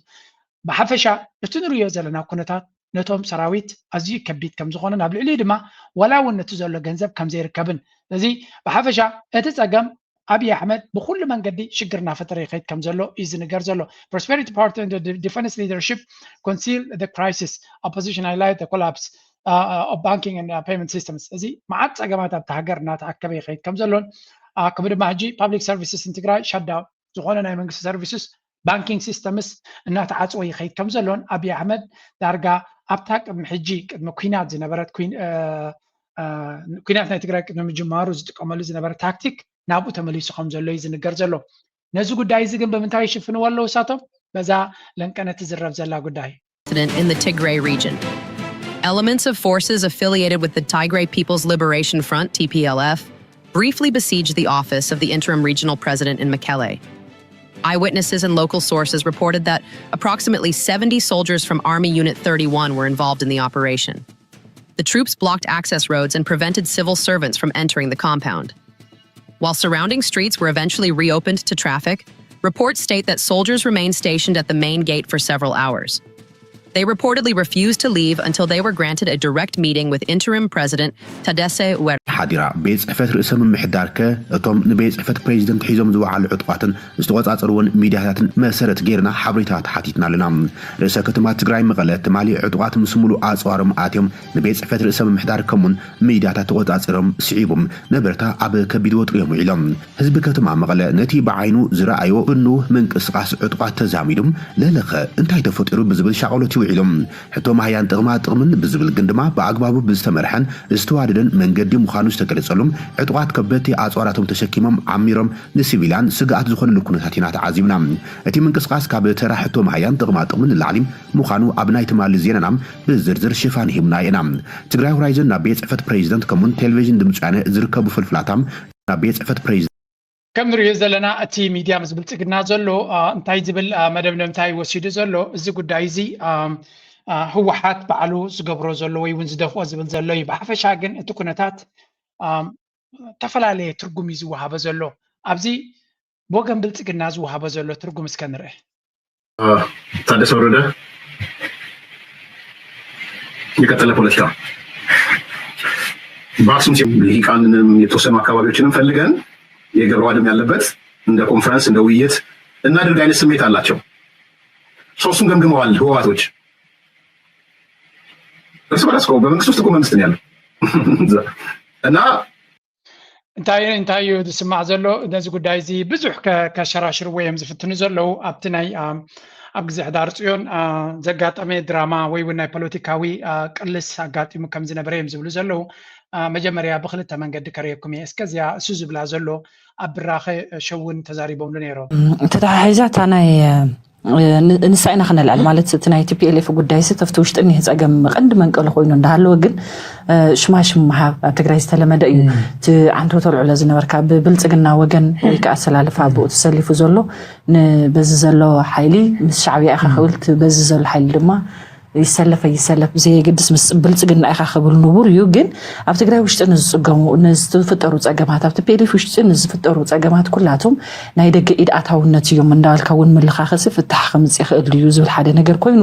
ብሓፈሻ እቲ ንሪኦ ዘለና ኩነታት ነቶም ሰራዊት ኣዝዩ ከቢድ ከም ዝኾነ ናብ ልዕሊኡ ድማ ዋላ እውን ነቲ ዘሎ ገንዘብ ከም ዘይርከብን እዚ ብሓፈሻ እቲ ፀገም ኣብይ ኣሕመድ ብኩሉ መንገዲ ሽግር እናፈጠረ ይኸይድ ከም ዘሎ እዩ ዝንገር ዘሎ። Prosperity Party and the defense leadership conceal the crisis. Opposition highlight the collapse of banking and payment systems. እዚ መዓት ፀገማት ኣብቲ ሃገር እናተኣከበ ይኸይድ ከም ዘሎን ከምኡ ድማ ሕጂ public services ትግራይ shutdown ዝኾነ ናይ መንግስቲ services banking system ስ እናተዓፅወ ይኸይድ ከም ዘሎን ኣብይ ኣሕመድ ዳርጋ ኣብታ ቅድሚ ሕጂ ቅድሚ ኩናት ዝነበረት ኩናት ናይ ትግራይ ቅድሚ ምጅማሩ ዝጥቀመሉ ዝነበረ ታክቲክ ናብኡ ተመሊሱ ከም ዘሎ እዩ ዝንገር ዘሎ። ነዚ ጉዳይ እዚ ግን ብምንታይ ይሽፍንዎ ኣለዉ እሳቶም? በዛ ለንቀነ ትዝረብ ዘላ ጉዳይ። In the Tigray region. Elements of forces affiliated with the Tigray People's Liberation Front, T P L F, briefly besieged the office of the interim regional president in Mekelle. Eyewitnesses and local sources reported that approximately seventy soldiers from Army Unit thirty-one were involved in the operation. The troops blocked access roads and prevented civil servants from entering the compound. While surrounding streets were eventually reopened to traffic, reports state that soldiers remained stationed at the main gate for several hours. They reportedly refused to leave until they were granted a direct meeting with interim President Tadesse Were. ሓዲራ ቤት ጽሕፈት ርእሰ ምምሕዳር ከ እቶም ንቤት ጽሕፈት ፕሬዚደንት ሒዞም ዝወዓሉ ዕጡቓትን ዝተቆጻጸርዎን ሚድያታትን መሰረት ጌርና ሓበሬታ ተሓቲትና ኣለና። ርእሰ ከተማ ትግራይ መቐለ ትማሊ ዕጡቓት ምስ ሙሉእ ኣጽዋሮም ኣትዮም ንቤት ጽሕፈት ርእሰ ምምሕዳር ከምኡን ሚድያታት ተቆጻጺሮም ስዒቦም ነበርታ ኣብ ከቢድ ወጥሪ እዮም ውዒሎም። ህዝቢ ከተማ መቐለ ነቲ ብዓይኑ ዝረኣዮ ብንውህ ምንቅስቓስ ዕጡቓት ተዛሚዱ ለለኸ እንታይ ተፈጢሩ ብዝብል ሻቐሎት ይውዒሉ። ሕቶ ማህያን ጥቕማ ጥቕምን ብዝብል ግን ድማ ብኣግባቡ ብዝተመርሐን ዝተዋደደን መንገዲ ምዃኑ ዝተገለጸሉ ዕጡቓት ከበድቲ ኣፅዋራቶም ተሸኪሞም ዓሚሮም ንሲቪልያን ስግኣት ዝኾንሉ ኩነታት ኢና ተዓዚብና። እቲ ምንቅስቓስ ካብ ተራ ሕቶ ማህያን ጥቕማ ጥቕምን ንላዕሊ ምዃኑ ኣብ ናይ ትማሊ ዜናና ብዝርዝር ሽፋን ሂብና ኢና። ትግራይ ሆራይዘን ናብ ቤት ፅሕፈት ፕሬዚደንት ከምኡን ቴሌቪዥን ድምፂ ወያነ ዝርከቡ ፍልፍላታ ናብ ቤት ፅሕፈት ፕሬዚደንት ከም ንሪኦ ዘለና እቲ ሚድያ ምስ ብልፅግና ዘሎ እንታይ ዝብል መደምደምታ እዩ ወሲዱ ዘሎ እዚ ጉዳይ እዚ ህወሓት ባዕሉ ዝገብሮ ዘሎ ወይ እውን ዝደፍኦ ዝብል ዘሎ እዩ። ብሓፈሻ ግን እቲ ኩነታት ዝተፈላለየ ትርጉም እዩ ዝወሃቦ ዘሎ። ኣብዚ ብወገን ብልፅግና ዝወሃቦ ዘሎ ትርጉም እስከ ንርእ። ታደሰ ወረደ የቀጠለ ፖለቲካ በአክሱም ጽዮን ልሂቃንንም የተወሰኑ አካባቢዎችንም ፈልገን የገብረዋድም ያለበት እንደ ኮንፈረንስ እንደ ውይይት እናድርግ አይነት ስሜት አላቸው። ሶስቱን ገምግመዋል ህወሓቶች እርስ በርስ በመንግስት ውስጥ እኮ መንግስት ነው ያለው እና እንታይ እንታይ እዩ ዝስማዕ ዘሎ ነዚ ጉዳይ እዚ ብዙሕ ከሸራሽርዎ እዮም ዝፍትኑ ዘለዉ ኣብቲ ናይ ኣብ ግዜ ሕዳር ፅዮን ዘጋጠመ ድራማ ወይ እውን ናይ ፖለቲካዊ ቅልስ ኣጋጢሙ ከም ዝነበረ እዮም ዝብሉ ዘለዉ። መጀመርያ ብክልተ መንገዲ ከርእየኩም እየ እስከዚያ እሱ ዝብላ ዘሎ ኣብ ብራኸ ሸውን ተዛሪቦምሉ ነይሮም። ተተሓሒዛ እታ ናይ ንሳ ኢና ክነልዕል ማለት እቲ ናይ ቲፒኤልኤፍ ጉዳይ ሲ ተፍቲ ውሽጢ እኒህ ፀገም ቀንዲ መንቀሊ ኮይኑ እንዳሃለወ ግን ሽማሽም ምሃብ ኣብ ትግራይ ዝተለመደ እዩ። እቲ ዓንቶ ተልዕሎ ዝነበርካ ብብልፅግና ወገን ወይ ከዓ ኣሰላልፋ ብኡ ተሰሊፉ ዘሎ በዚ ዘሎ ሓይሊ ምስ ሻዕብያ ኢኻ ክብል በዚ ዘሎ ሓይሊ ድማ ይሰለፍ ኣይሰለፍ ብዘየገድስ ምስ ብልፅግና ኢኻ ክብል ንቡር እዩ። ግን ኣብ ትግራይ ውሽጢ ንዝፅገሙ ንዝፍጠሩ ፀገማት ኣብቲ ፒኤልኤፍ ውሽጢ ንዝፍጠሩ ፀገማት ኩላቶም ናይ ደገ ኢድ ኣታውነት እዮም እንዳበልካ እውን ምልኻኸሲ ፍታሕ ከምፅእ ይኽእል ድዩ ዝብል ሓደ ነገር ኮይኑ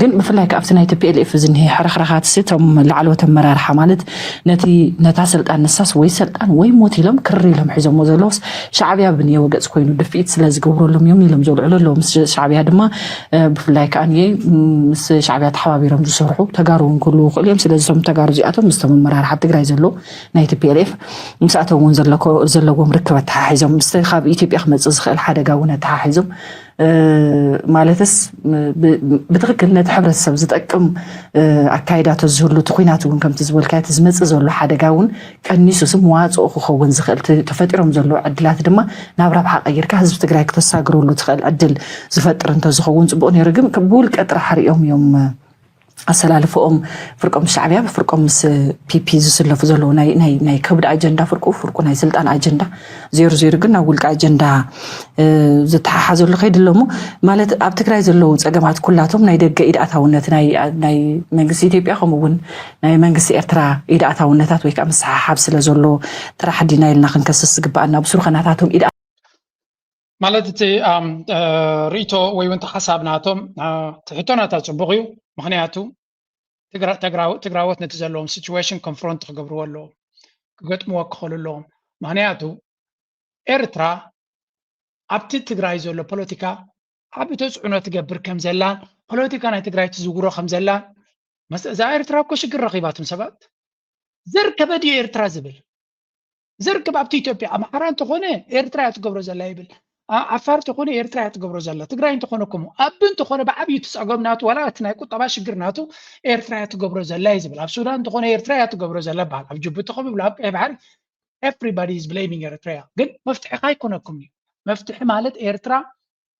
ግን ብፍላይ ከ ኣብቲ ናይ ቲፒኤልኤፍ ዝኒሀ ሕርኽርኻት ሲ እቶም ላዕለዎት ኣመራርሓ ማለት ነቲ ነታ ስልጣን ንሳስ ወይ ስልጣን ወይ ሞት ኢሎም ክር ኢሎም ሒዞሞ ዘለውስ ሻዕብያ ብንየወ ገፅ ኮይኑ ድፍኢት ስለ ዝገብረሎም እዮም ኢሎም ዘውልዕሉ ኣለዉ ምስ ሻዕብያ ድማ ብፍላይ ከዓ ምስ ሻዕብያ ተሓባቢሮም ዝሰርሑ ተጋሩ እውን ክህልዉ ይኽእሉ እዮም ስለዚ እቶም ተጋሩ እዚኣቶም ምስቶም ኣመራርሓ ትግራይ ዘለዉ ናይ ቲፒኤልኤፍ ምስኣቶም እውን ዘለዎም ርክበት ተሓሒዞም ምስ ካብ ኢትዮጵያ ክመፅእ ዝኽእል ሓደጋ እውን ኣተሓሒዞም ማለትስ ብትኽክል ነቲ ሕብረተሰብ ዝጠቅም ኣካይዳ ተዝህሉ እቲ ኩናት እውን ከምቲ ዝበልካ እቲ ዝመፅእ ዘሎ ሓደጋ እውን ቀኒሱ ስም መዋፅኦ ክኸውን ዝኽእል ተፈጢሮም ዘለዉ ዕድላት ድማ ናብ ረብሓ ቀይርካ ህዝቢ ትግራይ ክተሳግረሉ ትኽእል ዕድል ዝፈጥር እንተዝኸውን ፅቡቕ ነይሩ ግን ብውልቀ ጥራሕ ሪኦም እዮም ኣሰላልፈኦም ፍርቆም ሻዕብያ ብፍርቆም ምስ ፒፒ ዝስለፉ ዘለዉ ናይ ከብዲ ኣጀንዳ ፍርቁ ፍርቁ ናይ ስልጣን ኣጀንዳ ዜሩ ዜሩ ግን ናብ ውልቀ ኣጀንዳ ዝተሓሓዘሉ ከይዲ ኣሎ እሞ ማለት ኣብ ትግራይ ዘለዉ ፀገማት ኩላቶም ናይ ደገ ኢድኣታውነት ናይ መንግስቲ ኢትዮጵያ ከምኡ እውን ናይ መንግስቲ ኤርትራ ኢድኣታውነታት ወይ ከዓ ምስሓሓብ ስለ ዘሎ ጥራሕ ዲና ኢልና ክንከስስ ዝግበኣና ብስሩ ከናታቶም ኢድ ማለት እቲ ርእቶ ወይ እውን ሓሳብ ናቶም ትሕቶ ናታ ፅቡቅ እዩ ምክንያቱ ትግራዎት ነቲ ዘለዎም situation confront ክገብርዎ ኣለዎም ክገጥምዎ ክኽእሉ ኣለዎም ምክንያቱ ኤርትራ ኣብቲ ትግራይ ዘሎ ፖለቲካ ዓቢ ተፅዕኖ ትገብር ከም ዘላን ፖለቲካ ናይ ትግራይ ትዝውሮ ከም ዘላን እዛ ኤርትራ እኮ ሽግር ረኺባትም ሰባት ዘር ከበድ እዩ ኤርትራ ዝብል ዘር ክብ ኣብቲ ኢትዮጵያ ኣምሓራ እንተኾነ ኤርትራ እያ ትገብሮ ዘላ ይብል ዓፋር እንተኾነ ኤርትራ እያ ትገብሮ ዘላ ትግራይ እንተኾነ ከምኡ ኣብ እንተኾነ ብዓብዩ ትፀገም ናቱ ዋላ እቲ ናይ ቁጠባ ሽግር ናቱ ኤርትራ እያ ትገብሮ ዘላ እዩ ዝብል ኣብ ሱዳን እንተኾነ ኤርትራ እያ ትገብሮ ዘላ በሃል ኣብ ጅቡቲ ከም ይብሉ ኣብ ቀይ ባሕሪ everybody is blaming ኤርትራ ግን መፍትሒ ካይኮነኩም እዩ መፍትሒ ማለት ኤርትራ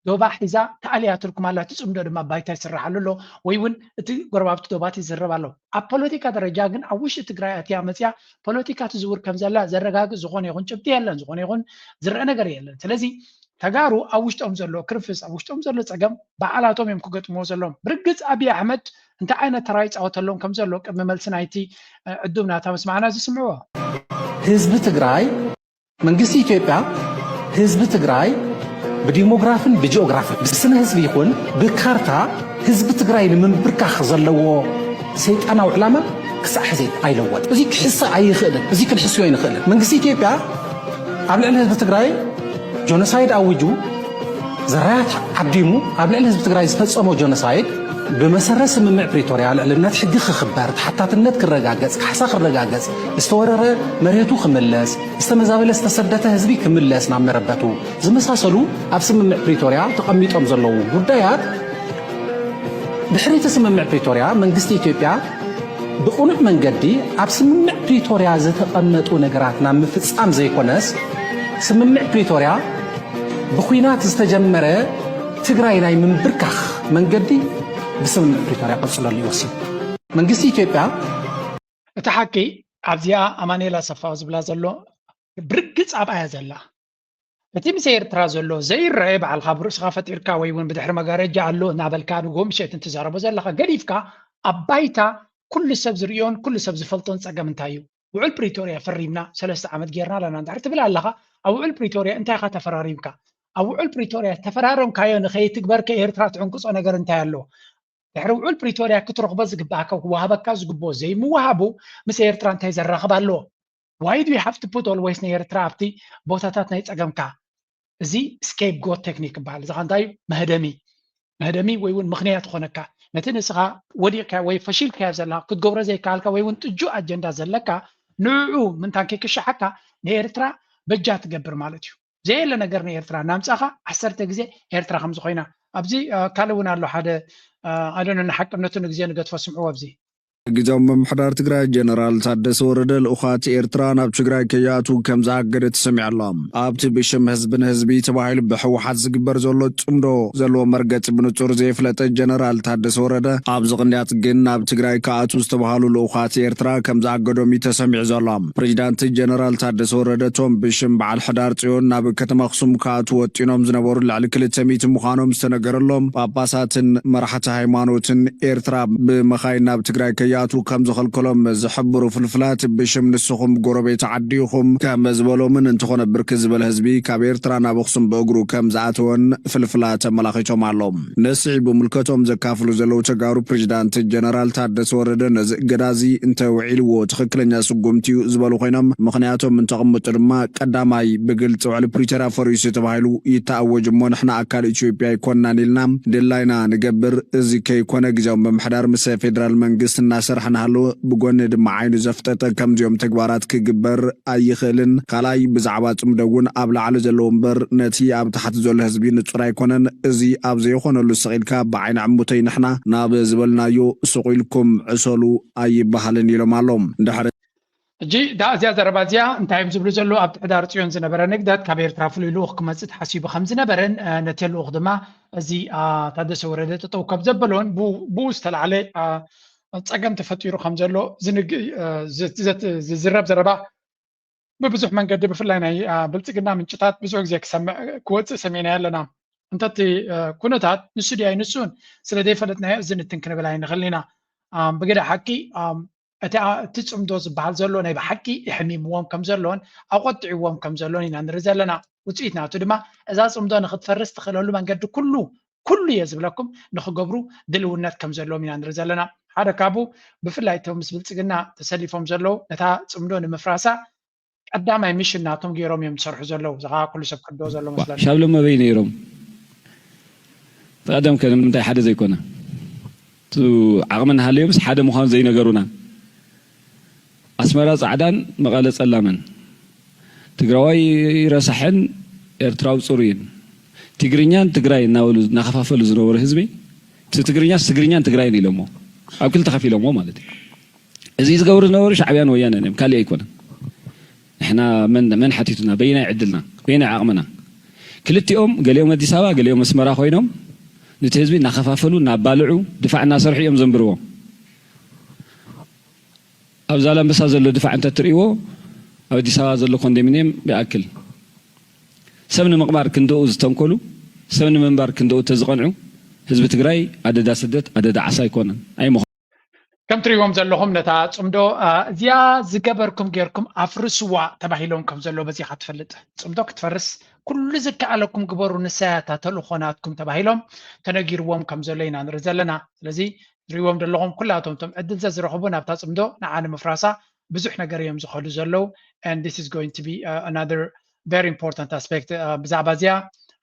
ዶባ ሒዛ ተኣልያትልኩም ኣላ እቲ ፅምዶ ድማ ባይታ ይስራሓሉ ኣሎ ወይ እውን እቲ ጎረባብቲ ዶባት ይዝረብ ኣሎ ኣብ ፖለቲካ ደረጃ ግን ኣብ ውሽጢ ትግራይ ኣትያ መፅያ ፖለቲካ ትዝውር ከም ዘላ ዘረጋግፅ ዝኾነ ይኹን ጭብጢ የለን ዝኾነ ይኹን ዝረአ ነገር የለን ስለዚ ተጋሩ ኣብ ውሽጦም ዘሎ ክርፍስ ኣብ ውሽጦም ዘሎ ፀገም በዓላቶም እዮም ክገጥምዎ ዘለዎም ብርግፅ ኣብይ ኣሕመድ እንታይ ዓይነት ተራ ይፃወተሎም ከም ዘሎ ቅድሚ መልሲ ናይቲ ዕዱም ናታ ምስማዕና ዝስምዕዎ ህዝቢ ትግራይ መንግስቲ ኢትዮጵያ ህዝቢ ትግራይ ብዲሞግራፍን ብጂኦግራፍን ብስነ ህዝቢ ይኹን ብካርታ ህዝቢ ትግራይ ንምንብርካኽ ዘለዎ ሰይጣናዊ ዕላማ ክሳዕ ሕዚ ኣይለወጥ እዚ ክሕሰ ኣይኽእልን እዚ ክንሕስዮ ኣይንኽእልን መንግስቲ ኢትዮጵያ ኣብ ልዕሊ ህዝቢ ትግራይ ጆኖሳይድ ኣዊጁ ዘራያት ዓዲሙ ኣብ ልዕሊ ህዝቢ ትግራይ ዝፈፀሞ ጆኖሳይድ ብመሰረት ስምምዕ ፕሪቶርያ ልዕልነት ሕጊ ክኽበር፣ ተሓታትነት ክረጋገፅ፣ ካሕሳ ክረጋገፅ፣ ዝተወረረ መሬቱ ክምለስ፣ ዝተመዛበለ ዝተሰደተ ህዝቢ ክምለስ ናብ መረበቱ ዝመሳሰሉ ኣብ ስምምዕ ፕሪቶርያ ተቐሚጦም ዘለዉ ጉዳያት ድሕሪ እቲ ስምምዕ ፕሪቶርያ መንግስቲ ኢትዮጵያ ብቕኑዕ መንገዲ ኣብ ስምምዕ ፕሪቶርያ ዝተቐመጡ ነገራት ናብ ምፍፃም ዘይኮነስ ስምምዕ ፕሪቶርያ ብኹናት ዝተጀመረ ትግራይ ናይ ምንብርካኽ መንገዲ ብስምምዕ ፕሪቶርያ ቀፅለሉ ይወስን። መንግስቲ ኢትዮጵያ እቲ ሓቂ ኣብዚኣ ኣማኑኤል ኣሰፋ ዝብላ ዘሎ ብርግፅ ኣብኣያ ዘላ እቲ ምስ ኤርትራ ዘሎ ዘይረአ ባዕልካ ብርእስኻ ፈጢርካ ወይ እውን ብድሕሪ መጋረጃ ኣሎ እናበልካ ንጎ ምሸት እንትዛረቦ ዘለካ ገዲፍካ ኣብ ባይታ ኩሉ ሰብ ዝርእዮን ኩሉ ሰብ ዝፈልጦን ፀገም እንታይ እዩ ውዕል ፕሪቶርያ ፈሪምና ሰለስተ ዓመት ጌርና ኣለና እንድሕር ትብል ኣለኻ ኣብ ውዕል ፕሪቶርያ እንታይ ኢኻ ተፈራሪምካ ኣብ ውዕል ፕሪቶርያ ተፈራረምካዮ ንኸይትግበር ከኤርትራ ትዕንቅፆ ነገር እንታይ ኣሎ ድሕሪ ውዕል ፕሪቶርያ ክትረኽቦ ዝግባእካ ክወሃበካ ዝግብኦ ዘይምውሃቡ ምስ ኤርትራ እንታይ ዘራኽብ ኣለዎ why do you have to put always ንኤርትራ ኣብቲ ቦታታት ናይ ፀገምካ እዚ scapegoat technique ይበሃል እዚ እንታይ መህደሚ መህደሚ ወይ እውን ምኽንያት ዝኾነካ ነቲ ንስኻ ወዲቕካ ወይ ፈሺልካዮ ዘለካ ክትገብሮ ዘይከኣልካ ወይ እውን ጥጁእ ኣጀንዳ ዘለካ ንዕኡ ምንታን ከይክሻሓካ ንኤርትራ በጃ ትገብር ማለት እዩ ዘየለ ነገር ንኤርትራ እናምፃኻ ዓሰርተ ግዜ ኤርትራ ከምዚ ኮይና ኣብዚ ካልእ እውን ኣሎ ሓደ ኣደነ ንሓቅነቱ ንግዜ ንገድፎ ስምዕዎ ኣብዚ ግዜያዊ ምምሕዳር ትግራይ ጀነራል ታደሰ ወረደ ልኡኻት ኤርትራ ናብ ትግራይ ከይኣትዉ ከም ዝኣገደ ተሰሚዑ ኣሎ። ኣብቲ ብሽም ህዝቢ ንህዝቢ ተባሂሉ ብህወሓት ዝግበር ዘሎ ጽምዶ ዘለዎ መርገጺ ብንጹር ዘየፍለጠ ጀነራል ታደሰ ወረደ፣ ኣብዚ ቅንያት ግን ናብ ትግራይ ክኣትዉ ዝተባሃሉ ልኡኻት ኤርትራ ከም ዝኣገዶም እዩ ተሰሚዑ ዘሎ። ፕሬዚዳንት ጀነራል ታደሰ ወረደ፣ እቶም ብሽም በዓል ሕዳር ጽዮን ናብ ከተማ ኣኽሱም ክኣትዉ ወጢኖም ዝነበሩ ልዕሊ ክልተ ሚእቲ ምዃኖም ዝተነገረሎም ጳጳሳትን መራሕቲ ሃይማኖትን ኤርትራ፣ ብመኻይን ናብ ትግራይ ከይኣትዉ ከም ዝኸልከሎም ዝሕብሩ ፍልፍላት፣ ብሽም ንስኹም ጎረቤት ዓዲ ኢኹም ከም ዝበሎምን፣ እንተኾነ ብርክት ዝበለ ህዝቢ ካብ ኤርትራ ናብ ኣኽሱም ብእግሩ ከም ዝኣተወን ፍልፍላት ኣመላኺቶም ኣሎ። ነዚ ብምልከቶም ዘካፍሉ ዘለዉ ተጋሩ፣ ፕሬዚዳንት ጀነራል ታደሰ ወረደ ነዚ እገዳ እዚ እንተውዒልዎ ትኽክለኛ ስጉምቲ እዩ ዝበሉ ኮይኖም፣ ምኽንያቶም እንተቕምጡ ድማ፣ ቀዳማይ ብግልፂ ውዕሊ ፕሪቶርያ ፈሪሱ ተባሂሉ ይተኣወጅ እሞ፣ ንሕና ኣካል ኢትዮጵያ ኣይኮንናን ኢልና ድላይና ንገብር። እዚ ከይኮነ፣ ግዜያዊ ምምሕዳር ምስ ፌደራል መንግስቲ እናሰርሐ እናሃለወ፣ ብጎኒ ድማ ዓይኑ ዘፍጠጠ ከምዚኦም ተግባራት ክግበር ኣይኽእልን። ካልኣይ፣ ብዛዕባ ጽምዶ እውን ኣብ ላዕሊ ዘለዉ እምበር ነቲ ኣብ ታሕቲ ዘሎ ህዝቢ ንጹር ኣይኮነን። እዚ ኣብ ዘይኾነሉ ስቕ ኢልካ ብዓይኒ ዕሙተይ ንሕና ናብ ዝበልናዮ ስቕ ኢልኩም ዕሰሉ ኣይበሃልን ኢሎም ኣለዉ። ድሕሪ ሕጂ ዳ እዚኣ ዘረባ እዚኣ እንታይ እዮም ዝብሉ ዘለዉ? ኣብቲ ሕዳር ጽዮን ዝነበረ ንግደት ካብ ኤርትራ ፍሉይ ልኡኽ ክመጽእ ተሓሲቡ ከም ዝነበረን፣ እ፣ ነቲ ልኡኽ ድማ እዚ፣ አ፣ ታደሰ ወረደ ጠጠው ካብ ዘበሎን ብኡ፣ ብኡ ዝተላዕለ፣ አ፣ ጸገም ተፈጢሩ ከም ዘሎ ዝንግ-፣ እ፣ ዝ-፣ ዘት-፣ ዝዝረብ ዘረባ ብብዙሕ መንገዲ ብፍላይ ናይ፣ አ፣ ብልጽግና ምንጭታት ብዙሕ ግዜ ክሰምዕ፣ ክወጽእ ሰሚዕናዮ ኣለና። እንተቲ፣ እ፣ ኩነታት ንሱ ድዩ ኣይንሱን ስለ ዘይፈለጥናዮ እዚ ንትን ክንብል ኣይንኽእልን ኢና። ኣም፣ ብግደ ሓቂ፣ ኣም፣ እቲ፣ ኣ-፣ እቲ ጽምዶ ዝበሃል ዘሎ ናይ ብሓቂ የሕሚምዎም ከም ዘሎን ኣቖጢዕዎም ከም ዘሎን ኢና ንርኢ ዘለና። ውጽኢት ናቱ ድማ እዛ ጽምዶ ንኽትፈርስ ትኽእለሉ መንገዲ ኩሉ፣ ኩሉ እየ ዝብለኩም፣ ንኽገብሩ ድልውነት ከም ዘለዎም ኢና ንርኢ ዘለና። ሓደ ካብኡ ብፍላይ እቶም ምስ ብልጽግና ተሰሊፎም ዘለዉ ነታ ጽምዶ ንምፍራሳ ቀዳማይ ሚሽን ናቶም ገይሮም እዮም ዝሰርሑ ዘለዉ። እዚ ኸዓ ኩሉ ሰብ ክርድኦ ዘለዎ መስለኒ። ሻብሎም ኣበይ ነይሮም? ብቐደም ከ ንምንታይ ሓደ ዘይኮነ? እቲ ዓቕሚ እናሃለዮምስ ሓደ ምዃኑ ዘይነገሩና? ኣስመራ ጻዕዳን መቐለ ጸላምን፣ ትግራዋይ ረሳሕን ኤርትራዊ ጽሩይን፣ ትግርኛን ትግራይ እናበሉ እናኸፋፈሉ ዝነበሩ ህዝቢ፣ እቲ ትግርኛስ ትግርኛን ትግራይን ኢሎሞ፣ ኣብ ክልተ ከፊሎሞ ማለት እዩ። እዚ ዝገብሩ ዝነበሩ ሻዕብያን ወያነን እዮም፣ ካሊእ ኣይኮነን። ንሕና መን፣ መን ሓቲቱና? በየናይ ዕድልና? በየናይ ዓቕምና? ክልቲኦም፣ ገሊኦም ኣዲስ ኣበባ፣ ገሊኦም ኣስመራ ኮይኖም፣ ነቲ ህዝቢ እናኸፋፈሉ፣ እናባልዑ፣ ድፋዕ እናሰርሑ እዮም ዘንብርዎ። ኣብ ዛላምበሳ ዘሎ ድፋዕ እንተትርእይዎ፣ ኣብ ኣዲስ ኣበባ ዘሎ ኮንዶሚንየም ይኣክል። ሰብ ንምቕባር ክንደኡ ዝተንኮሉ፣ ሰብ ንምንባር ክንደኡ ተዝቐንዑ፣ ህዝቢ ትግራይ ኣደዳ ስደት፣ ኣደዳ ዓሳ ኣይኮነን፣ ኣይምዃን። ከም ትርእይዎም ዘለኹም ነታ ጽምዶ፣ አ፣ እዚኣ ዝገበርኩም ጌርኩም ኣፍርስዋ ተባሂሎም ከም ዘሎ በዚኻ ትፈልጥ። ጽምዶ ክትፈርስ ኩሉ ዝከኣለኩም ግበሩ፣ ንሳ እያ እታ ተልእኾ ናትኩም ተባሂሎም ተነጊርዎም ከም ዘሎ ኢና ንርኢ ዘለና። ስለዚ ትርእይዎም ዘለኹም ኩላቶም እቶም ዕድል ዘዝረኽቡ ናብታ ጽምዶ ንዓ ንምፍራሳ ብዙሕ ነገር እዮም ዝኸዱ ዘለዉ። And this is going to be, uh, another very important aspect. Uh, ብዛዕባ እዚኣ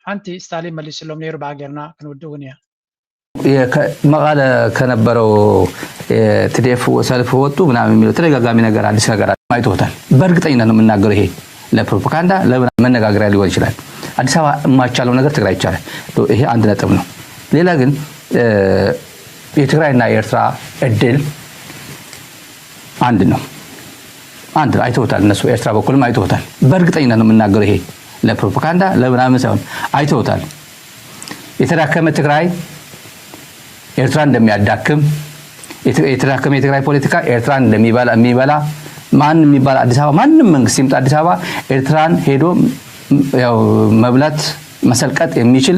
ሓንቲ ስታሊን መሊስሎም ነይሩ፣ ብሃገርና ክንውድእ እውን እያ። የከ-፣ መቐለ ከነበረው የትዴፍ ሰልፍ ወጡ ምናምን የሚለው ተደጋጋሚ ነገር አዲስ ነገር አይተውታል። በእርግጠኝነት ነው የምናገረው። ይሄ ለፕሮፓጋንዳ ለምናምን መነጋገሪያ ሊሆን ይችላል። አዲስ አበባ የማይቻለው ነገር ትግራይ ይቻላል። ይሄ አንድ ነጥብ ነው። ሌላ ግን፣ እ፣ የትግራይና የኤርትራ እድል አንድ ነው። አንድ ነው። አይተውታል። እነሱ ኤርትራ በኩልም አይተውታል። በእርግጠኝነት ነው የምናገረው። ይሄ ለፕሮፓጋንዳ ለምናምን ሳይሆን አይተውታል። የተዳከመ ትግራይ ኤርትራ እንደሚያዳክም፣ የት-፣ የተዳከመ የትግራይ ፖለቲካ ኤርትራን እንደሚበላ፣ የሚበላ ማንም የሚባል አዲስ አበባ፣ ማንም መንግስት ይምጣ አዲስ አበባ ኤርትራን ሄዶ ያው መብላት መሰልቀጥ የሚችል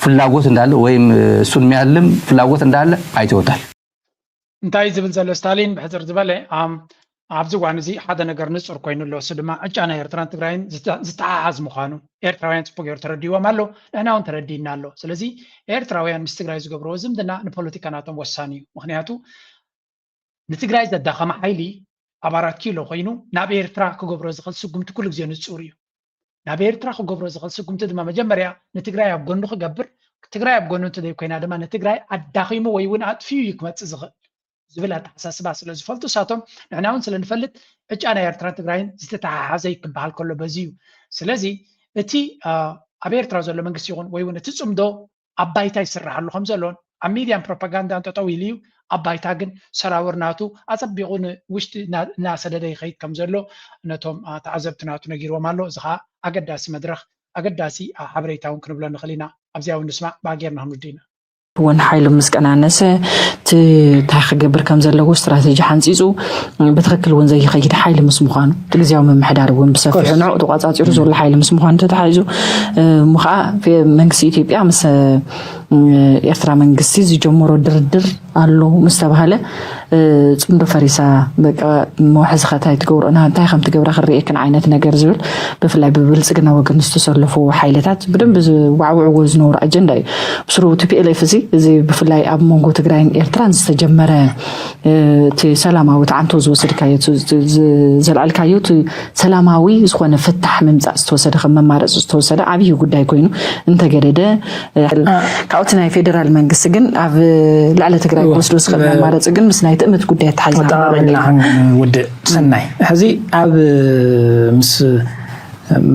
ፍላጎት እንዳለ ወይም እሱን የሚያልም ፍላጎት እንዳለ አይተውታል። እንታይ ዝብል ዘሎ ስታሊን ብሕጽር ዝበለ፣ ኣም፣ ኣብዚ እዋን እዚ ሓደ ነገር ንጹር ኮይኑ ኣሎ። እሱ ድማ ዕጫ ናይ ኤርትራን ትግራይን ዝተ-፣ ዝተሓሓዝ ምዃኑ ኤርትራውያን ጽቡቅ ገይሩ ተረዲዎም ኣሎ፣ ንሕና እውን ተረዲእና ኣሎ። ስለዚ ኤርትራውያን ምስ ትግራይ ዝገብርዎ ዝምድና ንፖለቲካ ናቶም ወሳኒ እዩ። ምኽንያቱ ንትግራይ ዘዳኸመ ሓይሊ ኣብ ኣራት ኪሎ ኮይኑ ናብ ኤርትራ ክገብሮ ዝኽእል ስጉምቲ ኩሉ ግዜ ንጹር እዩ። ናብ ኤርትራ ክገብሮ ዝኽእል ስጉምቲ ድማ መጀመርያ ንትግራይ ኣብ ጎኑ ክገብር፣ ትግራይ ኣብ ጎኑ እንተዘይኮይና ድማ ንትግራይ ኣዳኺሙ ወይ እውን ኣጥፊኡ እዩ ክመጽእ ዝኽእል ዝብል ኣተሓሳስባ ስለ ዝፈልጡ እሳቶም፣ ንሕና እውን ስለ ንፈልጥ ዕጫ ናይ ኤርትራን ትግራይን ዝተተሓሓዘ እዩ ክበሃል ከሎ በዚ እዩ። ስለዚ እቲ፣ አ፣ ኣብ ኤርትራ ዘሎ መንግስቲ ይኹን ወይ እውን እቲ ጽምዶ ኣብ ባይታ ይስራሕ ኣሎ ከም ዘሎን ኣብ ሚድያን ፕሮፓጋንዳን ጠጠው ኢሉ እዩ። ኣብ ባይታ ግን ሰራውር ናቱ ኣጸቢቑ ንውሽጢ እናሰደደ ይኸይድ ከም ዘሎ ነቶም ተዓዘብቲ ናቱ ነጊርዎም ኣሎ። እዚ ከዓ ኣገዳሲ መድረኽ፣ ኣገዳሲ ሓበሬታ እውን ክንብሎ ንኽእል ኢና። ኣብዚኣ እውን ንስማዕ፣ ብኣጌርና ክንውድእ ኢና። እውን ሓይሉ ምስ ቀናነሰ እንታይ ክገብር ከም ዘለዎ ስትራተጂ ሓንፂፁ ብትክክል እውን ዘይኸይድ ሓይሊ ምስ ምዃኑ እቲ ግዜያዊ ምምሕዳር እውን ብሰፊሑ ንዑ ተቋፃፂሩ ዘሎ ሓይሊ ምስ ምዃኑ ተተሓሒዙ እሞ ከዓ መንግስቲ ኢትዮጵያ ምስ ኤርትራ መንግስቲ ዝጀመሮ ድርድር ኣሎ ምስ ተባሃለ ፅምዶ ፈሪሳ መውሐዚ ከታይ ትገብሮ እንታይ ከም ትገብራ ክርእየክን ዓይነት ነገር ዝብል ብፍላይ ብብልፅግና ወገን ዝተሰለፉ ሓይልታት ብደንብ ዝዋዕውዕዎ ዝነበሩ ኣጀንዳ እዩ። ብስሩ ቲ ፒ ኤል ኤፍ እዚ እዚ ብፍላይ ኣብ መንጎ ትግራይን ኤርትራን ዝተጀመረ እቲ ሰላማዊ ተዓንቶ ዝወሰድካዮ ዘልዓልካዮ እቲ ሰላማዊ ዝኾነ ፍታሕ ምምፃእ ዝተወሰደ ከም መማረፂ ዝተወሰደ ዓብዪ ጉዳይ ኮይኑ እንተገደደ ካብቲ ናይ ፌደራል መንግስቲ ግን ኣብ ልዕሊ ትግራይ ክወስዶ ዝኽእል መማረፂ ግን ምስ ናይ ትእምት ጉዳይ ተሓይዝና ውድእ ሰናይ ሕዚ ኣብ ምስ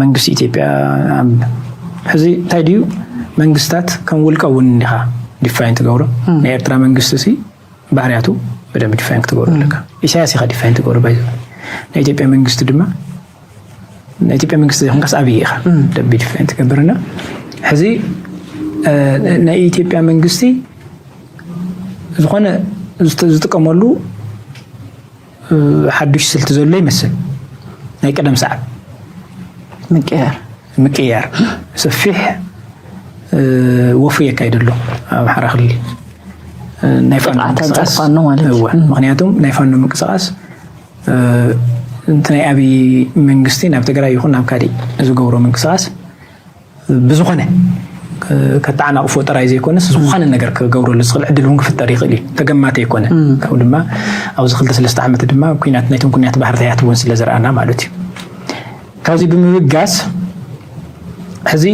መንግስቲ ኢትዮጵያ ሕዚ እንታይ ድዩ መንግስታት ከም ውልቀ እውን እንዲኻ ዲፋይን ትገብሮ ናይ ኤርትራ መንግስቲ ሲ ባህርያቱ በደንብ ዲፋይን ክትገብሮ ኣለካ ኢሳያስ ኢኻ ዲፋይን ትገብሮ ባይ ናይ ኢትዮጵያ መንግስቲ ድማ ናይ ኢትዮጵያ መንግስቲ ዘይኮንካስ ኣብይ ኢኻ ደቢ ዲፋይን ትገብርና ሕዚ ናይ ኢትዮጵያ መንግስቲ ዝኾነ ዝጥቀመሉ ሓዱሽ ስልቲ ዘሎ ይመስል ናይ ቀደም ሰዓብ ምቅያር ምቅያር ሰፊሕ ወፍሪ የካይድ ኣሎ ኣብ ሓራ ክልል ናይ ፋኖ ምክንያቱም ናይ ፋኖ ምንቅስቃስ እንት ናይ ኣብይ መንግስቲ ናብ ትግራይ ይኹን ናብ ካሊእ ዝገብሮ ምንቅስቃስ ብዝኾነ ከተዓናቕፎ ጥራይ ዘይኮነስ ዝኾነ ነገር ክገብረሉ ዝኽእል ዕድል እውን ክፍጠር ይኽእል እዩ ተገማተ ኣይኮነ ካብኡ ድማ ኣብዚ ክልተ ሰለስተ ዓመት ድማ ኩናት ናይቶም ኩናት ባሕርታያት እውን ስለ ዝረኣና ማለት እዩ ካብዚ ብምብጋስ ሕዚ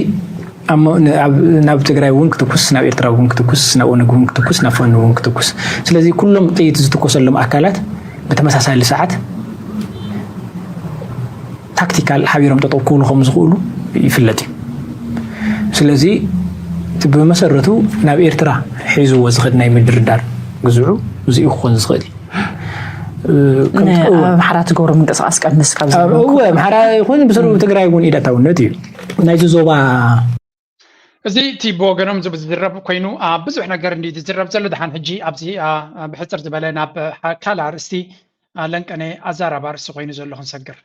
ናብ ትግራይ እውን ክትኩስ ናብ ኤርትራ እውን ክትኩስ ናብ ኦነግ እውን ክትኩስ ናብ ፋኖ እውን ክትኩስ ስለዚ ኩሎም ጥይት ዝትኮሰሎም ኣካላት ብተመሳሳሊ ሰዓት ታክቲካል ሓቢሮም ጠጠው ክብሉ ከም ዝኽእሉ ይፍለጥ እዩ ስለዚ ብመሰረቱ ናብ ኤርትራ ሒዝዎ ዝኽድ ናይ ምድርዳር ግዝዑ እዚኡ ክኾን ዝኽእል ኣብ ኣምሓራ ትገብሮ ምንቅስቃስ ቀንስ ካብ እወ ኣምሓራ ይኹን ብስሩ ትግራይ እውን ኢዳታውነት እዩ ናይዚ ዞባ እዚ እቲ ብወገኖም ዝዝረብ ኮይኑ ብዙሕ ነገር እንዲ ዝዝረብ ዘሎ ድሓን ሕጂ ኣብዚ ብሕፅር ዝበለ ናብ ካልእ ኣርእስቲ ለንቀነ ኣዛራቢ ኣርእስቲ ኮይኑ ዘሎ ክንሰግር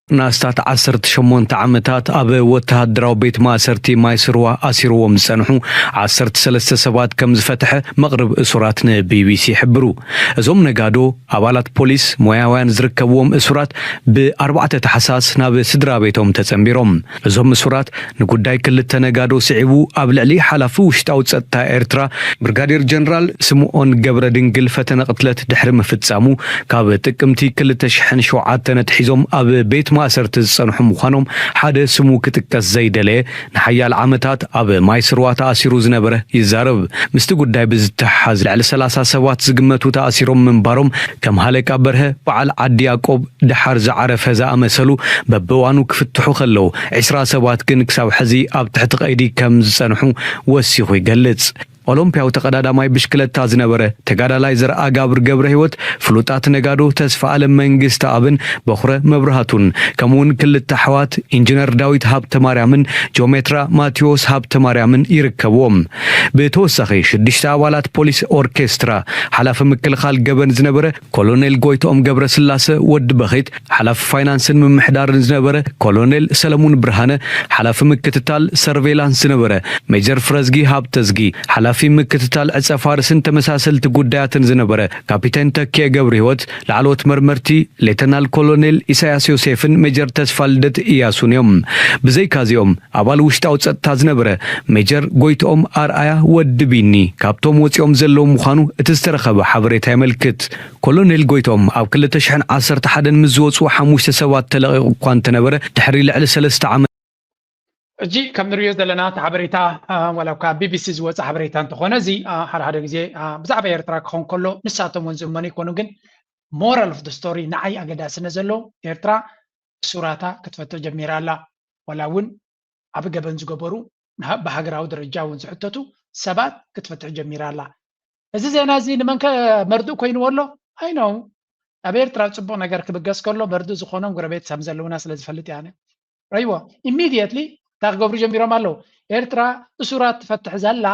ንኣስታት ዓሰርተ ሸሞንተ ዓመታት ኣብ ወተሃደራዊ ቤት ማእሰርቲ ማይ ስርዋ ኣሲርዎም ዝጸንሑ ዓሰርተ ሰለስተ ሰባት ከም ዝፈትሐ መቕርብ እሱራት ንቢቢሲ ይሕብሩ። እዞም ነጋዶ፣ ኣባላት ፖሊስ፣ ሞያውያን ዝርከብዎም እሱራት ብኣርባዕተ ታሕሳስ ናብ ስድራ ቤቶም ተጸንቢሮም። እዞም እሱራት ንጉዳይ ክልተ ነጋዶ ስዒቡ ኣብ ልዕሊ ሓላፊ ውሽጣዊ ጸጥታ ኤርትራ ብርጋዴር ጀነራል ስምኦን ገብረድንግል ፈተነ ቅትለት ድሕሪ ምፍጻሙ ካብ ጥቅምቲ ክልተ ሽሕን ሸውዓተን ኣትሒዞም ኣብ ቤት ማእሰርቲ ዝጸንሑ ምዃኖም ሓደ ስሙ ክጥቀስ ዘይደለየ ንሓያለ ዓመታት ኣብ ማይ ስርዋ ተኣሲሩ ዝነበረ ይዛረብ። ምስቲ ጉዳይ ብዝተሓሓዝ ልዕሊ ሰላሳ ሰባት ዝግመቱ ተኣሲሮም ምንባሮም ከም ሃለቃ በርሀ በዓል ዓዲ ያቆብ ደሓር ዝዓረፈ ዝኣመሰሉ በብእዋኑ ክፍትሑ ከለዉ ዕስራ ሰባት ግን ክሳብ ሕዚ ኣብ ትሕቲ ቀይዲ ከም ዝጸንሑ ወሲኹ ይገልጽ። ኦሎምፒያዊ ተቐዳዳማይ ብሽክለታ ዝነበረ ተጋዳላይ ዘርኣጋብር ገብረህይወት፣ ፍሉጣት ነጋዶ ተስፋኣለም መንግስተኣብን በኹረ መብርሃቱን ከምኡውን ክልተ ኣሕዋት ኢንጂነር ዳዊት ሃብተማርያምን ጂኦሜትራ ማቴዎስ ሃብተማርያምን ይርከብዎም። ብተወሳኺ ሽዱሽተ ኣባላት ፖሊስ ኦርኬስትራ፣ ሓላፊ ምክልኻል ገበን ዝነበረ ኮሎኔል ጎይትኦም ገብረስላሰ ወዲ በኺት፣ ሓላፊ ፋይናንስን ምምሕዳርን ዝነበረ ኮሎኔል ሰለሙን ብርሃነ፣ ሓላፊ ምክትታል ሰርቬይላንስ ዝነበረ ሜጀር ፍረዝጊ ሃብተዝጊ፣ ሓላፊ ምክትታል ዕጸ ፋርስን ተመሳሰልቲ ጉዳያትን ዝነበረ ካፒቴን ተኪኤ ገብረህይወት፣ ላዕለዎት መርመርቲ ሌተናል ኮሎኔል ኢሳያስ ዮሴፍን ሜጀር ተስፋልደት ኢያሱን እዮም። ብዘይካዚኦም ኣባል ውሽጣዊ ጸጥታ ዝነበረ ሜጀር ጎይትኦም ኣርኣያ ወዲ ቢኒ ካብቶም ወጺኦም ዘለዉ ምዃኑ እቲ ዝተረኸበ ሓበሬታ የመልክት። ኮሎኔል ጎይትኦም ኣብ ክልተ ሽሕን ዓሰርተ ሓደን ምስ ዝወጽኡ ሓሙሽተ ሰባት ተለቒቑ እኳ እንተነበረ ድሕሪ ልዕሊ ሰለስተ ዓመት ሕጂ ከም ንሪኦ ዘለና እቲ ሓበሬታ ዋላ እኳ ቢቢሲ ዝወፀ ሓበሬታ እንተኾነ እዚ ሓደ ሓደ ግዜ ብዛዕባ ኤርትራ ክኸውን ከሎ ንሳቶም እውን ዝእመኑ ይኮኑ ግን moral of the story ንዓይ ኣገዳስነት ዘለዎ ኤርትራ እሱራታ ክትፈትሕ ጀሚራ ኣላ ዋላ እውን ዓቢ ገበን ዝገበሩ ብሃገራዊ ደረጃ እውን ዝሕተቱ ሰባት ክትፈትሕ ጀሚራ ኣላ እዚ ዜና እዚ ንመንከ መርድእ ኮይንዎ ኣሎ? ኣይነው ኣብ ኤርትራ ፅቡቅ ነገር ክብገስ ከሎ መርድእ ዝኾኖም ጎረቤት ከም ዘለውና ስለ ዝፈልጥ እያ። ረይዎ ኢሚድየትሊ እንታይ ክገብሩ ጀሚሮም ኣለዉ? ኤርትራ እሱራት ትፈትሕ ዘላ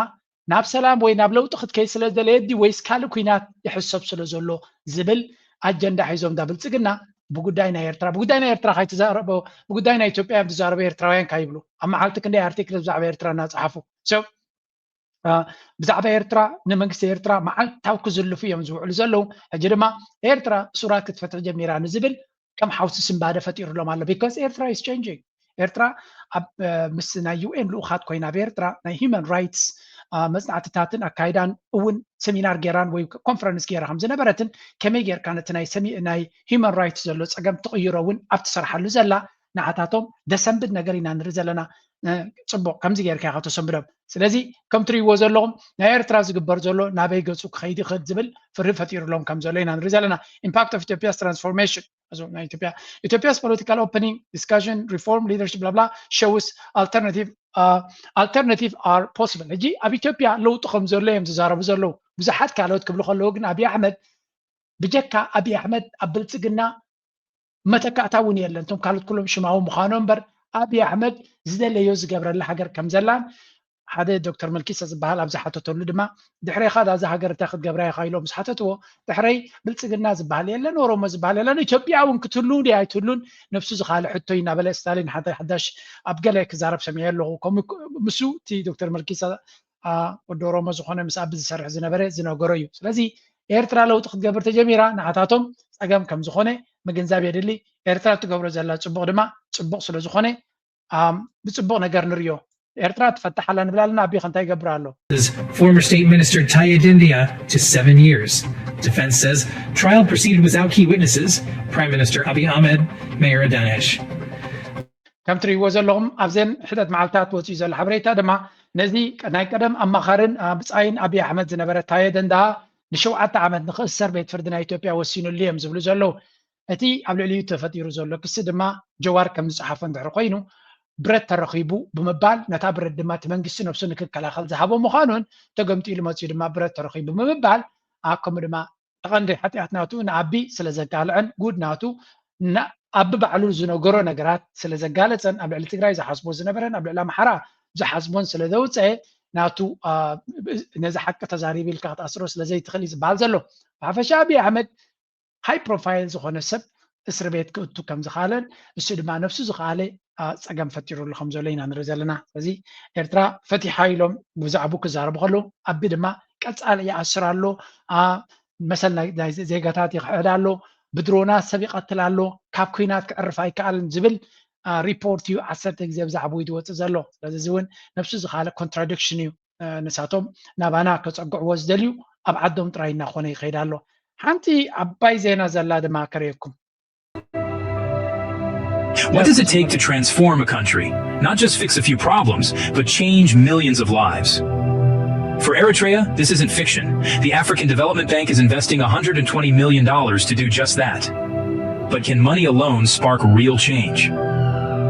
ናብ ሰላም ወይ ናብ ለውጢ ክትከይ ስለ ዝደለየት ድዩ ወይስ ካልእ ኩናት ይሕሰብ ስለ ዘሎ ዝብል ኣጀንዳ ሒዞም እንዳ ብልፅግና ብጉዳይ ናይ ኤርትራ ብጉዳይ ናይ ኤርትራ ካይትዛረበ ብጉዳይ ናይ ኢትዮጵያ እዮም ትዛረቡ ኤርትራውያን ካይብሉ ኣብ መዓልቲ ክንደይ ኣርቲክል ብዛዕባ ኤርትራ እናፀሓፉ ብዛዕባ ኤርትራ ንመንግስቲ ኤርትራ መዓልታዊ ክዝልፉ እዮም ዝውዕሉ ዘለዉ። ሕጂ ድማ ኤርትራ እሱራት ክትፈትሕ ጀሚራ ንዝብል ከም ሓውሲ ስንባደ ፈጢሩሎም ኣሎ። ቢካዝ ኤርትራ is changing ኤርትራ ኣብ ምስ ናይ ዩ ኤን ልኡኻት ኮይና ኣብ ኤርትራ ናይ ሂማን ራይትስ መፅናዕትታትን ኣካይዳን እውን ሰሚናር ጌራን ወይ ኮንፈረንስ ጌራ ከም ዝነበረትን ከመይ ጌርካ ነቲ ናይ human rights ዘሎ ፀገም ትቕይሮ እውን ኣብ ትሰርሓሉ ዘላ ንዓታቶም ደሰንብድ ነገር ኢና ንርኢ ዘለና። ፅቡቕ ከምዚ ጌርካ ኢኻ ተሰንብዶም። ስለዚ ከም ትርእይዎ ዘለኹም ናይ ኤርትራ ዝግበር ዘሎ ናበይ ገፁ ክኸይድ ይኽእል ዝብል ፍርሂ ፈጢሩሎም ከም ዘሎ ኢና ንርኢ ዘለና። Impact of Ethiopia's transformation ናይ ኢትዮጵያ Ethiopia's political opening discussion reform leadership blah blah shows alternative alternative are possible። ሕጂ ኣብ ኢትዮጵያ ለውጢ ከም ዘሎ እዮም ዝዛረቡ ዘለዉ ብዙሓት ካልኦት ክብሉ ከለዉ ግን ኣብይ ኣሕመድ ብጀካ ኣብይ ኣሕመድ ኣብ ብልፅግና መተካእታ እውን የለን። እቶም ካልኦት ኩሎም ሽማዊ ምዃኖም እምበር ኣብይ ኣሕመድ ዝደለዮ ዝገብረላ ሃገር ከም ዘላን ሓደ ዶክተር መልኪሰ ዝበሃል ኣብ ዝሓተተሉ ድማ ድሕሬኻ ዳዛ ሃገር እንታይ ክትገብራ ኢኻ ኢሎም ምስ ሓተትዎ ድሕረይ ብልፅግና ዝበሃል የለን፣ ኦሮሞ ዝበሃል የለን፣ ኢትዮጵያ እውን ክትህሉ ድያ ኣይትህሉን ነብሱ ዝኻለ ሕቶ እዩ እናበለ ስታሊን ሓደ ሓዳሽ ኣብ ገለ ክዛረብ ሰሚዐ ኣለኹ። ከምኡ ምስ እቲ ዶክተር መልኪሰ ወዲ ኦሮሞ ዝኾነ ምስ ኣቢ ዝሰርሕ ዝነበረ ዝነገሮ እዩ። ስለዚ ኤርትራ ለውጢ ክትገብር ተጀሚራ ንዓታቶም ፀገም ከም ዝኾነ ምግንዛብ የድሊ። ኤርትራ እትገብሮ ዘላ ፅቡቕ ድማ ፅቡቕ ስለ ዝኾነ ብፅቡቕ ነገር ንሪኦ። ኤርትራ ትፈታሕ ኣላ ንብል ኣለና። ኣቢ ከ እንታይ ይገብር ኣሎ? Former State Minister Taye Dendea to seven years. Defense says trial proceeded without key witnesses. Prime Minister Abiy Ahmed, Mayor Adanesh. ከም ትርእይዎ ዘለኹም ኣብዘን ሕደት መዓልታት ወፂኡ ዘሎ ሓበሬታ ድማ ነዚ ናይ ቀደም ኣማኻርን ብፃይን ኣብይ ኣሕመድ ዝነበረ ታየ ደንዳ ንሸውዓተ ዓመት ንክእሰር ቤት ፍርዲ ናይ ኢትዮጵያ ወሲኑሉ እዮም ዝብሉ ዘለዉ። እቲ ኣብ ልዕሊኡ ተፈጢሩ ዘሎ ክሲ ድማ ጀዋር ከም ዝፀሓፎ እንድሕር ኮይኑ ብረት ተረኺቡ ብምባል ነታ ብረት ድማ እቲ መንግስቲ ነብሱ ንክከላኸል ዝሃቦ ምዃኑን ተገምጢሉ መፂኡ ድማ ብረት ተረኺቡ ብምባል ከምኡ ድማ ተቐንዲ ሓጢኣት ናቱ ንኣቢ ስለ ዘጋልዐን ጉድ ናቱ ኣቢ ባዕሉ ዝነገሮ ነገራት ስለ ዘጋለፀን ኣብ ልዕሊ ትግራይ ዝሓስቦ ዝነበረን ኣብ ልዕሊ ኣምሓራ ዝሓስቦን ስለ ዘውፀአ ናቱ ነዚ ሓቂ ተዛሪቢ ኢልካ ክትኣስሮ ስለ ዘይትኽእል እዩ ዝበሃል ዘሎ። ብሓፈሻ ኣቢ ኣሕመድ ሃይ ፕሮፋይል ዝኾነ ሰብ እስሪ ቤት ክእቱ ከም ዝኻለን እሱ ድማ ነብሱ ዝኸኣለ ፀገም ፈጢሩሉ ከም ዘሎ ኢና ንርኢ ዘለና። ስለዚ ኤርትራ ፈቲሓ ኢሎም ብዛዕቡ ክዛረቡ ከለዉ ኣቢ ድማ ቀፃሊ ይኣስር ኣሎ፣ መሰል ናይ ዜጋታት ይኽሕድ ኣሎ፣ ብድሮናት ሰብ ይቐትል ኣሎ፣ ካብ ኩናት ክዕርፍ ኣይከኣልን ዝብል ሪፖርት እዩ ዓሰርተ ግዜ ብዛዕባኡ ዝወፅእ ዘሎ። ስለዚ እዚ እውን ነብሱ ዝኻለ ኮንትራዲክሽን እዩ። ንሳቶም ናባና ከፀግዕዎ ዝደልዩ ኣብ ዓዶም ጥራይ እናኾነ ይኸይድ ኣሎ። ሓንቲ ዓባይ ዜና ዘላ ድማ ከርእየኩም። What does it take to transform a country? Not just fix a few problems, but change millions of lives. For Eritrea, this isn't fiction. The African Development Bank is investing one hundred twenty million dollars to do just that. But can money alone spark real change?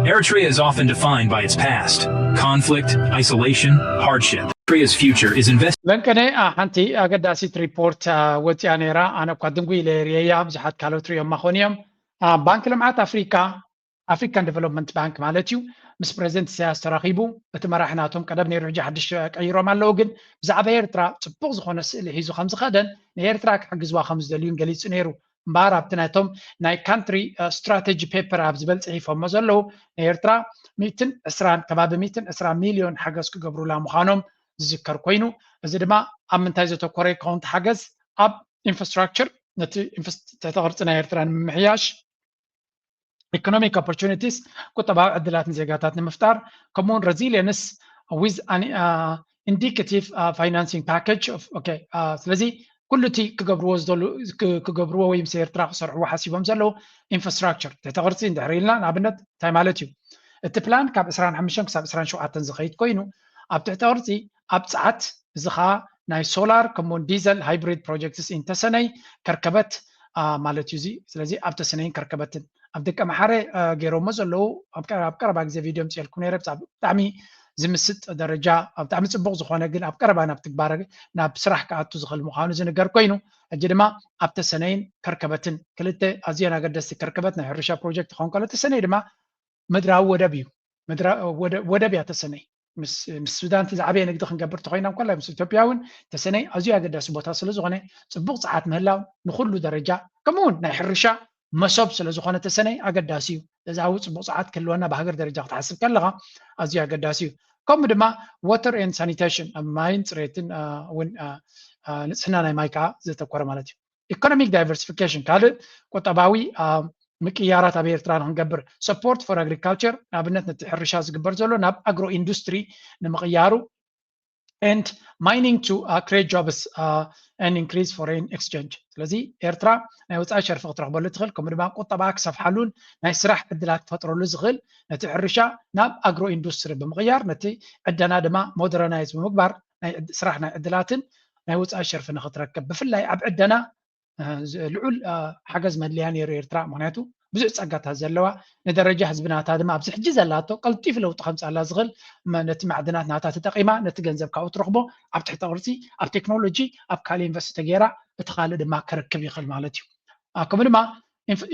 Eritrea is often defined by its past, conflict, isolation, hardship. Eritrea's future is invested. ለንቀነ ሓንቲ ኣገዳሲት ሪፖርት ወፂኣ ነይራ። ኣነ እኳ ድንጉ ኢለ ርእየያ፣ ብዙሓት ካልኦት ርእዮማ ኾን እዮም። ባንክ ልምዓት ኣፍሪካ ኣፍሪካን ዲቨሎፕመንት ባንክ ማለት እዩ ምስ ፕሬዚደንት ኢሳያስ ተራኺቡ። እቲ መራሒ ናቶም ቀደም ነይሩ፣ ሕጂ ሓድሽ ቀይሮም ኣለዉ። ግን ብዛዕባ ኤርትራ ፅቡቕ ዝኾነ ስእሊ ሒዙ ከም ዝኸደን ንኤርትራ ክሕግዝዋ ከም ዝደልዩን ገሊፁ ነይሩ። እምበኣር ኣብቲ ናቶም ናይ ካንትሪ ስትራተጂ ፔፐር ኣብ ዝበል ፅሒፎሞ ዘለዉ ንኤርትራ ሚእትን ዕስራን ከባቢ ሚእትን ዕስራ ሚልዮን ሓገዝ ክገብሩላ ምዃኖም ዝዝከር ኮይኑ፣ እዚ ድማ ኣብ ምንታይ ዘተኮረ ይከውን? ሓገዝ ኣብ ኢንፍራስትራክቸር፣ ነቲ ትሕተ ቅርፂ ናይ ኤርትራ ንምምሕያሽ፣ ኢኮኖሚክ ኦፖርቹኒቲስ፣ ቁጠባዊ ዕድላት ንዜጋታት ንምፍጣር፣ ከምኡውን ሬዚሊየንስ with an indicative financing package። ስለዚ ኩሉ እቲ ክገብርዎ ዝደሉ ክገብርዎ ወይ ምስ ኤርትራ ክሰርሕዎ ሓሲቦም ዘለዉ ኢንፍራስትራክቸር ትሕተ ቅርፂ እንድሕር ኢልና ንኣብነት እንታይ ማለት እዩ? እቲ ፕላን ካብ ዕስራን ሓሙሽተን ክሳብ ዕስራን ሸውዓተን ዝኸይድ ኮይኑ ኣብ ትሕተ ቅርፂ ኣብ ፀዓት እዚ ከዓ ናይ ሶላር ከምኡውን ዲዘል ሃይብሪድ ፕሮጀክትስ ኢን ተሰነይ ከርከበት ማለት እዩ። እዚ ስለዚ ኣብ ተሰነይን ከርከበትን ኣብ ደቀ መሓረ ገይሮሞ ዘለዉ ኣብ ቀረባ ግዜ ቪድዮ ምፅኤልኩም ነይረ። ብጣዕሚ ዝምስጥ ደረጃ፣ ኣብ ብጣዕሚ ፅቡቕ ዝኾነ ግን ኣብ ቀረባ ናብ ትግባረ ናብ ስራሕ ክኣቱ ዝኽእል ምዃኑ ዝንገር ኮይኑ፣ ሕጂ ድማ ኣብ ተሰነይን ከርከበትን ክልተ ኣዝየን ኣገደስቲ ከርከበት ናይ ሕርሻ ፕሮጀክት ክኸውን ከሎ፣ ተሰነይ ድማ ምድራዊ ወደብ እዩ። ምድራ- ወደ- ወደብ እያ ተሰነይ። ምስ ምስ ሱዳን እቲ ዝዓበየ ንግዲ ክንገብር ተኮይና እንኮላይ ምስ ኢትዮጵያ እውን ተሰነይ ኣዝዩ ኣገዳሲ ቦታ ስለ ዝኾነ፣ ፅቡቕ ፀዓት ምህላው ንኩሉ ደረጃ፣ ከምኡ እውን ናይ ሕርሻ መሶብ ስለ ዝኾነ ተሰነይ ኣገዳሲ እዩ። ተዛዊ ፅቡቕ ፀዓት ክህልወና ብሃገር ደረጃ ክትሓስብ ከለኻ ኣዝዩ ኣገዳሲ እዩ። ከምኡ ድማ water and sanitation፣ ኣብ ማይን ፅሬትን እውን ንፅህና ናይ ማይ ከዓ ዘተኮረ ማለት እዩ። ኢኮኖሚክ ዳይቨርሲፊኬሽን ካልእ ቁጠባዊ ምቅያራት ኣብ ኤርትራ ንክንገብር፣ support for agriculture ንኣብነት ነቲ ሕርሻ ዝግበር ዘሎ ናብ ኣግሮ ኢንዱስትሪ ንምቕያሩ፣ and mining to create jobs and increase foreign exchange። ስለዚ ኤርትራ ናይ ወፃኢ ሸርፊ ክትረክበሉ ትኽእል፣ ከምኡ ድማ ቁጠባ ክሰፍሓሉን ናይ ስራሕ ዕድላት ክፈጥረሉ ዝኽእል ነቲ ሕርሻ ናብ ኣግሮ ኢንዱስትሪ ብምቕያር፣ ነቲ ዕደና ድማ ሞደርናይዝ ብምግባር ናይ ስራሕ ናይ ዕድላትን ናይ ወፃኢ ሸርፊ ንክትረክብ፣ ብፍላይ ኣብ ዕደና ልዑል ሓገዝ መድልያ ነይሩ ኤርትራ። ምክንያቱ ብዙሕ ፀጋታት ዘለዋ፣ ንደረጃ ህዝቢ ናታ ድማ ኣብዚ ሕጂ ዘላቶ ቀልጢፍ ለውጢ ከምፃላ ዝኽእል፣ ነቲ ማዕድናት ናታ ተጠቂማ ነቲ ገንዘብ ካብኡ ትረክቦ ኣብ ትሕተ ቅርፂ፣ ኣብ ቴክኖሎጂ፣ ኣብ ካልእ ኢንቨስት ተገይራ እቲ ካልእ ድማ ክርክብ ይኽእል ማለት እዩ። ከምኡ ድማ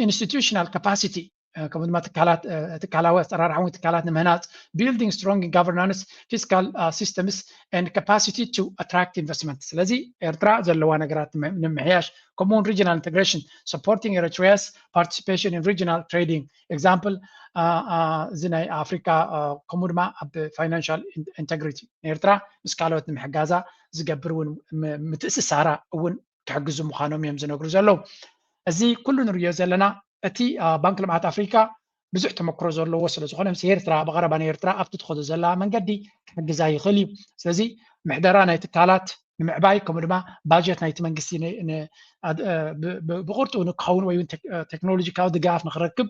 institutional capacity ከምኡ ድማ ትካላት ትካላዊ ኣሰራርሓ ወይ ትካላት ንምህናፅ፣ building strong governance, fiscal systems and capacity to attract investment። ስለዚ ኤርትራ ዘለዋ ነገራት ንምምሕያሽ፣ ከምኡ እውን regional integration, supporting Eritrea's participation in regional trading, example እዚ ናይ ኣፍሪካ፣ ከምኡ ድማ ኣብ financial integrity ንኤርትራ ምስ ካልኦት ንምሕጋዛ ዝገብር እውን ምትእስሳራ እውን ክሕግዙ ምዃኖም እዮም ዝነግሩ ዘለዉ። እዚ ኩሉ ንሪኦ ዘለና እቲ ባንክ ልምዓት ኣፍሪካ ብዙሕ ተመክሮ ዘለዎ ስለ ዝኾነ፣ ምስ ኤርትራ ብቐረባ ንኤርትራ ኣብቲ ትኸዶ ዘላ መንገዲ ክሕግዛ ይኽእል እዩ። ስለዚ ምሕደራ ናይ ትካላት ንምዕባይ፣ ከምኡ ድማ ባጀት ናይቲ መንግስቲ ብቕርጡ ንክኸውን ወይ ቴክኖሎጂካዊ ድጋፍ ንክረክብ፣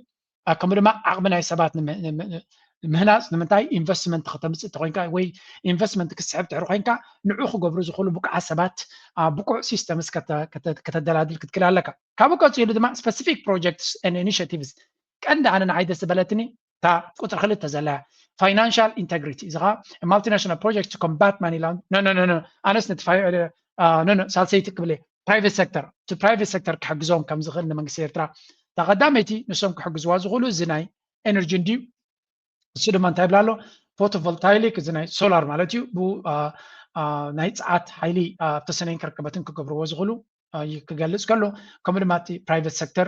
ከምኡ ድማ ዓቕሚ ናይ ሰባት ምህናፅ፣ ንምንታይ ኢንቨስትመንት ከተምፅእ ተኮይንካ ወይ ኢንቨስትመንት ክስሕብ ትሕር ኮይንካ ንዑ ክገብሩ ዝኽእሉ ብቁዓት ሰባት፣ ብቁዕ ሲስተምስ ከተደላድል ክትክእል ኣለካ። ካብኡ ቀፂሉ ድማ specific projects and initiatives፣ ቀንዲ ኣነ ንዓይ ደስ ዝበለትኒ እታ ቁፅሪ ክልተ ዘላ financial integrity፣ እዚ ከዓ multinational project to combat money laundering። ኣነስ ነቲ ሳልሰይቲ ክብል፣ private sector፣ እቲ private sector ክሕግዞም ከም ዝኽእል ንመንግስቲ ኤርትራ፣ እታ ቀዳመይቲ ንሶም ክሕግዝዋ ዝኽእሉ እዚ ናይ ኤነርጂ እንድዩ። እሱ ድማ እንታይ ይብላ ኣሎ? ፎቶቮልታይክ፣ እዚ ናይ ሶላር ማለት እዩ። ብኡ ናይ ፀዓት ሓይሊ ኣብ ተሰነይን ከርከበትን ክገብርዎ ዝኽእሉ ክገልፅ ከሎ፣ ከምኡ ድማ እቲ private sector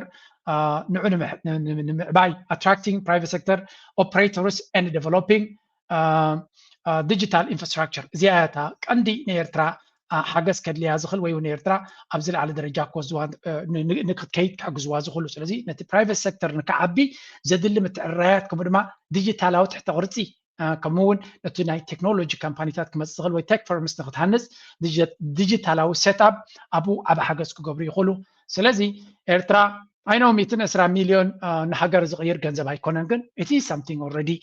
ንዑ ንምዕባይ፣ attracting private sector operators and developing digital infrastructure። እዚኣ እያ እታ ቀንዲ ንኤርትራ ሓገዝ ከድልያ ዝኽእል ወይ እውን ኤርትራ ኣብ ዝለዓለ ደረጃ ክወስድዋ ንክትከይድ ክሕግዝዋ ዝኽእሉ። ስለዚ ነቲ private sector ንክዓቢ ዘድሊ ምትዕርራያት፣ ከምኡ ድማ ዲጂታላዊ ትሕተ ቅርፂ፣ ከምኡ እውን ነቲ ናይ ቴክኖሎጂ ካምፓኒታት ክመፅእ ዝኽእል ወይ tech firms ንክትሃንፅ ዲጂታላዊ setup ኣብኡ ዓቢ ሓገዝ ክገብሩ ይኽእሉ። ስለዚ ኤርትራ፣ I know፣ ሚእትን ዕስራ ሚልዮን ንሃገር ዝቕይር ገንዘብ ኣይኮነን፣ ግን it is something already።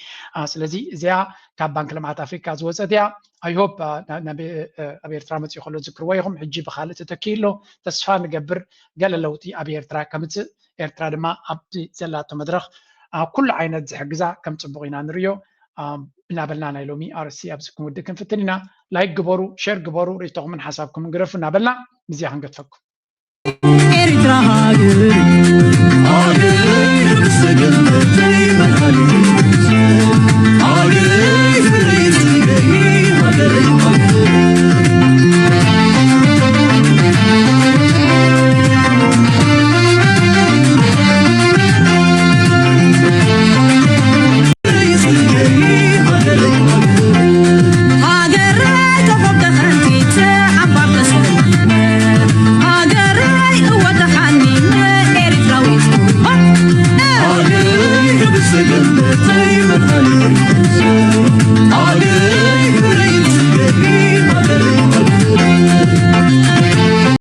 ስለዚ እዚኣ ካብ ባንክ ልምዓት ኣፍሪካ ዝወፀት እያ። I hope ኣብ ኤርትራ መፅኡ ከሎ ዝክርዎ ኢኹም። ሕጂ ብካልእ ተተኪኡ ኣሎ። ተስፋ ንገብር ገለ ለውጢ ኣብ ኤርትራ ከምፅእ፣ ኤርትራ ድማ ኣብቲ ዘላቶ መድረኽ ኩሉ ዓይነት ዝሕግዛ ከም ፅቡቕ ኢና ንርእዮ። እናበልና ናይ ሎሚ ኣርእስቲ ኣብዚ ክንውድእ ክንፍትን ኢና። ላይክ ግበሩ፣ ሸር ግበሩ፣ ርእይቶኹምን ሓሳብኩምን ግደፉ እናበልና ምስዚኣ ክንገድፈኩም። ኤርትራ ሃገር፣ ሃገር ብሰገነት ዘይመልኣል፣ ሃገር ፍቕሪ ጽገይ፣ ሃገር፣ ሃገር።